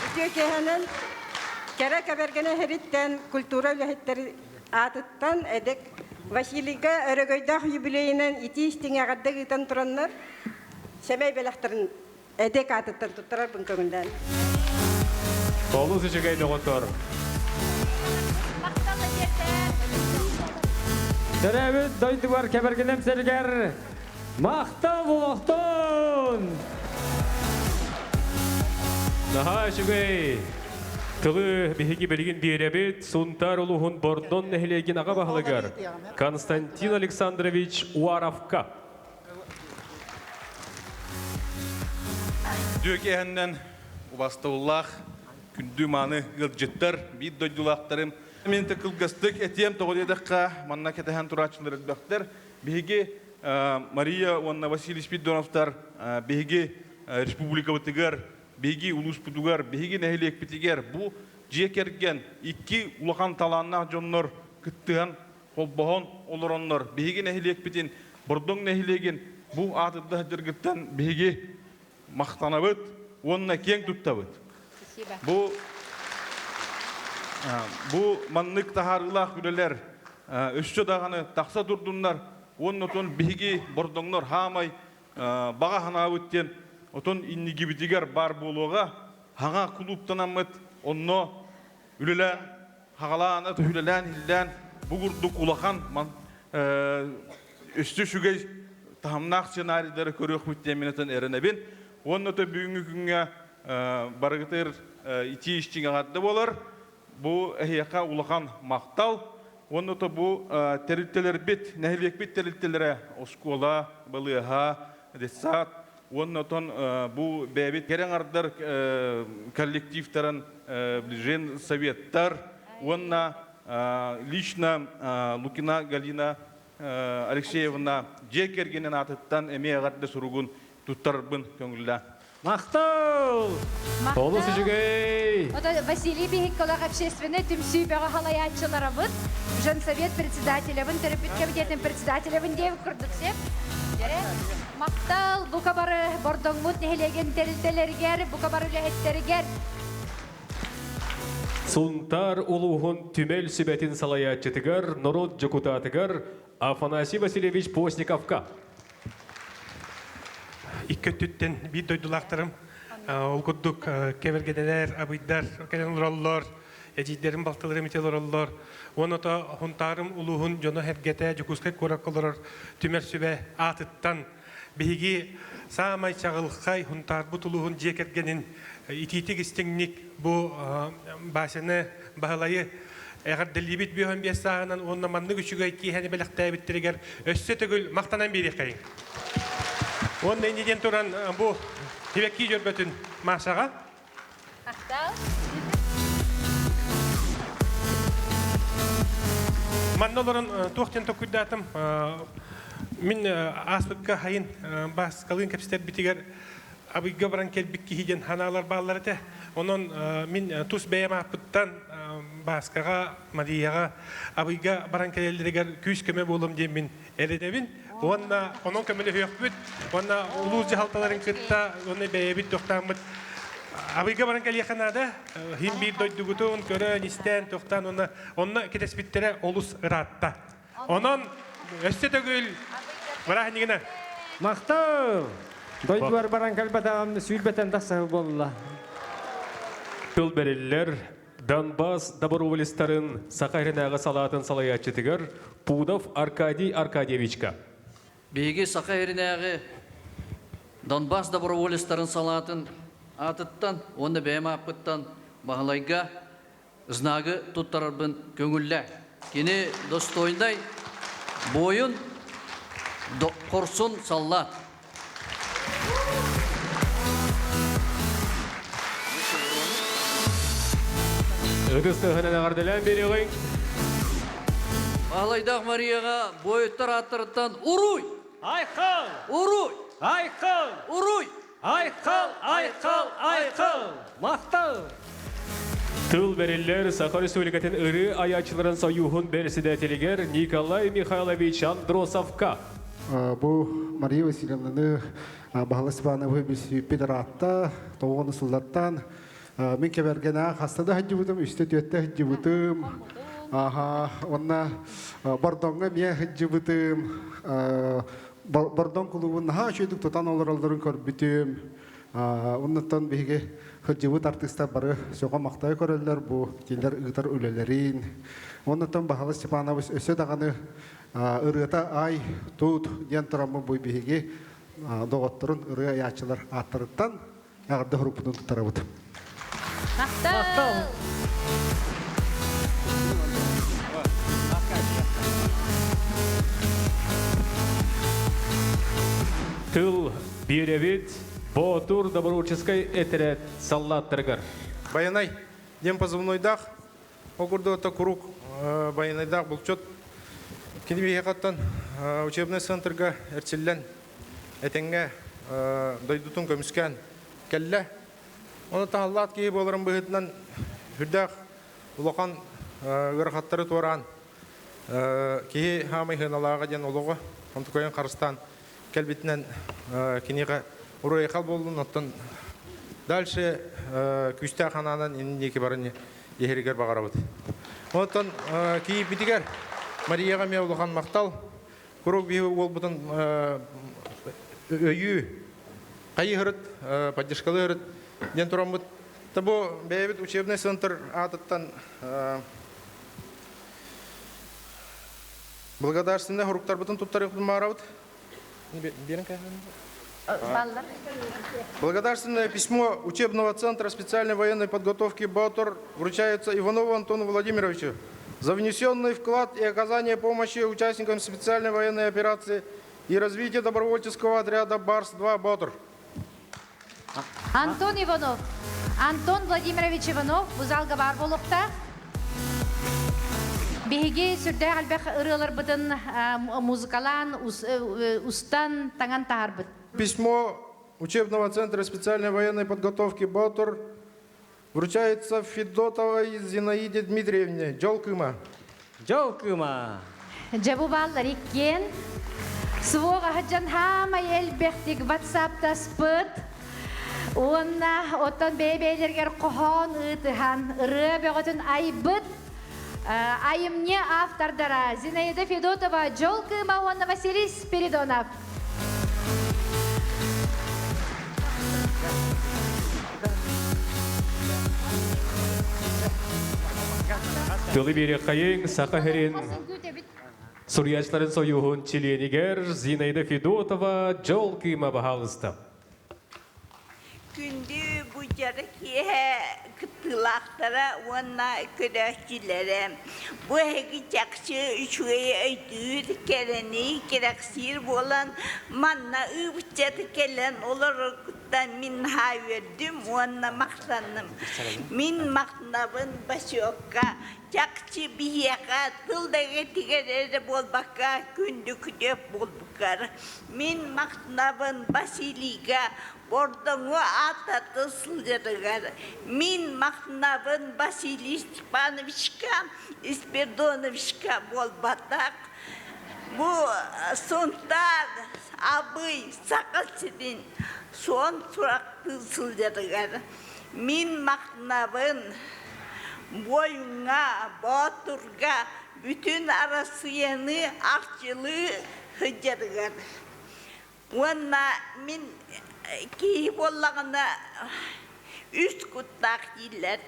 Үтүө киэһэнэн кэрэ кэбэргэнэ иһэриттэн культура үлэһиттэрин аатыттан эдик Василийга өрөгөйдөөх юбилейынан итии истиҥ эҕэрдэ ыытан тураннар сэмэй бэлэхтэрин Эдек аатыттан туттарарбын көҥүллээн. Олус үчүгэй доҕоттор. Төрөөбүт дойдубар кэбэргэнэм сиригэр махтал олохтон! Наһаа үчүгэй. Тылы биһиги билигин биэрэбит Сунтаар улууһун Бордон нэһилиэгин аҕа баһылыгар Константин Александрович Уаровка. Дүөкэһэннэн убастабыллаах күндү-мааны ыалдьыттар, биир дойдулаахтарым. Мин кылгастык этиэм тоҕо диэтэххэ, манна кэтэһэн турааччылар элбэхтэр. Биһиги Мария уонна Василий Спиридоновтар биһиги республикабытыгар, биһиги улууспутугар, биһиги нэһилиэкпитигэр бу дьиэ кэргэн икки улахан талааннаах дьоннор кыттыһан холбоһон олороннор биһиги нэһилиэкпитин Бордоҥ нэһилиэгин бу аатырда сылдьаргыттан биһиги махтанабыт уонна киэҥ туттабыт. Бу бу маннык таһаарыылаах үлэлэр өссө даҕаны тахса турдуннар уонна отон биһиги бордоҥнор хаамай баҕа санаабыт диэн отон иннигибитигэр баар буолуоҕа хаҥа кулууптанаммыт онно үлэлээн хаҕалаан үлэлээн иһиллээн бу курдук улахан өссө үчүгэй таһымнаах сценарийдары көрүөхпүт диэн мин атын эрэнэбин. Уонна то бүгүҥҥү күҥҥэ барыгытыр итии истиҥ эҕэрдэ буолар. Бу эһиэхэ улахан махтал. Уонна то бу тэрилтэлэрбит, нэһилиэкпит тэрилтэлэрэ оскуола, балыыһа, детсад Уонна отон бу бэйэбит кэрэ аҥардар коллективтарын женсоветтар уонна лично Лукина Галина Алексеевна дьиэ кэргэнин аатыттан эмиэ эҕэрдэ суругун туттарарбын көҥүллээ. Махтал! Олус үчүгэй! Ото Василий Биһикколох общественный түмсүү бөҕө халайааччыларабыт, женсовет председателебин, төрөппүт комитетин председателебин диэбит курдук сеп. Махтал бука бары Бордоҥмут нэһилиэгин тэрилтэлэригэр, бука бары үлэһиттэригэр. Сунтаар улууһун түмэл сүбэтин салайааччытыгар, норуот дьокутаатыгар Афанасий Васильевич Постниковка. Икки өттүттэн биир дойдулаахтарым ол курдук кэбэргэнэлэр, абыйдар кэлэн олороллор, эдьиийдэрим, балтыларым ити олороллор. Уонна то Хунтаарым улууһун дьоно-сэргэтэ Дьокуускай куоракка олорор түмэр сүбэ аатыттан биһиги саамай чаҕылхай Хунтаарбыт улууһун дьиэ кэргэнин итиитик истиҥник бу Васяны Баһылайы эҕэрдэлиибит 55 сааһынан уонна маннык үчүгэй киэһэни бэлэхтээбиттэригэр өссө төгүл махтанан биэриэххэйиҥ. Уонна инньэ диэн туран бу Сибэкки дьөрбөтүн Машаҕа Манна олорон туох диэн толкуйдаатым. Мин ааспыкка хайын Бааскалыын кэпсэтэрбитигэр Абыйга баран кэлбит киһи диэн ханаалар бааллар этэ. Онон мин тус бэйэм ааппыттан Бааскаҕа, Марияҕа Абыйга баран кэлэллэригэр күүс-көмө буолуом диэн мин эрэнэбин. Уонна онон көмөлөһүөхпүт. Уонна улуус дьаһалталарын кытта уонна бэйэбит тохтааммыт Абыйга баран кэлиэххэ наада. Хин биир дойдугутун көрөн, истэн, тохтаан уонна онно кэтэспиттэрэ олус ыраатта. Онон өссө төгүл бырааһынньыгына. Махтал! Дойдубар баран кэлбэтэҕим сүүрбэтэн тахсаһы буолла. Тыл бэриллэр Донбасс доброволецтарын Саха сиринээҕи салаатын салайааччытыгар Пудов Аркадий Аркадьевичка. Биһиги Саха сиринээҕи Донбасс доброволецтарын салаатын аатыттан уонна бэйэм ааппыттан Баһылайга знагы туттарарбын көҥүллээ. Кини достойнай буойун, хорсун саллаат. Ытыс тыаһынан эҕэрдэлээн биэриэҕиҥ. Баһылайдаах Марияҕа буойуттар ааттарыттан уруй! Айхал! Уруй! Айхал! Уруй! Айхал! Айхал! Айхал! Махтал! Тыл бэриллэр Саха Республикатын ырыы айааччыларын союһун бэрэссэдээтэлигэр Николай Михайлович Андросовка. Бу Мария Васильевнаны Баһылай Степановы билсибиппит ыраатта, тоҕуону сыллартан. Мин кэбэргэнэ хаста да сылдьыбытым, үстэ-түөртэ сылдьыбытым. Аха, уонна Бордоҥҥо эмиэ сылдьыбытым. Бордоҥ кулуубун наһаа үчүгэйдик тутан олороллорун көрбүтүм. Оннуттан биһиги сылдьыбыт артыыстар бары сөҕө-махтайа көрөллөр бу кинилэр ыытар үлэлэрин. Оннуттан Баһылай Степанович өссө даҕаны ырыата ай, тут диэн тураммын бу биһиги доҕотторун ырыа айааччылар ааттарыттан эҕэрдэ хоруппутун туттарабыт. Махтал! Тыл биэрэбит Боотур добровольческай этэрээт саллааттарыгар. Байанай диэн позывнойдаах, ол курдук куруук байанайдаах булчут. Кини биһиэхэттэн учебнай центрга эрчиллэн этэҥҥэ дойдутун көмүскээн кэллэ. Ону таһаллаат киһи буоларын быһыытынан үрдээх улахан ыарахаттары туораан киһи хаамай сыаналааҕа диэн олоҕо онтукайын харыстаан кэлбитинэн киниэхэ уруйхал буоллун оттон дальше күүстээх ханаанан инники баран иһэригэр баҕарабыт. Оттон кийииппитигэр Марияҕа эмиэ улахан махтал. Куруук биһи уолбутун өйүү хайыһырыт, поддержкалыырыт диэн тураммыт. Бу бэйэбит учебный центр аатыттан благодарственный хоруктарбытын туттарыахпытын баарабыт. Благодарственное письмо учебного центра специальной военной подготовки «Батор» вручается Иванову Антону Владимировичу за внесенный вклад и оказание помощи участникам специальной военной операции и развитие добровольческого отряда «Барс-2 Батор». Антон Иванов. Антон Владимирович Иванов бу залга баар буолуохтаах. Биһиги сүрдээх элбэх ырыаларбытын музыкалаан, устан, таҥан таһарбыт. Письмо учебного центра специальной военной подготовки «Батор» вручается Федотовой Зинаиде Дмитриевне. Дьол кыыма. Дьол кыыма. Дьэ бу бааллар иккиэн. Суох аһыдьан хаамай элбэхтик ватсаптаспыт. Уонна оттон бэйэ-бэйэлэригэр хоһоон ыытыһан, ырыа бөҕөтүн айбыт айымньы автордара Зинаида Федотова, Дьол Кыыма уонна Василий Спиридонов. Тылы биэриэххэйиҥ Саха сирин суруйааччыларын союһун чилиэнигэр Зинаида Федотова Дьол Кыыма баһаалыста. Күндү бу дьара киэһэ кыттыылаах. кыттыылаахтара уонна көрөөччүлэрэ. Бу эһиги чахчы үчүгэйи өйдүүр, кэрэни кэрэхсиир буолан, манна ыыбыччат кэлэн олороргуттан мин наһаа үөрдүм уонна махтанным. Мин махтанабын Басёкка чахчы биһиэхэ тыл дэгэтигэр эрэ буолбакка күндү күтүөп буолбуккар. Мин махтанабын Василийга Бордоҥу ааттата сылдьарыгар мин махтанабын Василий Степановичка, Спиридоновичка буолбатах. Бу Сунтаар, Абый, Саха сирин суон сурахтыы сылдьарыгар мин махтанабын буойуҥҥа, боотурга бүтүн Арассыыйаны арчылыы сылдьарыгар. Уонна мин киһи буоллаҕына үс куттаах дииллэр.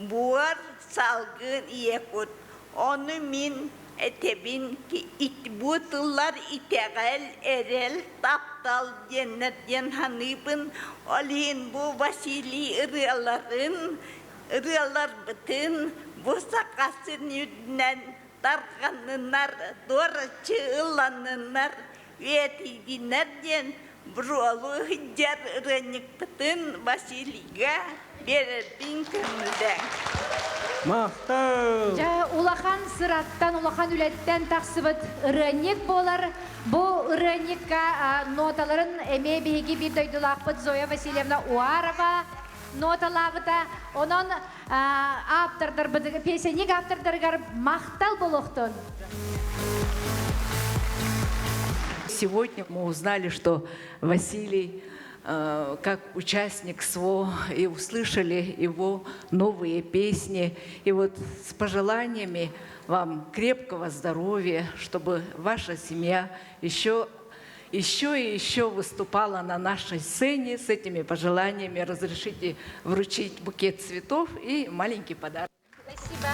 Буор, салгын, ийэ кут. Ону мин этэбин бу тыллар итэҕэл, эрэл, таптал диэннэр диэн саныыбын. Ол иһин бу Василий ырыаларын, ырыаларбытын бу саха сирин үрдүнэн тарҕанныннар, дуораччы ылланныннар, үйэтийдиннэр диэн буруолу сылдьар ырыанньыкпытын Василийга биэрэрбин көҥүллээҥ. Махтал! Дьэ, улахан сыраттан, улахан үлэттэн тахсыбыт ырыанньык буолар. Бу ырыанньыкка ноталарын эмиэ биһиги биир дойдулаахпыт Зоя Васильевна Уарова ноталаабыта. Онон ааптардарбытыгар, песенник ааптардарыгар махтал буолуохтун! Сегодня мы узнали, что Василий как участник СВО и услышали его новые песни. И вот с пожеланиями вам крепкого здоровья, чтобы ваша семья еще еще и еще выступала на нашей сцене. С этими пожеланиями разрешите вручить букет цветов и маленький подарок. Спасибо.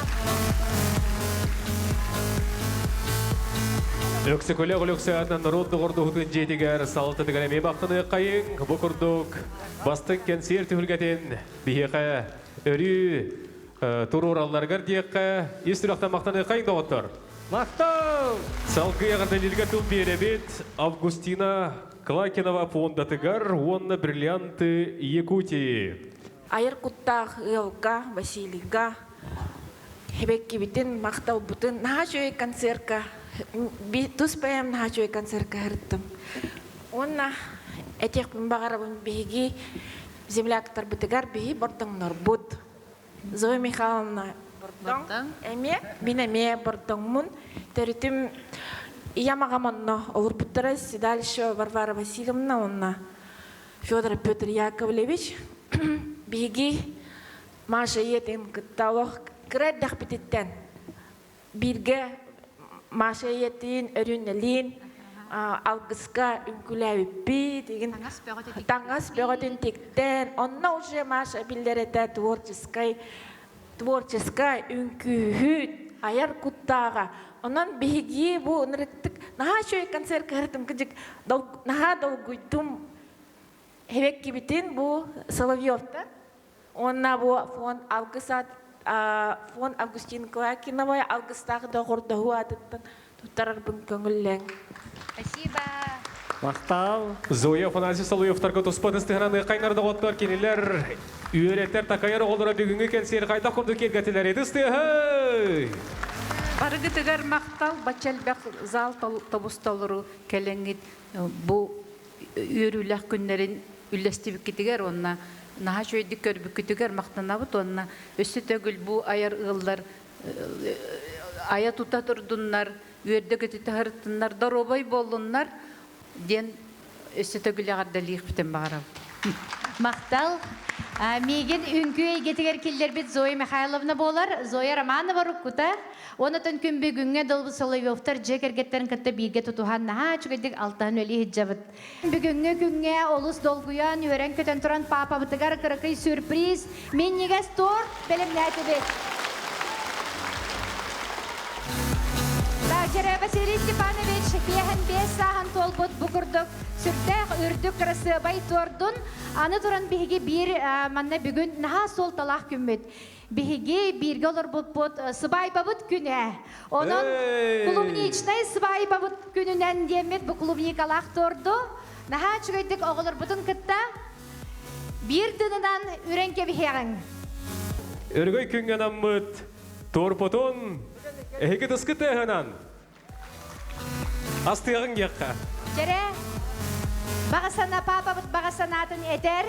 Өксөкөлөөх Өлөксөөнөн норуот доҕордоһуутун дьиэтигэр салалтатыгар эмиэ бахтаныаххайыҥ. Бу курдук бастыҥ кэнсиэр түһүлгэтин биһиэхэ өрүү туруоралларыгар диэххэ ис сүрэхтэн махтаныаххайыҥ доҕоттор. Махтал! Салгыы эҕэрдэлииргэ тыл биэрэбит Августина Клакинова фондатыгар уонна Бриллианты Якутии. Айар куттаах ыалга, Василийга эбэккибитин, махталбытын наһаа үчүгэй концертка, тус бэйэм наһаа үчүгэй концертка сырыттым. Уонна этиэхпин баҕарабын биһиги земляктарбытыгар биһи бордоҥнорбут. Зоя Михайловна Бордоҥ эмиэ, мин эмиэ Бордоҥмун. Төрүтүм ийэм аҕам онно олорбуттара седалище Варвара Васильевна уонна Федор Петр Яковлевич. Биһиги Маша ийэтин кытта олох кыра эрдэхпититтэн бииргэ Маша ийэтин, Өрүүнэлиин алгыска үҥкүүлээбиппит, таҥас бөҕөтүн тиктэн, онно уже Маша биллэр этэ творческай, творческай үҥкүүһүт, айар куттааҕа. Онон биһиги бу ынырыктык наһаа үчүгэй концерт кыһыртым кыдьык наһаа долгуйдум. Эбэккибитин бу Соловьевтар Уонна бу фонд Алгыс фонд Августин Клакиновой алгыстаах доҕордоһуу аатыттан туттарарбын көҥүллээҥ. Спасибо. Махтал. Зоя Афанасьев Соловьевтарга туспа тыстыһынан ыаккайнар доҕоттор кинилэр үөрэтэр такайар оҕолоро бүгүҥҥү кэнсиэр хайдах курдук киэргэтилэр ытыстыаһый! Барыгытыгар махтал, бачча элбэх зал тобус толору кэлэҥҥит бу үөрүүлээх күннэрин үллэстибиккитигэр уонна наһаа үчүгэйдик көрбүккүтүгэр махтанабыт уонна өссө төгүл бу айар ыаллар айа тута турдуннар, үөрдэ-көтүтэ сырыттыннар, доруобай буоллуннар диэн өссө төгүл эҕэрдэлиэхпитин баҕарабыт. Махтал. Миигин үҥкүү эйгэтигэр киллэрбит Зоя Михайловна буолар. Зоя Романова уруккута. Онотон күн бүгүҥҥэ дылы Соловьевтар дьиэ кэргэттэрин кытта бииргэ тутуһан наһаа үчүгэйдик алтыһан үлэлии сылдьабыт. Бүгүҥҥү күҥҥэ олус долгуйан, үөрэн-көтөн туран паапабытыгар кыракый сюрприз, минньигэс торт бэлэмнээтибит. Жере Василий Степанович биэһэн биэс сааһын туолбут бу курдук сүрдээх үрдүк кырасыабай туордун. Аны туран биһиги биир манна бүгүн наһаа суолталаах күммүт. Биһиги бииргэ олорбуппут сыбаайбабыт күнэ. Онон клубничнай сыбаайбабыт күнүнэн диэммит бу клубникалаах туорду. Наһаа үчүгэйдик оҕолорбутун кытта биир тыынынан үрэн кэбиһиэҕиҥ. Өргөй күҥҥэ анаммыт торпотун эһиги тыскы тыаһынан астыаҕыҥ диэххэ. Дьэрэ, баҕа санаа паапабыт баҕа санаатын этэр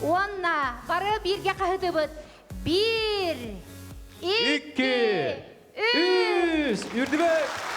уонна бары бииргэ хаһытыбыт. Биир, икки, үс, үрдүбэ!